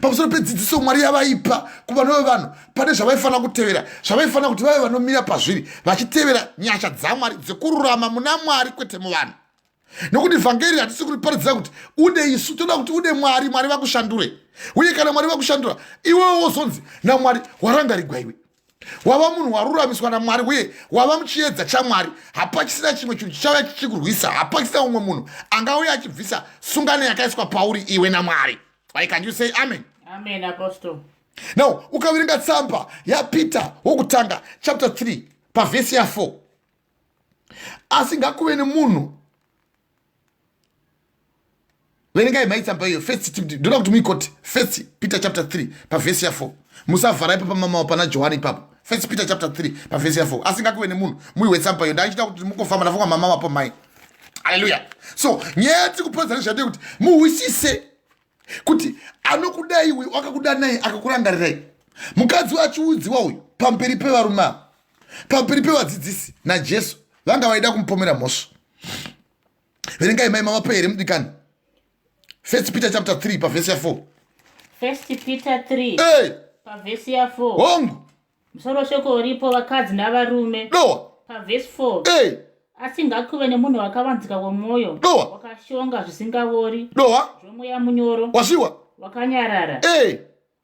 A: pamusoro pedzidziso mwari yavaipa kuvana vevanhu pane zvavaifanira kutevera zvavaifanira kuti vave vanomira pazviri vachitevera nyasha dzamwari dzekururama muna mwari kwete muvanhu nokuti vhangeri hatisi kuriparidzira kuti ude isu toda kuti ude mwari mwari vakushandure uye kana mwari vakushandura iwewo wozonzi namwari warangarigwa iwe wava munhu waruramiswa namwari uye wava muchiedza chamwari hapachisina chimwe chinhu chichauya chichikurwisa hapachisina umwe munhu angauya achibvisa sungano yakaiswa pauri iwe namwari why can you say amen
B: amen apostle
A: now ukaverenga tsamba yapeter wokutanga chapter 3 pavhesi ya 4 asi ngakuve nemunhu verengai mai tsamba iyo first ndoda kuti muikote first peter chapter 3 pavhesi ya 4 musavhara ipapo mamawa pana johani ipapo first peter chapter 3 pavhesi ya 4 asi ngakuve nemunhu muiwe tsamba iyo ndaichida kuti mukofamba ndafunga mama wapo mai haleluya so nyaya yatiri kupodzana nezvade kuti muhwisise kuti anokudai uyu akakudanai akakurangarirai mukadzi wachiudziwa uyu pamberi pevarume ava pamberi pevadzidzisi najesu vanga vaida kumupomera mhosva verengai mai mavapo here mudikani first peter chapter 3 pavhesi ya 4
B: first peter 3 hey. pavhesi ya 4
A: hongu
B: musoro shoko uripo vakadzi navarume
A: dowa
B: pavhesi 4
A: hey.
B: asi ngakuve nemunhu wakavanzika womwoyo
A: dowa
B: wakashonga zvisingavori
A: dowa
B: zvomweya munyoro
A: wasviwa
B: wakanyarara
A: hey.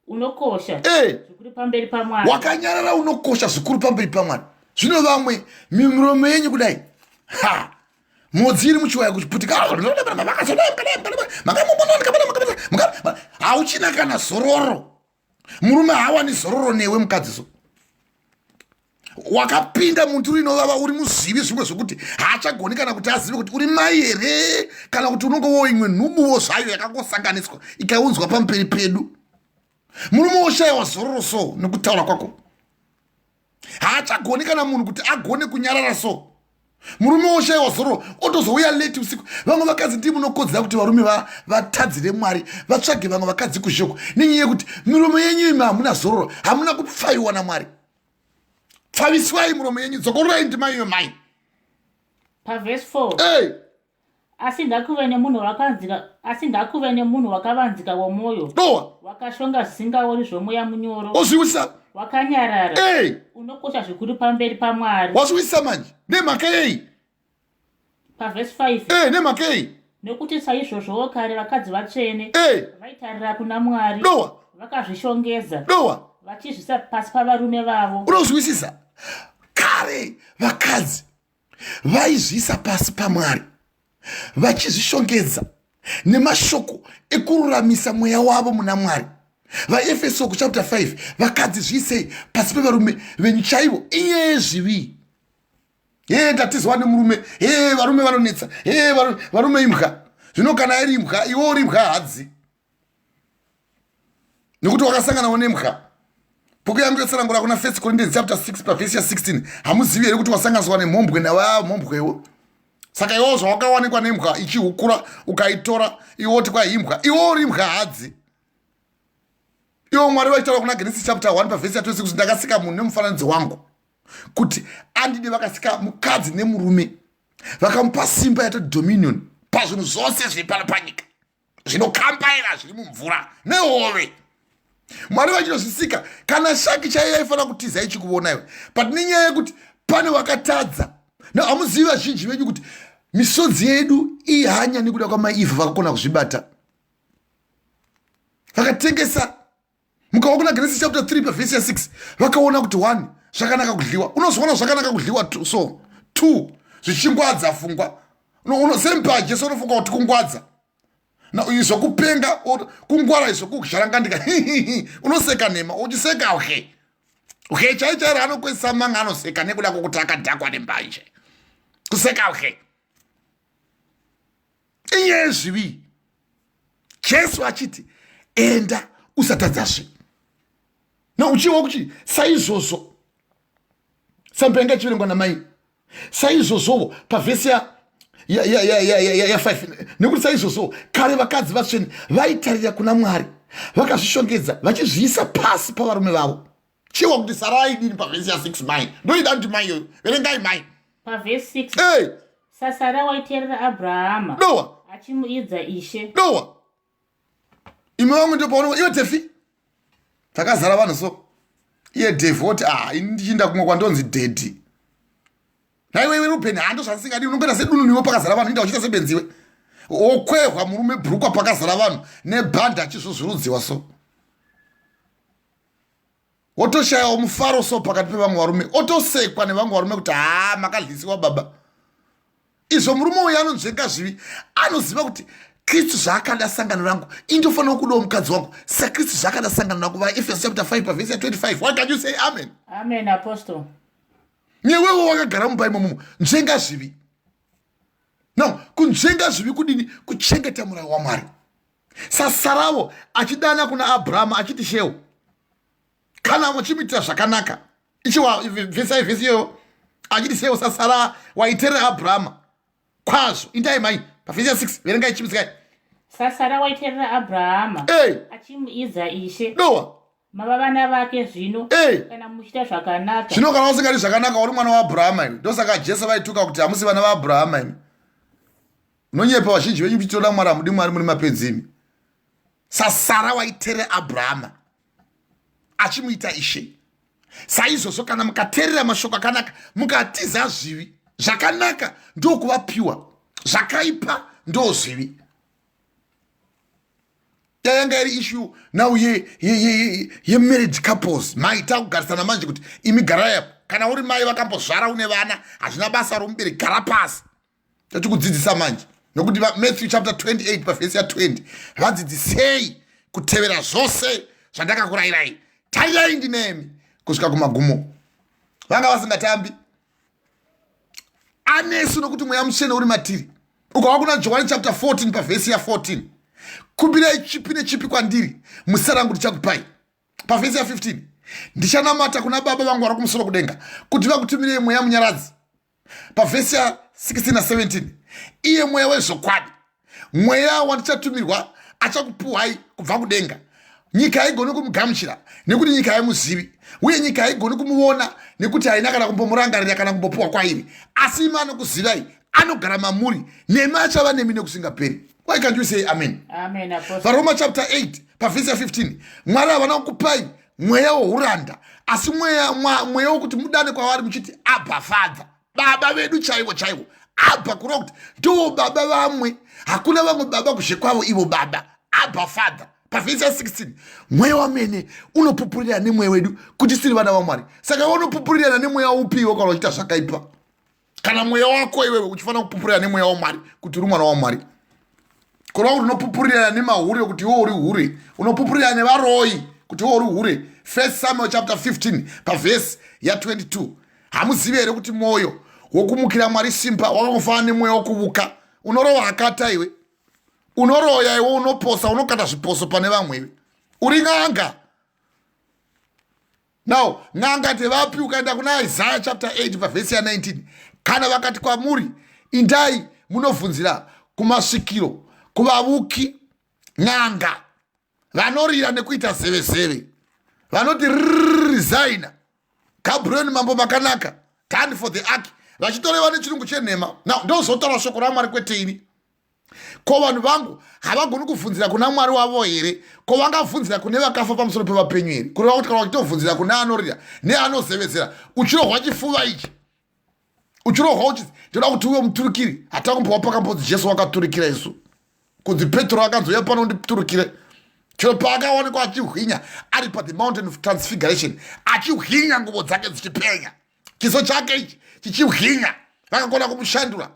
B: Unokosha
A: eh.
B: zvikuru pamberi paMwari.
A: Wakanyarara unokosha zvikuru pamberi paMwari. Zvino vamwe miromo yenyu kudai ha mhodzi iri muchiwaya kuchiputika hauchina kana zororo murume haawani zororo newe mukadzi so wakapinda munduru inovava uri muzivi zvimwe zvekuti haachagoni kana kuti azive kuti uri mai here kana kuti unongowo imwe nhumuwo zvayo yakangosanganiswa ikaunzwa pamberi pedu murume woshayiwa zororo so nekutaura kwako Haachagoni kana munhu kuti agone kunyarara so. Murume woshaiwa zororo, otozouya late usiku. Vamwe vakadzi ndii munokodzera kuti varume vatadzire Mwari, vatsvage vamwe vakadzi kuzhoko, nenyaya yekuti miromo yenyu imi hamuna zororo, hamuna kupfaiwa naMwari. Pfaviswai muromo yenyu, dzokororai ndima iyo mai.
B: Pavhesi 4. Hey. Asi ngakuve nemunhu wakanzika, asi ngakuve nemunhu wakavanzika womwoyo.
A: Dowa.
B: Wakashonga zvisingaori zvomweya munyoro.
A: Ozviwisa.
B: Wakanyarara.
A: Hey.
B: Unokosha zvikuru pamberi paMwari.
A: Wazviwisa manje. Nemhaka yei?
B: Pavhesi 5.
A: Hey, nemhaka yei?
B: Nokuti saizvozvowo kare vakadzi vatsvene
A: hey.
B: Vaitarira kuna Mwari.
A: Dowa.
B: Vakazvishongedza.
A: Dowa.
B: Vachizvisa pasi pavarume vavo.
A: Unozwisisa? Kare vakadzi vaizviisa pasi paMwari vachizvishongedza nemashoko ekururamisa mweya wavo muna Mwari. VaEfeso kuchapter 5, vakadzi zviisei pasi pevarume venyu chaivo. Inyaya yezvivi. Hee, ndatizwa nemurume. Hee, varume vanonetsa. Hee, varume imbwa. Zvino kana iri imbwa, iwe uri imbwa hadzi, nekuti wakasanganawo nembwa. Bhuku yangu yotsanangura kuna First Corinthians chapter 6 pavhesi ya16, hamuzivi here kuti wasanganiswa nemhombwe navamhombwewo? Saka iwewo zvawakawanikwa nembwa ichihukura ukaitora, iwe woti kwaimbwa, iwe uri imbwa hadzi. Iwo Mwari vachitaura kuna Genesis chapter 1 pavhesi ya26 kuti ndakasika munhu nemufananidzo wangu kuti andide. Vakasika mukadzi nemurume, vakamupa simba yatoti dominion pazvinhu zvose zviri pano panyika, zvinokambaira, zviri mumvura nehove. Mwari vachinozvisika, kana shaki chaiyo yaifanira kutiza ichikuvona iwe. But nenyaya yekuti pane vakatadza, hamuzivi vazhinji venyu kuti misodzi yedu ihanya nekuda kwamaiivha vakakona kuzvibata, vakatengesa. Mukawa kuna Genesis chapter 3 pavhesi ya6, vakaona kuti 1 zvakanaka kudliwa. Unozoona zvakanaka kudliwa so 2 zvichingwadza fungwa. Sempa Jesu unofunga kuti kungwadza izvokupenga, kungwara izvokuzharangandika, unoseka nhema uchiseka he he chai chairo anokwesa manga anoseka nekuda kwokuti akadhakwa nembanje. Kuseka he inyaya yezvivi. Jesu achiti enda usatadzazve. No uchiwa kuti saizvozvo sampenga ichiverengwa namai saizvozvowo pavhesi ya5, nekuti saizvozvowo kare vakadzi vatsvene vaitarira kuna Mwari, vakazvishongedza vachizviisa pasi pavarume vavo. Chiwa kuti Sara aidini pavhesi ya6 mai? Ndoida kuti mai iyoyo verengai mai.
B: Pavhesi 6.
A: Hey.
B: SaSara waiteerera Abrahama.
A: Dowa.
B: Achimuidza ishe.
A: Dowa. Imi vamwe ndopaona iwe tefi takazara vanhu so iye devhi woti, ah, ini ndichinda kumwe kwandonzi daddy. Naiwe iwe Ruben, hando zvandisingadi. Unongoita sedununu iwe pakazara vanhu, inda uchiita sebenziwe, wokwehwa murume bhurukwa pakazara vanhu nebhandi achizvuzvurudziwa so, wotoshayawo mufaro so pakati pevamwe varume, otosekwa nevamwe varume kuti haa, makadlisiwa baba. Izvo murume uyu anonzvenga zvivi, anoziva kuti Kristu zvaakada sangano rangu, indofanira kudawo mukadzi wangu saKristu zvaakada sangano rangu. VaEfeso chapter 5 pavhesi ya25. What can you say? Amen.
B: Amen, apostle.
A: Newewo wakagara mumba imomomo, nzvenga zvivi. No kunzvenga zvivi kudini? Kuchengeta murayo waMwari, saSaravo achidana kuna Abrahama achiti shewo, kana muchimuitira zvakanaka. Ichiwa vhesai vhesi iyoyo, achiti shewo saSara waiterera Abrahama kwazvo. Indai mai pavhesi ya6, verengai, chimiskai.
B: SaSara waiteerera Abrahama,
A: Hey.
B: achimuidza ishe.
A: Dowa.
B: Mava vana vake zvino,
A: Hey.
B: kana muchiita zvakanaka.
A: Zvino kana usingadi zvakanaka, uri mwana waAbrahama iwe? Ndosaka Jesu vaituka kuti hamusi vana vaAbrahama imi, unonyepa. Vazhinji venyu muchitoda Mwari, hamudi Mwari, muri mapenzi imi. SaSara waiterera Abrahama achimuita ishe, saizvozvo kana mukateerera mashoko akanaka, mukatiza zvivi, zvakanaka ndokuvapiwa, zvakaipa ndo zvivi. Yayanga iri issue now yemarriage couples. Mai takugarisana manje kuti imi garai apo. Kana uri mai vakambozvara, une vana, hazvina basa romubereki, gara pasi, tachikudzidzisa manje, nokuti Matthew chapter 28 pavhesi ya20, vadzidzisei kutevera zvose zvandakakurayirai, tarirai ndinemi kusvika kumagumo. Vanga vasingatambi anesu, nokuti Mweya Mutsvene uri matiri. Ukava kuna Johani chapter 14 pavhesi ya14, kumbirai chipi nechipi kwandiri muzita rangu, ndichakupai. Pavhesi ya15. Ndichanamata kuna Baba vangu vari kumusoro kudenga kuti vakutumirei Mweya Munyaradzi. Pavhesi ya 16 na 17, iye Mweya wezvokwadi, Mweya wandichatumirwa, achakupuhwai kubva kudenga. Nyika haigoni kumugamuchira nekuti nyika haimuzivi, uye nyika haigoni kumuona nekuti haina kana kumbomurangarira kana kumbopuwa kwairi. Asi imi anokuzivai, anogara mamuri, nemi achava nemi nekusingaperi. Why can't you say amen?
B: Amen, Apostle.
A: VaRoma chapter 8 pavhesi ya 15, Mwari havana kukupai mweya wouranda, asi mweya mweya wokuti mudane kwavari muchiti, "Abba, Father," Baba vedu chaivo chaivo. Abba kureva kuti ndivo baba vamwe, hakuna vamwe baba kuzhe kwavo, ivo Baba, Abba Father. Pavhesi ya 16, Mweya wamene unopupurirana nemweya wedu kuti siri vana vaMwari. Saka iwe unopupurirana nemweya upiwo kana uchiita zvakaipa? Kana mweya wako iwewe uchifanira kupupurirana nemweya waMwari kuti uri mwana waMwari, kureva kuti unopupurirana nemahure kuti iwe uri hure, unopupurirana nevaroi kuti iwe uri hure. First Samuel chapter 15 pavhesi ya22, hamuzivi here kuti mwoyo wokumukira Mwari simba wakangofanana nemweya wokuvuka? Unorova hakata iwe, unoroya iwe, unoposa, unokata zviposo pane vamwe iwe, uri n'anga. Now n'anga ndevapi? Ukaenda kuna Isaiah chapter 8 pavhesi ya19, kana vakati kwamuri, "Indai munovhunzira kumasvikiro, kuvavuki," n'anga vanorira nekuita zevezeve, vanoti resign, Gabriel mambo makanaka, time for the ark, vachitoreva nechirungu chenhema. Now ndozotaura shoko raMwari, kwete ini. Ko vanhu vangu havagoni kuvhunzira kuna Mwari wavo here? Ko vangavhunzira kune vakafa pamusoro pevapenyu here? Kureva kuti kana vachitovhunzira kune anorira neanozevezera, uchirohwa chifuva ichi, uchirohwa uchi, ndoda kuti uve muturikiri. Hatakumbowa pakambodzi Jesu wakaturikira isu, kunzi Petro akanzi, "Uya pano nditurikire." Chero paakawanikwa achihwinya ari pa the Mountain of Transfiguration, achihwinya, nguvo dzake dzichipenya, chiso chake ichi chichihwinya, vakakona kumushandura.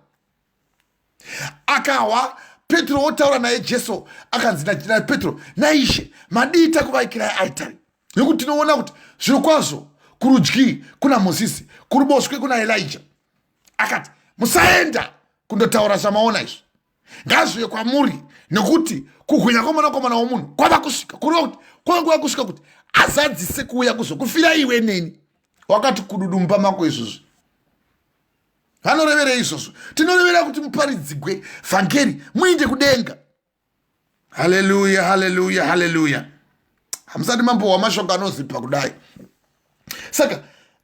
A: Akahwa Petro wotaura naye Jesu, akanzi naPetro, "Naishe, madiita kuvaikirai aritari, nekuti tinoona kuti zviro kwazvo kurudyi kuna Mozisi, kuruboshwe kuna Elija." Akati, "Musaenda kundotaura zvamaona izvi, ngazvive kwamuri, nekuti kuhwinya kwomwanakomana womunhu kwava kusvika." Kureva kuti kwava kuva kusvika kuti azadzise kuuya kuzokufira iwe neni. Wakati kududumba mako izvozvi, vanoreverei izvozvo? Tinorevera kuti muparidzigwe vhangeri, muinde kudenga. Haleluya, haleluya, haleluya! Hamusati mambohwa mashoko anozipa kudai. Saka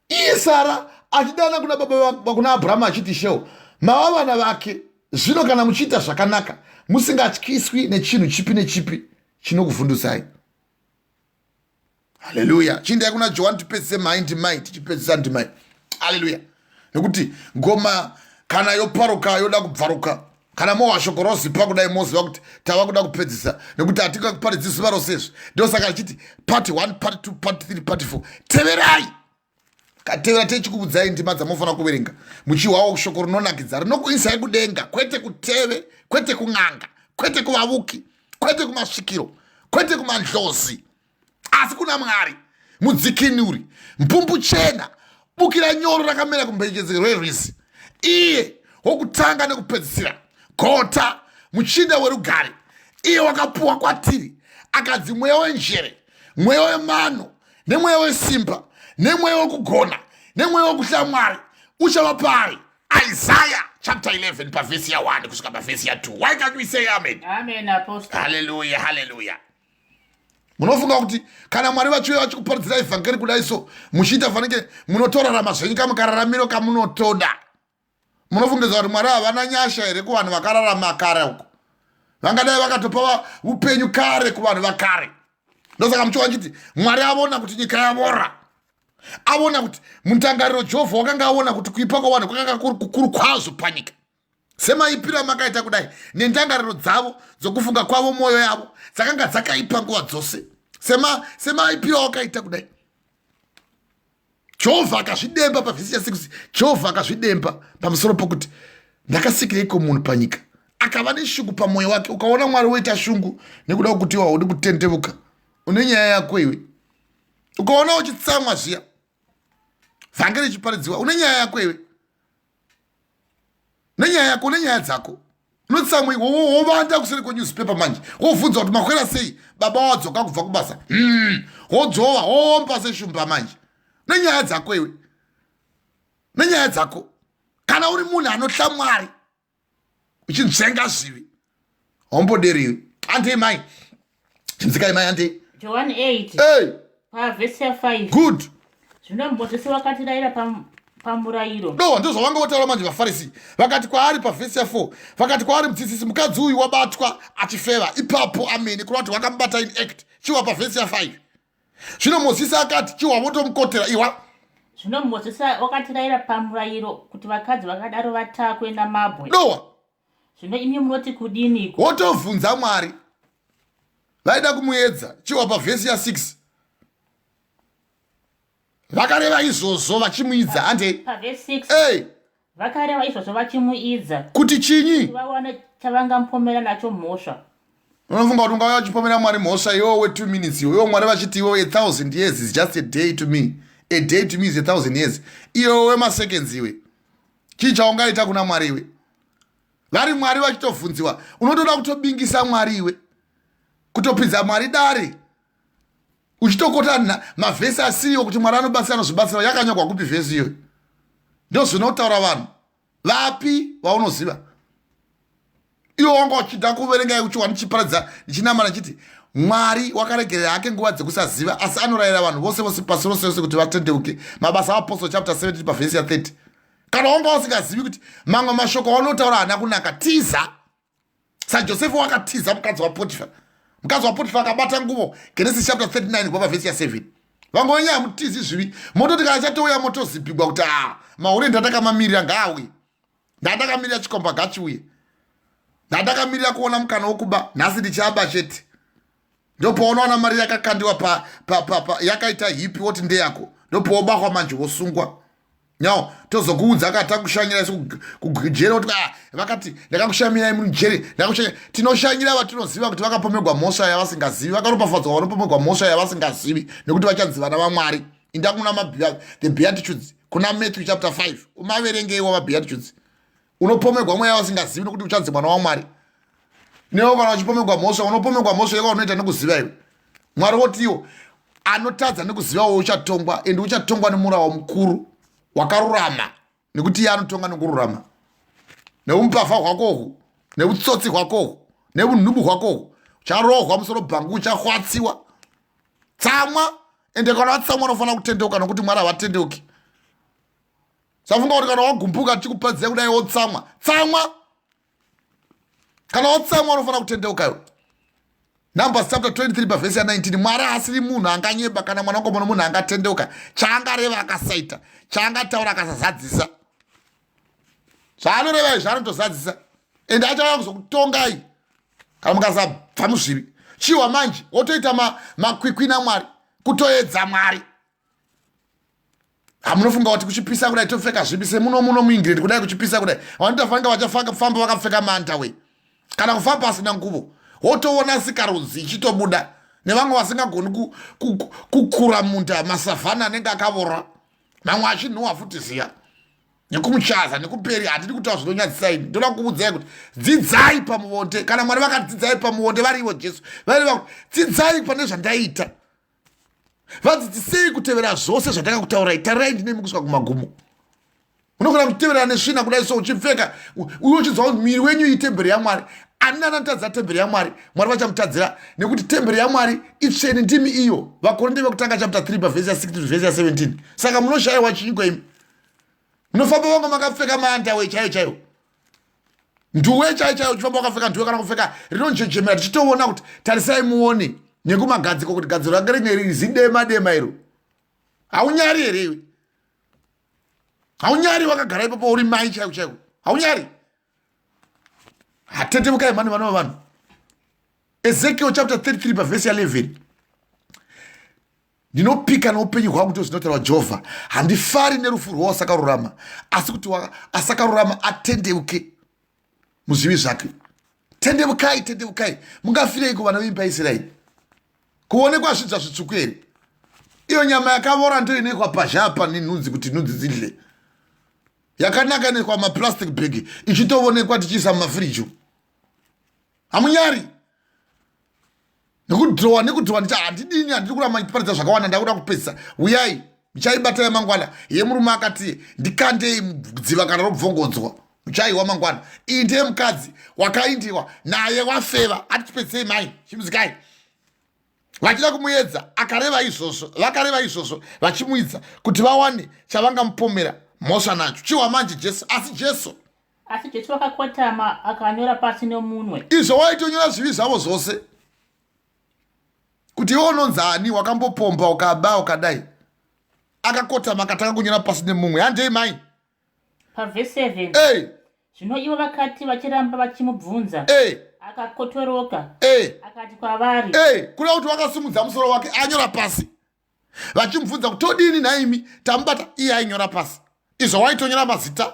A: iye Sara achidana kuna baba, kuna Abrahamu, achiti, "Shewo, mava vana vake zvino, kana muchiita zvakanaka, musingatyiswi nechinhu chipi nechipi chinokuvhundusai." Haleluya! Chiindai kuna Johani, tipedzise mai ndimai, tichipedzisa ndimai. Haleluya! Nekuti ngoma kana yoparuka, yoda kubvaruka, kana mowa shoko rozipa kudai, moziva kuti tava kuda kupedzisa, nekuti hatingakuparidzi zuva rose izvi. Ndosaka achiti part 1, part 2, part 3, part 4. Teverai, katevera, techikuudzai ndima dzamunofanira kuverenga, muchihwawo shoko rinonakidza rinokuisai kudenga, kwete kuteve, kwete kun'anga, kwete kuvavuki, kwete kumasvikiro, kwete kumandlozi, asi kuna Mwari mudzikinuri, mbumbu chena, bukira nyoro rakamera kumbenjedzero rwerwizi, iye wokutanga nekupedzisira, gota, muchinda werugare, iye wakapuwa kwatiri, akadzi mweya wenjere, mweya wemano, nemweya wesimba, nemweya wekugona, nemweya wekutya Mwari uchava pari. Isaiah chapter 11 pavhesi ya1 kusvika pavhesi ya2. Why can't we say amen?
B: Amen, Apostle.
A: Haleluya, haleluya! Munofunga kuti kana Mwari vachiuya vachikuparidzirai vhangeri kudai so, muchiita fanike munotorarama zvenyu kamukararamiro kamunotoda, munofungidza kuti Mwari havana nyasha here kuvanhu vakararama kare uko? Vangadai vakatopa upenyu kare kuvanhu vakare. Ndosaka muchiwa chiti Mwari avona kuti nyika yavora, avona kuti mutangariro Jehovha wakanga aona kuti kuipa kwavanhu kwakanga kuri kukuru kwazvo panyika, semaipiro amakaita kudai, nendangariro dzavo dzokufunga kwavo mwoyo yavo dzakanga dzakaipa nguva dzose, semaipiro awakaita kudai. Jehovha akazvidemba pavhesi ya6. Jehovha akazvidemba pamusoro pokuti ndakasikireiko munhu panyika, akava neshungu pamwoyo wake. Ukaona Mwari woita shungu nekuda kwekuti iwe haudi kutendevuka, une nyaya yako iwe. Ukaona uchitsamwa zviya vhangeri richiparidziwa, une nyaya yako iwe, nenyaya yako, une nyaya dzako. Unotsamwei? Wovanda kuseri kwenewspaper manje, wovhunza kuti makwera sei, baba wadzoka kubva kubasa. Wodzova, woomba seshumba manje nenyaya dzako iwe, nenyaya dzako. Kana uri munhu anotya Mwari uchinzvenga zvivi, haumboderiwi. Andei mai, chinzikai mai, andei.
B: John 8.
A: Hey.
B: Pavhesi ya5.
A: Good.
B: Zvino Mozisi wakatirayira pamurayiro.
A: Do ndozvavanga votaura manje vaFarisi. Vakati kwaari pavhesi ya4, vakati kwaari, "Mudzidzisi, mukadzi uyu wabatwa achifeva." Ipapo amene kureva kuti vakamubata in act. Chiwa pavhesi ya5. Zvino Mozisi akati, chiwa votomukotera iwa.
B: Zvino Mozisi wakatirayira pamurayiro kuti vakadzi vakadaro vatakwe namabwe.
A: Dowa.
B: Zvino imi munoti kudiniko?
A: Wotovhunza Mwari. Vaida kumuedza. Chiwa pavhesi ya6. Vakareva izvozvo vachimuidza. Handei.
B: Pavhesi 6.
A: Hey.
B: Vakareva izvozvo vachimuidza.
A: Kuti chinyi?
B: Vawane chavangamupomera nacho mhosva.
A: Unofunga kuti ungauya uchipomera Mwari mhosva iwewo we2 minutes iwe, iwo Mwari vachiti iwewo, "A 1000 years is just a day to me, a day to me is 1000 years." Iwewo wemaseconds iwe, chii chaungaita kuna Mwari iwe? Vari Mwari vachitovhunziwa, unotoda kutobingisa Mwari iwe, kutopinza Mwari dare, uchitokota mavhesi asiriwo kuti Mwari anobatsira, anozvibatsira. Yakanyorwa kupi vhesi iyoyo? Ndo zvinotaura vanhu vapi vaunoziva iwo. Wanga uchida kuverenga uchiwa ndichiparadza, ndichinamana ndichiti Mwari wakaregerera hake nguva dzekusaziva, asi anorayira vanhu vose vose pasi rose rose kuti vatendeuke. Mabasa aApostle chapter 17 pavhesi ya30. Kana wanga usingazivi kuti mamwe mashoko aunotaura haana kunaka, tiza saJosefa wakatiza mukadzi waPotifa. Mukadzi waPotifa akabata nguvo. Genesis chapter 39 kubva pavhesi ya7. Vangonyaya mutizi zvivi, mototi kana chatouya motozipigwa kuti a mahure ndatakamamirira ngaauye, ndandakamirira chikomba ngachiuye, ndandakamirira kuona mukana wokuba, nhasi ndichaba chete. Ndopaunoona mari yakakandiwa pa, pa, pa, pa, yakaita hipi, woti ndeyako. Ndopaubahwa manje, wosungwa. Nyao tozokuudza akati takushanyira isu kujere, kuti ah, vakati ndakakushamirai mujere, ndakakushanyira. Tinoshanyira vatinoziva kuti vakapomegwa mhosva yavasingazivi. Vakaropafadzwa vanopomegwa mhosva yavasingazivi, nekuti vachanzi vana vaMwari. Inda kuna the Beatitudes, kuna Matthew chapter 5, umaverengeiwo maBeatitudes. Unopomegwa mweya wasingazivi nokuti uchanzi mwana waMwari. Newo kana uchipomegwa mhosva, unopomegwa mhosva yeka unoita nekuziva iwe. Mwari wotiwo anotadza nekuzivawo uchatongwa, ende uchatongwa nemurawo mukuru wakarurama, nekuti iye anotonga nekururama. Neumbavha hwakohwu, neutsotsi hwakohwu, neunhubu hwakohwu, ucharohwa musoro bhangu, uchahwatsiwa. Tsamwa, ende kana watsamwa unofanira kutendeuka, nokuti Mwari havatendeuki. Safunga kuti kana wagumbuka tichikupadzia kudai wotsamwa. Tsamwa, kana watsamwa unofanira kutendeuka iwe. Numbers chapter 23 pavhesi ya19. Mwari asiri munhu anganyeba, kana mwanakomana munhu angatendeuka. Chaangareva akasaita, chaangataura akasazadzisa. Zvaanoreva izvi anotozadzisa, ende achauya kuzokutongai kana mukasabva muzvivi. Chiwa manje wotoita makwikwi naMwari, kutoedza Mwari. Hamunofunga kuti kuchipisa kudai topfeka zvipi? Semuno muno muEngland kudai kuchipisa kudai, vanotofanira vachafamba vakapfeka maunderwear kana kufamba pasina nguvo. Wotoona sikarudzi ichitobuda, nevamwe vasingagoni kukura munda, masavanna anenge akavora, mamwe achinhuhwa futi ziya nekumuchaza nekuperi. Handidi kutaura zvinonyadzisai. Ndoda kuudzai kuti dzidzai pamuvonde. Kana Mwari vakati dzidzai pamuvonde, varivo Jesu vaireva kuti dzidzai pane zvandaiita. Vadzidzisei kutevera zvose zvandakakutaurai. Tarirai, ndinemi kusvika kumagumo. Unogona kutevera nesvina kudai so uchipfeka uye uchinzwa kuti miri wenyu itemberi yaMwari. Ani nani anotadzira temberi yaMwari, Mwari vachamutadzira, nekuti temberi yaMwari itsvene, ndimi iyo. VaKorinde vekutanga chapter 3 pavhesi ya16 to vhesi ya17. Saka munoshayiwa chinyiko imi? Munofamba vanga makapfeka maunderwear chaiyo chaiyo, nduwe chaiyo chaiyo, uchifamba wakapfeka nduwe kana kupfeka rinonjejemera, tichitoona kuti tarisai muone nekumagadziko kuti gadziro rake ringe riri zidema dema iro. Haunyari here iwe? Haunyari wakagara ipapo uri mai chaiko chaiko? Haunyari? Hatetevukai mani vana vavanhu. Ezekiel chapter 33 pavhesi ya11. "Ndinopika noupenyu hwangu," ndo zvinotaura Jehovha, "handifari nerufu rwawasakarurama, asi kuti asakarurama atendeuke muzvivi zvake." Tendeukai, tendeukai! Mungafireiko, vana veimba yaIsraeri? Kuonekwa zvidzva zvitsvuku here? Iyo nyama yakavora ndo inoikwa pazha apa nenhunzi kuti nhunzi dzidle. Yakanaka inoikwa maplastic bag, ichitovonekwa tichiisa mumafiriji. Hamunyari nekudhirowa nekudhirowa ndicha handidini, handiri kuramba ndichiparidza zvakawanda, ndakuda kupedzisa. Uyai, muchaibata yamangwana. Yemurume akati ndikandei mudziva kana robvongodzwa, muchaiwa mangwana. Iyi ndiye mukadzi wakaindiwa naye wafeva. Atipedzei mai, chimuzikai. Vachida kumuedza akareva izvozvo, vakareva izvozvo vachimuidza kuti vawane chavangamupomera mhosva nacho. Chiwa manje Jesu, asi Jesu
B: Asi Jesu akakotama akanyora pasi nomunwe.
A: Izvo waitonyora zvivi zvavo zvose, kuti iwe unonzi ani, wakambopomba, ukaba, ukadai. Akakotama akatanga kunyora pasi nemumwe. Handei mai.
B: Pavhesi 7.
A: Hey.
B: Zvino ivo vakati vachiramba vachimubvunza,
A: hey.
B: Akakotoroka,
A: hey.
B: Akati kwavari,
A: hey. Kuda kuti wakasimudza musoro wake anyora pasi, vachimubvunza kuti todini nhaimi, tamubata, iye ainyora pasi. Izvo waitonyora mazita.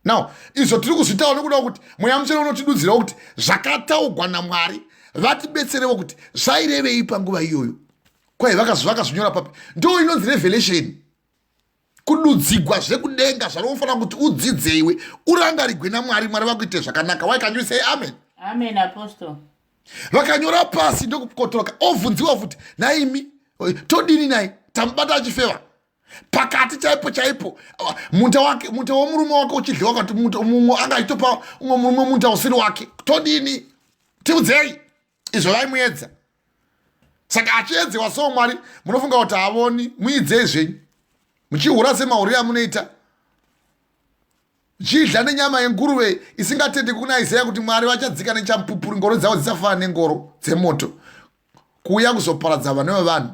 A: Now izvo tiri kuzvitaura nekuda kuti Mweya Mutsvene unotidudzirawo kuti zvakataugwa naMwari, vatibetserewo kuti zvairevei panguva iyoyo. Kwai vakazvinyora papi? Ndo inonzi revelation, kududzigwa zvekudenga zvarofanira kuti udzidze iwe, urangarigwe naMwari, Mwari vakuite zvakanaka. Why can you say amen?
B: Amen, apostle.
A: Vakanyora pasi ndokukotoroka, ovhunziwa futi, naimi todini nai, tamubata achifeva pakati chaipo chaipo, munda wake, munda womurume wake uchidliwa, kati mumwe anga achitopa umwe murume munda usiri wake, todini, tiudzei. Izvo vaimuedza. Saka achiedzewa so Mwari munofunga kuti havoni? Muidzei zvenyu muchihura semahuriro amunoita, chidla nenyama yenguruve isingatendeki kuna Isaya kuti Mwari vachadzika nechamupupuri, ngoro dzavo dzisafanana nengoro dzemoto kuuya kuzoparadza vana vevanhu.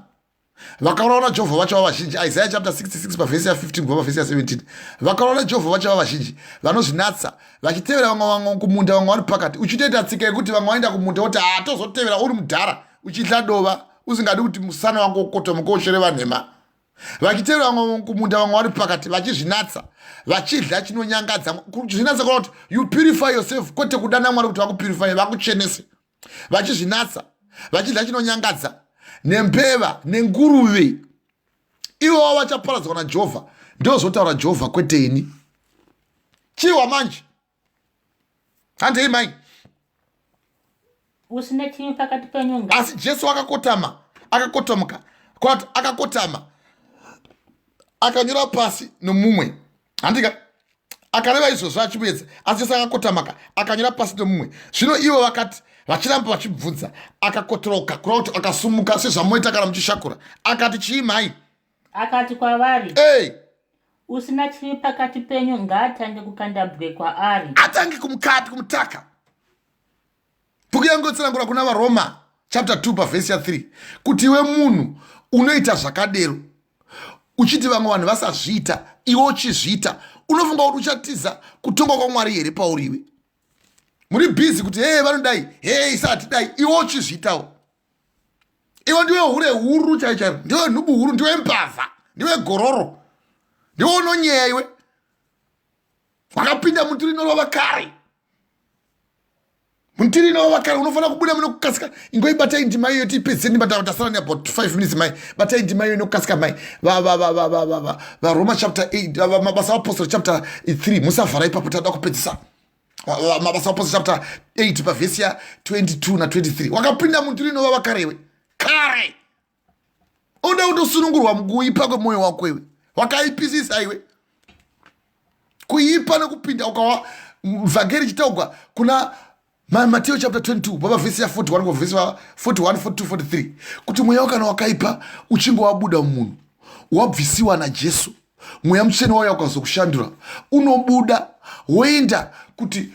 A: Vakaurawa naJehovha vachava vazhinji. Isaiah chapter 66 pavhesi ya15 kubva pavhesi ya17. Vakaurawa naJehovha vachava vazhinji, vanozvinatsa vachitevera vamwe, vamwe kumunda, vamwe vari pakati. Uchitoita tsika yekuti vamwe vaenda kumunda, woti hatozotevera, uri mudhara uchidla dova, usingadi kuti musana wangu ukotomuka uchireva nhema. Vachitevera vamwe kumunda, vamwe vari pakati, vachizvinatsa vachidla chinonyangadza. Kuzvinatsa kuna kuti you purify yourself, kwete kudana Mwari kuti vakupurify, vakuchenese. Vachizvinatsa vachidya chinonyangadza nembeva nenguruve, ivowo vachaparadzwa naJehovha, ndozvotaura Jehovha, kwete ini. Chiwa manje, handei mai.
B: Usina chivi pakati penyu.
A: Asi Jesu akakotama, akakotomuka kwati akakotama akanyora pasi nomumwe. Handika akareva izvozvo achimuedza, asi Jesu akakotamaka akanyora pasi nomumwe. Zvino ivo vakati vachiramba vachibvunza, akakotoroka, kureva kuti akasumuka sezvamoita kana muchishakura, akati chii mhai?
B: Akati kwavari,
A: Hey.
B: Usina chivi pakati penyu ngaatange kukanda bwe kwaari.
A: Atange kumukati kumutaka. Bhuku yangu yotsanangura kuna vaRoma chapter 2 pavhesi ya3 kuti iwe munhu unoita zvakadero, uchiti vamwe vanhu vasazviita, iwe uchizviita, unofunga kuti uchatiza kutongwa kwaMwari here pauri iwe? Muri busy kuti hee vanodai, hee isati dai, iwe uchizviitawo. Iwe ndiwe hure huru chai chairo, ndiwe nhubu huru, ndiwe mbavha, ndiwe gororo, ndiwe unonyeya iwe, wakapinda muturi inorova kare, mutiri inorova kare. Unofanira kubuda muno kukasika. Ingoi batai ndima iyo tiipedzise. Ndima tasara neabout 5 minutes mai. Batai ndima iyo inokukasika mai. VaRoma chapter 8, Mabasa Apostle chapter 3, musavhara ipapo, tada kupedzisa. Mabasa Apostle chapter 8 pavhesi ya22 na23. Wakapinda mutiri inovava karewe kare, unoda kutosunungurwa mukuipa kwemwoyo wako iwe. Wakaipisisa iwe, kuipa nekupinda ukawa vhangeri ichitaugwa kuna Mateo chapter 22 pavhesi ya41, pavhesi ya 41, 42, 43, kuti mweya kana wakaipa uchinge wabuda mumunhu, wabvisiwa naJesu, Mweya Mutsvene wauya ukazokushandura, unobuda woenda kuti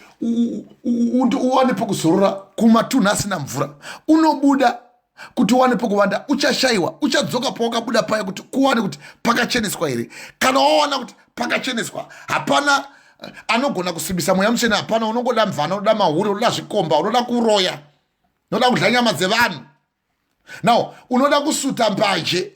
A: uwane pokuzorora kumatunhu asina mvura. Unobuda kuti uwane pokuvanda, uchashayiwa, uchadzoka pawakabuda paya kuti kuwane kuti pakacheneswa here. Kana wawana kuti pakacheneswa, hapana anogona kusimbisa Mweya Mutsvene, hapana. Unongoda mvana, unoda mahure, unoda zvikomba, unoda kuroya, unoda kudya nyama dzevanhu. Now unoda kusuta mbanje,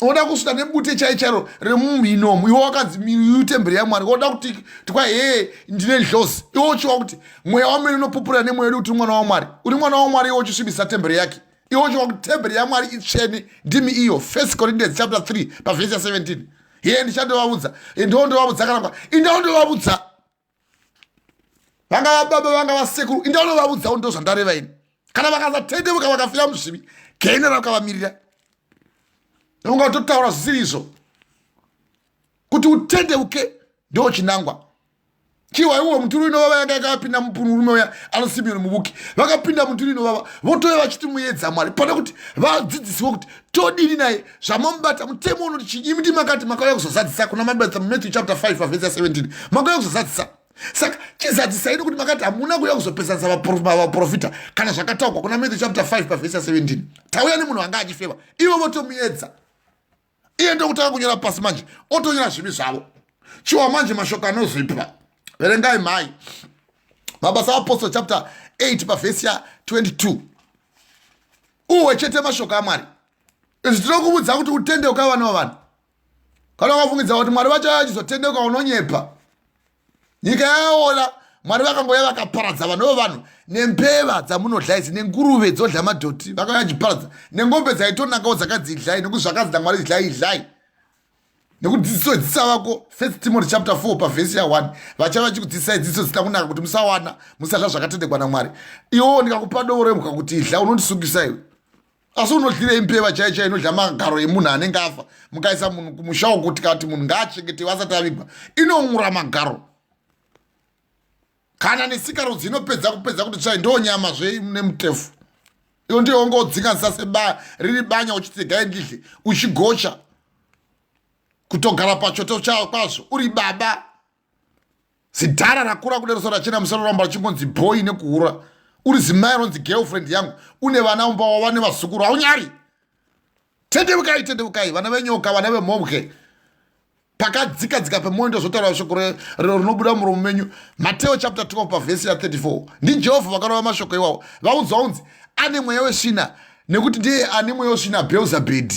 A: unoda kusuta nebute chai chairo remumhinomu. Iwe wakanzi temberi yaMwari, woda kuti tikwa hee ndine dlozi, iwe uchiwa kuti mweya wamene unopupurira nemweya wedu kuti uri mwana waMwari. Uri mwana waMwari, iwe uchisvibisa temberi yake, iwe uchiwa kuti temberi yaMwari itsvene ndimi iyo. First Corinthians chapter 3 pavhesi ya17. Ye ndichandovaudza, ndondovavudza kana kwa indondovavudza. Vanga vababa, vanga vasekuru, indaunovaudzawo ndo zvandareva ini. Kana vakasatendeuka vakafira muzvivi, gehena rakavamirira. Ungatotaura zvisiri izvo. Kuti utendeuke ndo chinangwa. Chiwa iwo muturu inovava yanga yakapinda murume uya anoSimiyoni muvuki. Vakapinda muturu inovava votouya vachiti muedza Mwari. Pane kuti vadzidzisiwe kuti todini naye zvamamubata mutemo unoti chii. Imi ndimakati makauya kuzozadzisa kuna mabata Matthew chapter 5 verse 17. Makauya kuzozadzisa. Saka chizadzisai nekuti makati hamuna kuuya kuzopesanisa vaprofita kana zvakataurwa kuna Matthew chapter 5 pavhesi ya 17. Tauya nemunhu anga achifeva. Ivo votomuedza. Iye ndokutanga kunyora pasi manje otonyora zvivi zvavo. Chiwa manje mashoko anozoipa. Verengai mhai. Mabasa aApostle chapter 8 pavhesi ya 22. Uwe chete mashoko aMwari. Izvi tinokuvudza kuti utendeuka vana vavanhu. Kana ukafungidza kuti Mwari vacho achizotendeuka unonyepa. Nyika yaola, Mwari vakangouya vakaparadza vanhu vevanhu nembeva dzamunodla idzi nenguruve dzodla madhoti vakauya vachiparadza nengombe dzaitonakawo dzakadzi idlai nekuti zvakanzi naMwari idlai idlai. Nekuti dzidziso dzisa vako First Timothy chapter 4 pavhesi ya 1 vachava vachikudzidzisai dzidziso dzisina kunaka kuti musawana musadla zvakatendekwa naMwari. Iwewo ndikakupa dovo remhuka kuti idla unondisungisa iwe. Asi unodlirei mbeva chai chai inodla magaro emunhu anenge afa? Mukaisa munhu kumusha uko tikati munhu ngaachengetewe asati avigwa, inon'ura magaro. Kana nesikarudzi inopedza kupedza kuti tsvai ndo nyama zve nemutefu. Iwe ndiyo wongodzinganisa seba riri banya uchiti gai ndidle uchigocha kutogara pachoto chawo kwazvo uri baba. Zidhara rakura kudero so rachena musoro ramba richingonzi boy nekuhura. Uri zimai ronzi girlfriend yangu, une vana umba wava nevazukuru, haunyari. Tendeukai, tendeukai vana venyoka, vana vemhombwe. Pakadzika dzika pemwoyo ndozotaura shoko rinobuda muromo menyu. Mateo chapter 12 pavhesi ya 34. NdiJehovha vakarova mashoko iwawo. Vaudzwa unzi ane mweya wesvina nekuti ndiye ane mweya wesvina Beelzebub.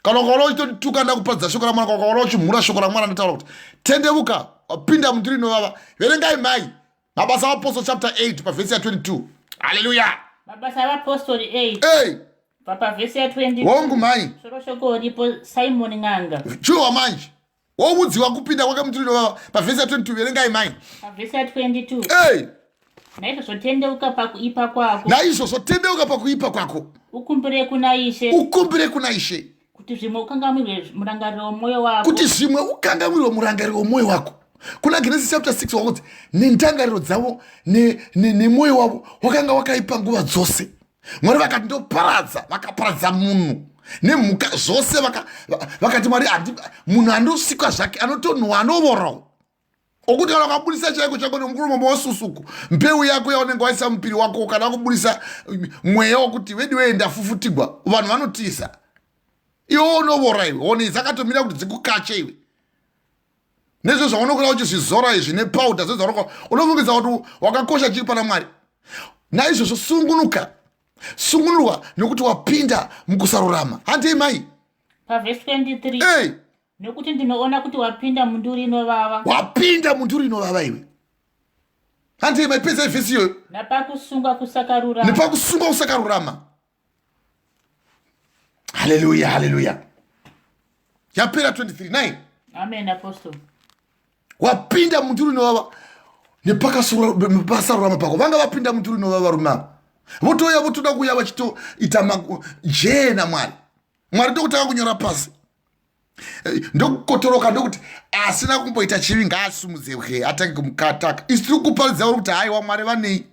A: Kana ukaona uchitondituka ndakuparidza shoko raMwari, kana ukaona uchimhura shoko raMwari ndataura kuti tendevuka, wapinda mundiro inovava. Verengai mai Mabasa aApostle chapter 8 pavhesi ya 22. Hallelujah.
B: Mabasa aApostle 8.
A: Hey.
B: Pavhesi ya 22.
A: Hongu mai.
B: Soro shoko ripo Simon Ng'anga.
A: Chiwa manje. Woudziwa kupinda kwake mundiro inovava pavhesi ya 22. Verengai mai.
B: Pavhesi ya 22.
A: Hey.
B: Naizvozvo tendeuka pakuipa kwako.
A: Naizvozvo tendeuka pakuipa kwako.
B: Ukumbire kuna Ishe.
A: Ukumbire kuna Ishe.
B: Kuti zvimwe ukanganwirwe murangariro womwoyo wako.
A: Kuti zvimwe ukanganwirwe murangariro womwoyo wako. Kuna Genesis chapter 6 wakunzi nendangariro dzavo nemwoyo wavo wakanga wakaipa nguva dzose. Mwari vakati ndoparadza, vakaparadza munhu nemhuka zvose, vakati Mwari munhu andosikwa zvake anotonhuwa anovorawo. Okuti kana ukabudisa chaiko chako nemuromo wasusuku mbeu yako yaunenge waisa mupiri wako, kana kubudisa mweya wokuti vedu wee ndafufutigwa, vanhu vanotiza. Iwe unovora iwe, hone dzakatomira kuti dzikukache iwe. Nezvo zvaunokura uchizvizora izvi nepauda zvezvaunokura, unofungidza kuti wakakosha chiri pana Mwari. Naizvozvo sungunuka, sungunurwa nekuti wapinda mukusarurama. Handei mai.
B: Pavhesi 23.
A: Hey.
B: Nekuti ndinoona kuti wapinda munduri inovava.
A: Wapinda munduri inovava iwe. Handei maipedza ivhesi iyoyo.
B: Napakusunga kusakarurama.
A: Nepakusunga kusakarurama. Hallelujah, hallelujah. Yapera 23 9.
B: Amen apostle.
A: Wapinda munduri inovava nepakasarurama pako. Vanga vapinda munduri inovava varume ava. Votouya votoda kuuya vachitoita jee naMwari. Mwari ndokutanga kunyora pasi. Ndokukotoroka ndokuti asina kumboita chivi ngaasumudzwe atange kumukataka. Isu tiri kuparidza uri kuti haiwa Mwari vanei.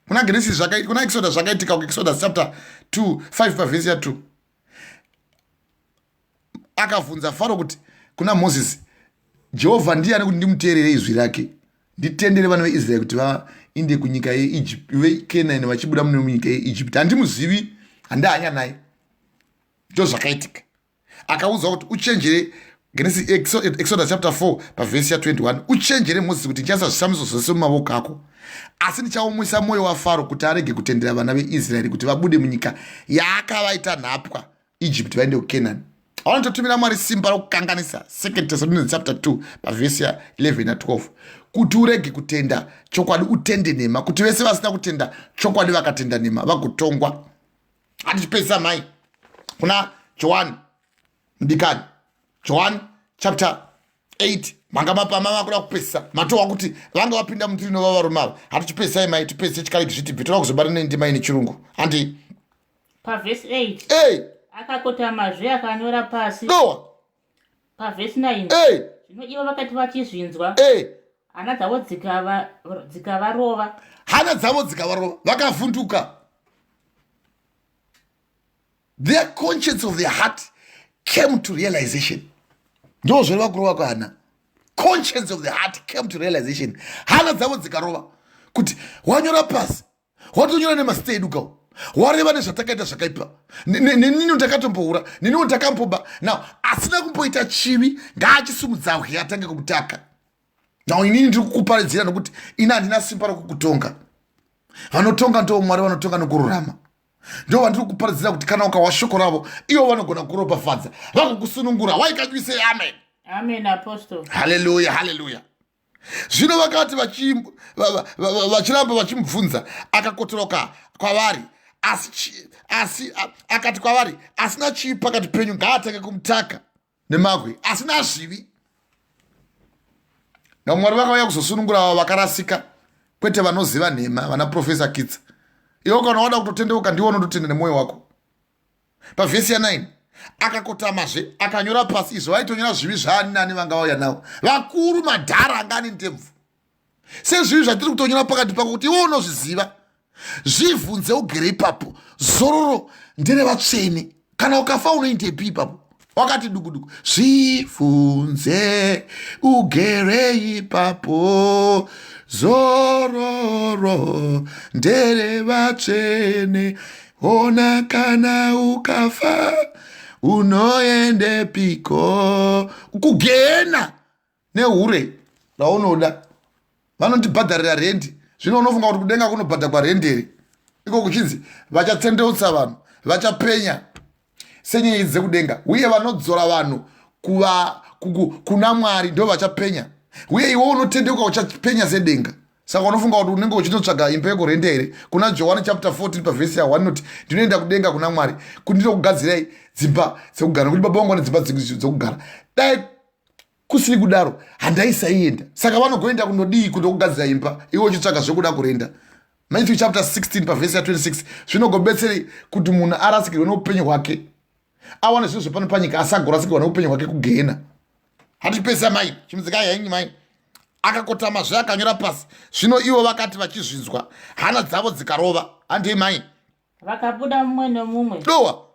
A: Kuna Genesis zvakaitika, kuna Exodus zvakaitika, ku Exodus chapter 2 5 pavhesi ya 2. Akavhunza Faro kuti kuna Moses, Jehovha ndiani kuti ndimuteerere izwi rake, nditendere vana veIsraeri kuti vainde kunyika yeEgypt, veKenani vachibuda mune munyika yeEgypt. Handimuzivi, handahanya naye. Ndozvakaitika. Akaudzwa kuti uchenjere, Genesis, Exodus chapter 4 pavhesi ya 21, uchenjere Moses kuti ndichaisa zvishamiso zvose mumavoko ako, asi ndichaomesa mwoyo waFaro kuti arege kutendera vana veIsraeri kuti vabude munyika yaakavaita nhapwa Egypt vaende kuKenani. Vanototumira Mwari simba rokukanganisa, 2 Thessalonians chapter 2 pavhesi ya 11 na 12, kuti urege kutenda chokwadi utende nhema, kuti vese vasina kutenda chokwadi vakatenda nhema vagotongwa. Hatichipedzisa mai kuna John mudikani, John chapter 8 manga mapama makuda kupedzisa matohwa kuti vanga vapinda mutiri nova varume ava hatichipedzisai mai tipedzise chikariki zvitibve toda kuzobata nendima ine chirungu handi
B: pavhesi 8 hey. Akakotamazve akanyora pasi.
A: Dowa.
B: Pavhesi 9
A: hey.
B: Zvino ivo vakati vachizvinzwa
A: hey.
B: Hana dzavo dzikavarova
A: hana dzavo dzikavarova vakavhunduka. Their conscience of their heart came to realization. Ndo zvoreva kurova kwehana. Conscience of the heart came to realization. Hana dzavo dzikarova kuti wanyora pasi, watonyora nemazita edu kawo, wareva nezvatakaita zvakaipa, nenini ndakatomboura, neniwo ndakamboba. Now asina kumboita chivi ngaachisimudza hwe atange kumutaka. Now inini ndiri kukuparidzira nokuti ini handina simba rokukutonga. Vanotonga ndo Mwari, vanotonga nokururama. Ndo vandiri kuparidzira kuti kana ukawa shoko ravo ivo vanogona kuropafadza vakukusunungura. Why can't we say amen?
B: Amen, apostle.
A: Hallelujah, hallelujah. Zvino vakati vachiramba vachimubvunza, akakotoroka kwavari, asi akati kwavari, asina chivi pakati penyu ngaatange kumutaka nemabwe, asina zvivi. NaMwari vakauya kuzosunungura ava vakarasika, kwete vanoziva nhema, vana Professor Kitsa. Iwe kana wada kutotendeuka ndiwe unototenda nemwoyo wako. Pavhesi ya9 akakotamazve akanyora pasi izvo vaitonyora zvivi zvaani nani vanga vauya navo, vakuru madhara anga ane ndebvu, sezvivi zvatiri kutonyora pakati pako kuti iwe unozviziva. Zvivhunze ugere ipapo. Zororo nderevatsvene. Kana ukafa unoindepi ipapo? Wakati dukuduku. Zvivhunze ugere ipapo. Zororo nderevatsvene. Ona kana ukafa unoendepiko? Kugena nehure raunoda vanotibhadharira rendi. Zvino unofunga kuti kudenga kunobhadhagwa rendi here? Iko kuchinzi vachatendeutsa vanhu, vachapenya senyenyedzi dzekudenga, uye vanodzora vanhu kuna Mwari ndo vachapenya. Uye iwe unotendeuka uchapenya sedenga. Saka unofunga kuti unenge uchinotsvaga imba yekurenda here? Kuna Johani chapter 14 pavhesi ya 1 inoti ndinoenda kudenga kuna Mwari kuti ndinokugadzirai dzimba dzekugara, nokuti baba vangu vane dzimba dzekugara. Dai kusiri kudaro handaisaienda. Saka vanogoenda kunodii? Kundokugadzira imba, iwe uchitsvaga zvekuda kurenda. Matthew chapter 16 pavhesi ya 26 zvinogobetserei kuti munhu arasikirwe neupenyu hwake, awane zvinhu zvepano panyika, asagorasikirwa neupenyu hwake kugehena. Hatipesa mai chimudzikai henyu mai. Akakotamazve akanyora pasi. Zvino ivo vakati vachizvinzwa hana dzavo dzikarova. Handei mai.
B: Vakabuda mumwe nemumwe.
A: Dowa.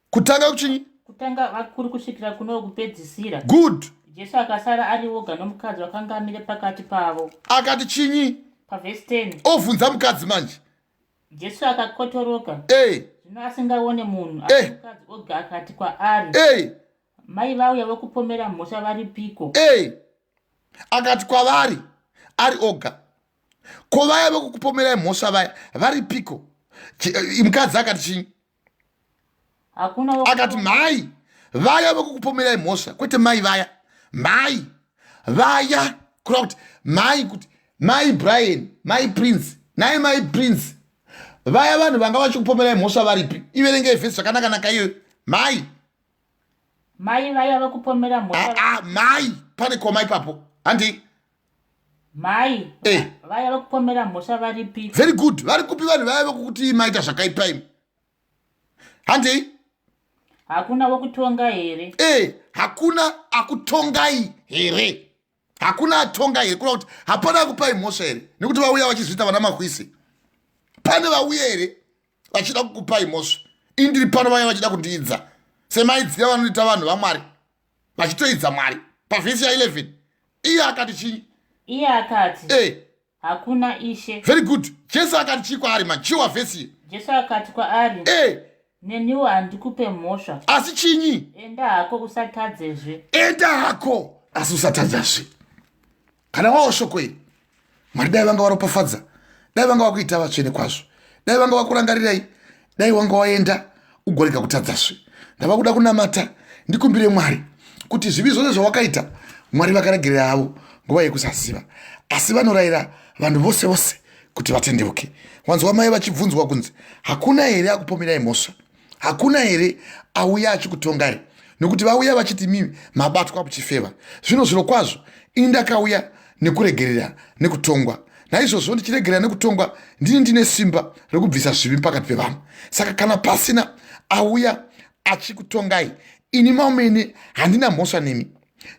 A: Kutanga kuchinyi?
B: Kutanga vakuru kusvikira kuno wokupedzisira.
A: Good.
B: Jesu akasara ari oga nomukadzi wakanga amire pakati pavo.
A: Akati chinyi?
B: Pavhesi 10.
A: Ovhunza mukadzi manje.
B: Jesu akakotoroka.
A: Hey.
B: Zvino asingaone munhu, asi
A: Hey.
B: mukadzi oga akati kwaari,
A: Hey.
B: Mai vauya vokupomera mhosva varipiko?
A: Hey. Akati kwavari ari oga, ko vaya vokukupomerai mhosva vaya varipiko? Mukadzi akati chinyi?
B: Hakuna
A: akati mai vaya vokukupomerai mhosva, kwete mai vaya, mai vaya, kureva kuti mai, kuti mai Brian, mai Prince, nai mai Prince vaya, vanhu vanga vachikupomerai mhosva varipi? Iverengei vhesi zvakanaka naka iyoyo. Mai
B: Mai vaya vokupomera mhosva.
A: Aa, mai, pane koma ipapo, handi?
B: Mai
A: Eh.
B: vaya vokupomera mhosva varipiko?
A: Very good. Vari kupi vanhu vaya vokuti maita zvakaipa imi? Handei.
B: Hakuna wokutonga here?
A: E, hakuna akutongai here? Hakuna atonga here? Kureva kuti hapana akupai mhosva here? Nekuti vauya vachizviita vana mahwisi. Pane vauya here vachida kukupai mhosva? Ini ndiri pano, vaya vachida kundiidza semaidzira vanoita vanhu vaMwari, vachitoidza Mwari. Pavhesi ya11 iye akati chinyi?
B: Iye akati,
A: e.
B: Hakuna, Ishe.
A: Very good. Jesu akati chii kwaari? Machiwa vhesi iyi.
B: Jesu akati kwaari,
A: e.
B: Neniwo handikupe mhosva.
A: Asi chinyi?
B: Enda hako, usatadzezve.
A: Enda hako asi usatadzazve. Kana wawo shoko iri, Mwari dai vanga varopafadza, dai vanga vakuita vatsvene kwazvo, dai vanga vakurangarirai, dai wanga waenda ugorega kutadzazve. Ndava kuda kunamata, ndikumbire Mwari kuti zvivi zvose zvawakaita Mwari vakaregerera havo nguva yekusaziva, asi vanorayira vanhu vose vose kuti vatendeuke. Wanzwa mai vachibvunzwa kunzi hakuna here akupomerai mhosva? Hakuna here auya achikutongai? Nokuti vauya vachiti imimi mabatwa muchifeva. Zvino zvirokwazvo ini ndakauya nekuregerera nekutongwa. Naizvozvo ndichiregerera nekutongwa, ndini ndine simba rekubvisa zvivi pakati pevanhu. Saka kana pasina auya achikutongai, ini maumene handina mhosva nemi.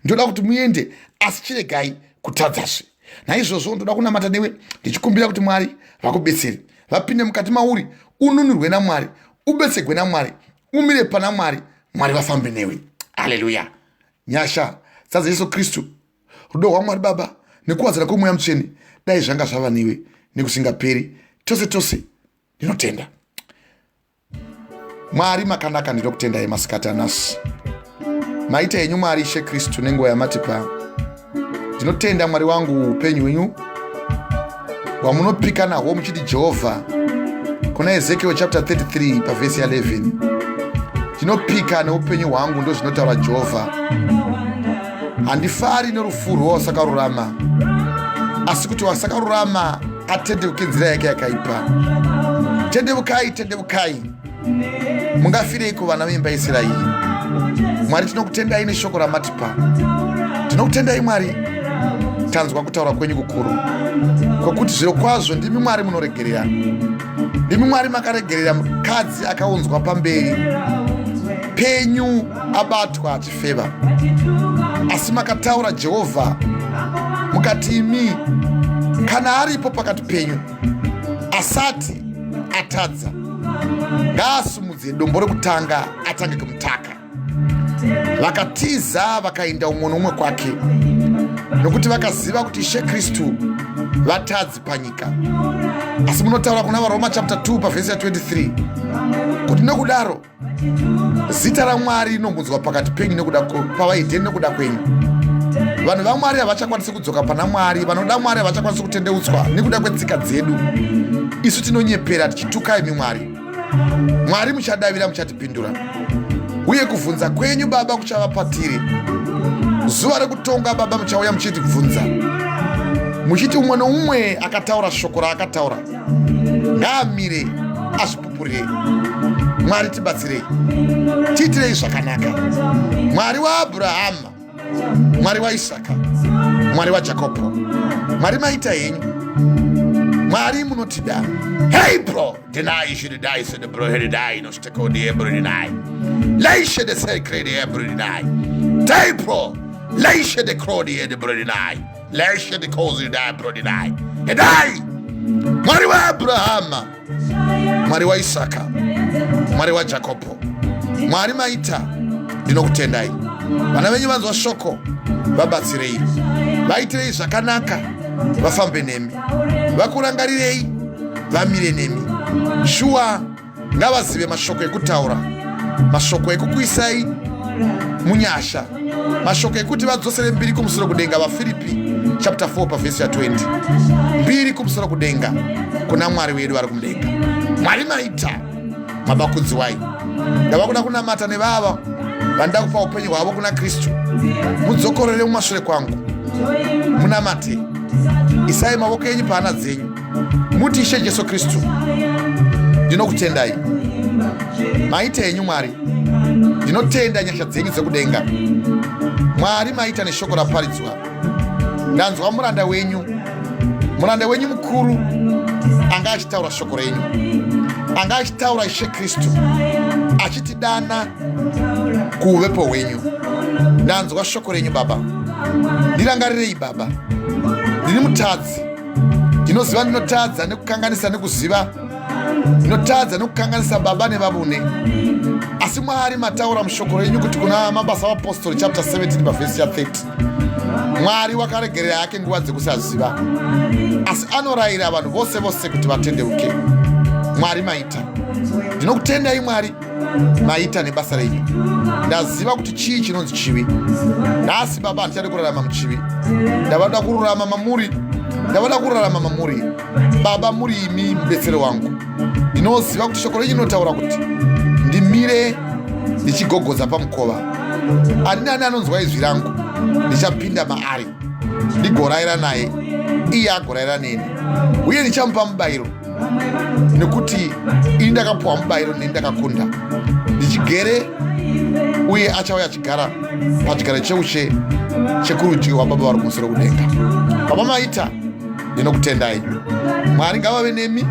A: Ndoda kuti muende, asi chiregai kutadzazve. Naizvozvo ndoda kunamata newe ndichikumbira kuti Mwari vakubetsere, vapinde mukati mauri, ununurwe naMwari, ubetsegwe naMwari, umire pana Mwari, Mwari vafambe newe. Haleluya! Nyasha dzaJesu Kristu, rudo rwaMwari Baba nekuwadzana kweMweya Mutsvene dai zvanga zvava newe nekusingaperi. Tose tose ndinotenda. Mwari makanaka, ndinokutendai masikati anasi. Maita henyu Mwari Ishe Kristu nenguva yamatipa. Ndinotenda Mwari wangu upenyu hwenyu hwamunopika nahwo muchiti Jehovha kuna Ezekiel chapter 33 pavhesi ya 11. Ndinopika neupenyu hwangu, ndozvinotaura Jehovha. Handifari nerufu rwewasakarurama, asi kuti wasakarurama atendeuke nzira yake yakaipa. Tendeukai, tendeukai, mungafireiko vana veimba yaIsraeri? Mwari, tinokutendai neshoko ramatipa. Tinokutendai Mwari, tanzwa kutaura kwenyu kukuru kwokuti zvirokwazvo ndimi Mwari munoregerera. Ndimi Mwari makaregerera mukadzi akaunzwa pamberi penyu abatwa achifeva, asi makataura Jehovha mukati, imi kana aripo pakati penyu asati atadza, ngaasumudze dombo rekutanga atange kumutaka. Vakatiza vakaenda umwe noumwe kwake, nokuti vakaziva kuti Ishe Kristu vatadzi panyika. Asi munotaura kuna vaRoma chapter 2 pavhesi ya 23 kuti nokudaro zita raMwari rinombudzwa pakati penyu nekuda pavaidheni nekuda kwenyu. Vanhu vaMwari havachakwanisi kudzoka pana Mwari, vanoda Mwari havachakwanisi kutendeutswa nekuda kwetsika dzedu. Isu tinonyepera tichituka imi Mwari. Mwari muchadavira, muchatipindura, uye kuvhunza kwenyu Baba kuchava patiri. Zuva rekutonga Baba muchauya muchitibvunza muchiti umwe noumwe akataura shoko raakataura ngaamire azvipupurire. Mwari tibatsirei, tiitirei zvakanaka. Mwari waAbhurahama, Mwari waIsaka, Mwari waJakobho, Mwari maita henyu, Mwari munotida. Hey bro, deny should die so the bro head die no stick on the bro deny. Lay should the sacred bro deny. Day bro, lay should the crow the bro deny. Lay should the cause die bro deny. Die. Mwari waAbrahama, Mwari waIsaka, Mwari waJakobho, Mwari maita, ndinokutendai. Vana venyu vanzwa shoko, vabatsirei, vaitirei zvakanaka, vafambe nemi, vakurangarirei, vamire nemi. Shuwa ngavazive mashoko ekutaura, mashoko ekukuisai munyasha, mashoko ekuti vadzosere mbiri kumusoro kudenga. VaFiripi chapter 4 pavhesi ya 20, mbiri kumusoro kudenga kuna Mwari wedu vari kumudenga. Mwari maita, mabakudziwai. Ndava kuda kunamata nevava vanoda kupa upenyu hwavo kuna Kristu. Mudzokorere mumashure kwangu, munamate, isai mavoko enyu pahana dzenyu, muti, Ishe Jesu Kristu, ndinokutendai, maita henyu Mwari, ndinotenda nyasha dzenyu dzekudenga. Mwari maita neshoko raparidzwa. Ndanzwa muranda wenyu, muranda wenyu mukuru anga achitaura shoko renyu, anga achitaura Ishe Kristu achitidana kuuvepo hwenyu. Ndanzwa shoko renyu Baba, ndirangarirei Baba, ndini mutadzi, ndinoziva ndinotadza nekukanganisa nekuziva ndinotadza nekukanganisa Baba nevavune. Asi Mwari mataura mushoko renyu kuti kuna Mabasa Vapostori chapter 17 pavhesi ya 30, Mwari wakaregerera hake nguva dzekusaziva, asi anorayira vanhu vose vose kuti vatendeuke. Mwari maita, ndinokutendai Mwari, maita nebasa renyu. Ndaziva kuti chii chinonzi chivi nhasi Baba. Handichadi kurarama muchivi, ndavada kururama mamuri, ndavada kurarama mamuri Baba. Muri imi mubetseri wangu. Ndinoziva kuti shoko renyu rinotaura kuti ndimire ndichigogodza pamukova, ani nani anonzwa izwi rangu ndichapinda maari, ndigorayira naye, iye agorayira neni, uye ndichamupa mubayiro, nekuti ini ndakapuwa mubayiro neni ndakakunda ndichigere. Uye achauya achigara pachigaro cheushe chekurudyi rwababa vari kumusoro kudenga. Baba maita, ndinokutendai. Mwari ngavave nemi,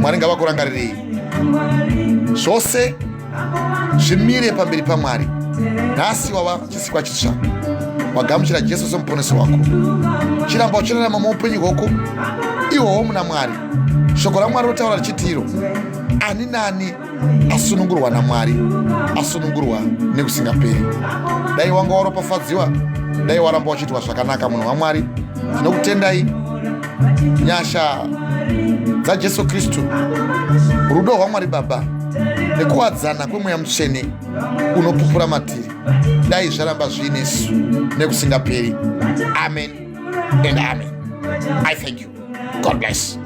A: Mwari ngavakurangarirei. Zvose zvimire pamberi paMwari. Nhasi wava chisikwa chitsva, wagamuchira Jesu semuponesi wako. Chiramba uchirarama muupenyu hwoko ihwohwo muna Mwari. Shoko raMwari rotaura richiti iro ani nani asunungurwa naMwari asunungurwa nekusingaperi. Dai wanga waropafadziwa, dai waramba uchiitwa zvakanaka, munhu waMwari. Tinokutendai. Nyasha dzaJesu Kristu, rudo rwaMwari Baba nekuwadzana kweMweya Mutsvene unopupura matiri, dai zvaramba zviinesu nekusingaperi. Amen and amen. I thank you. God bless.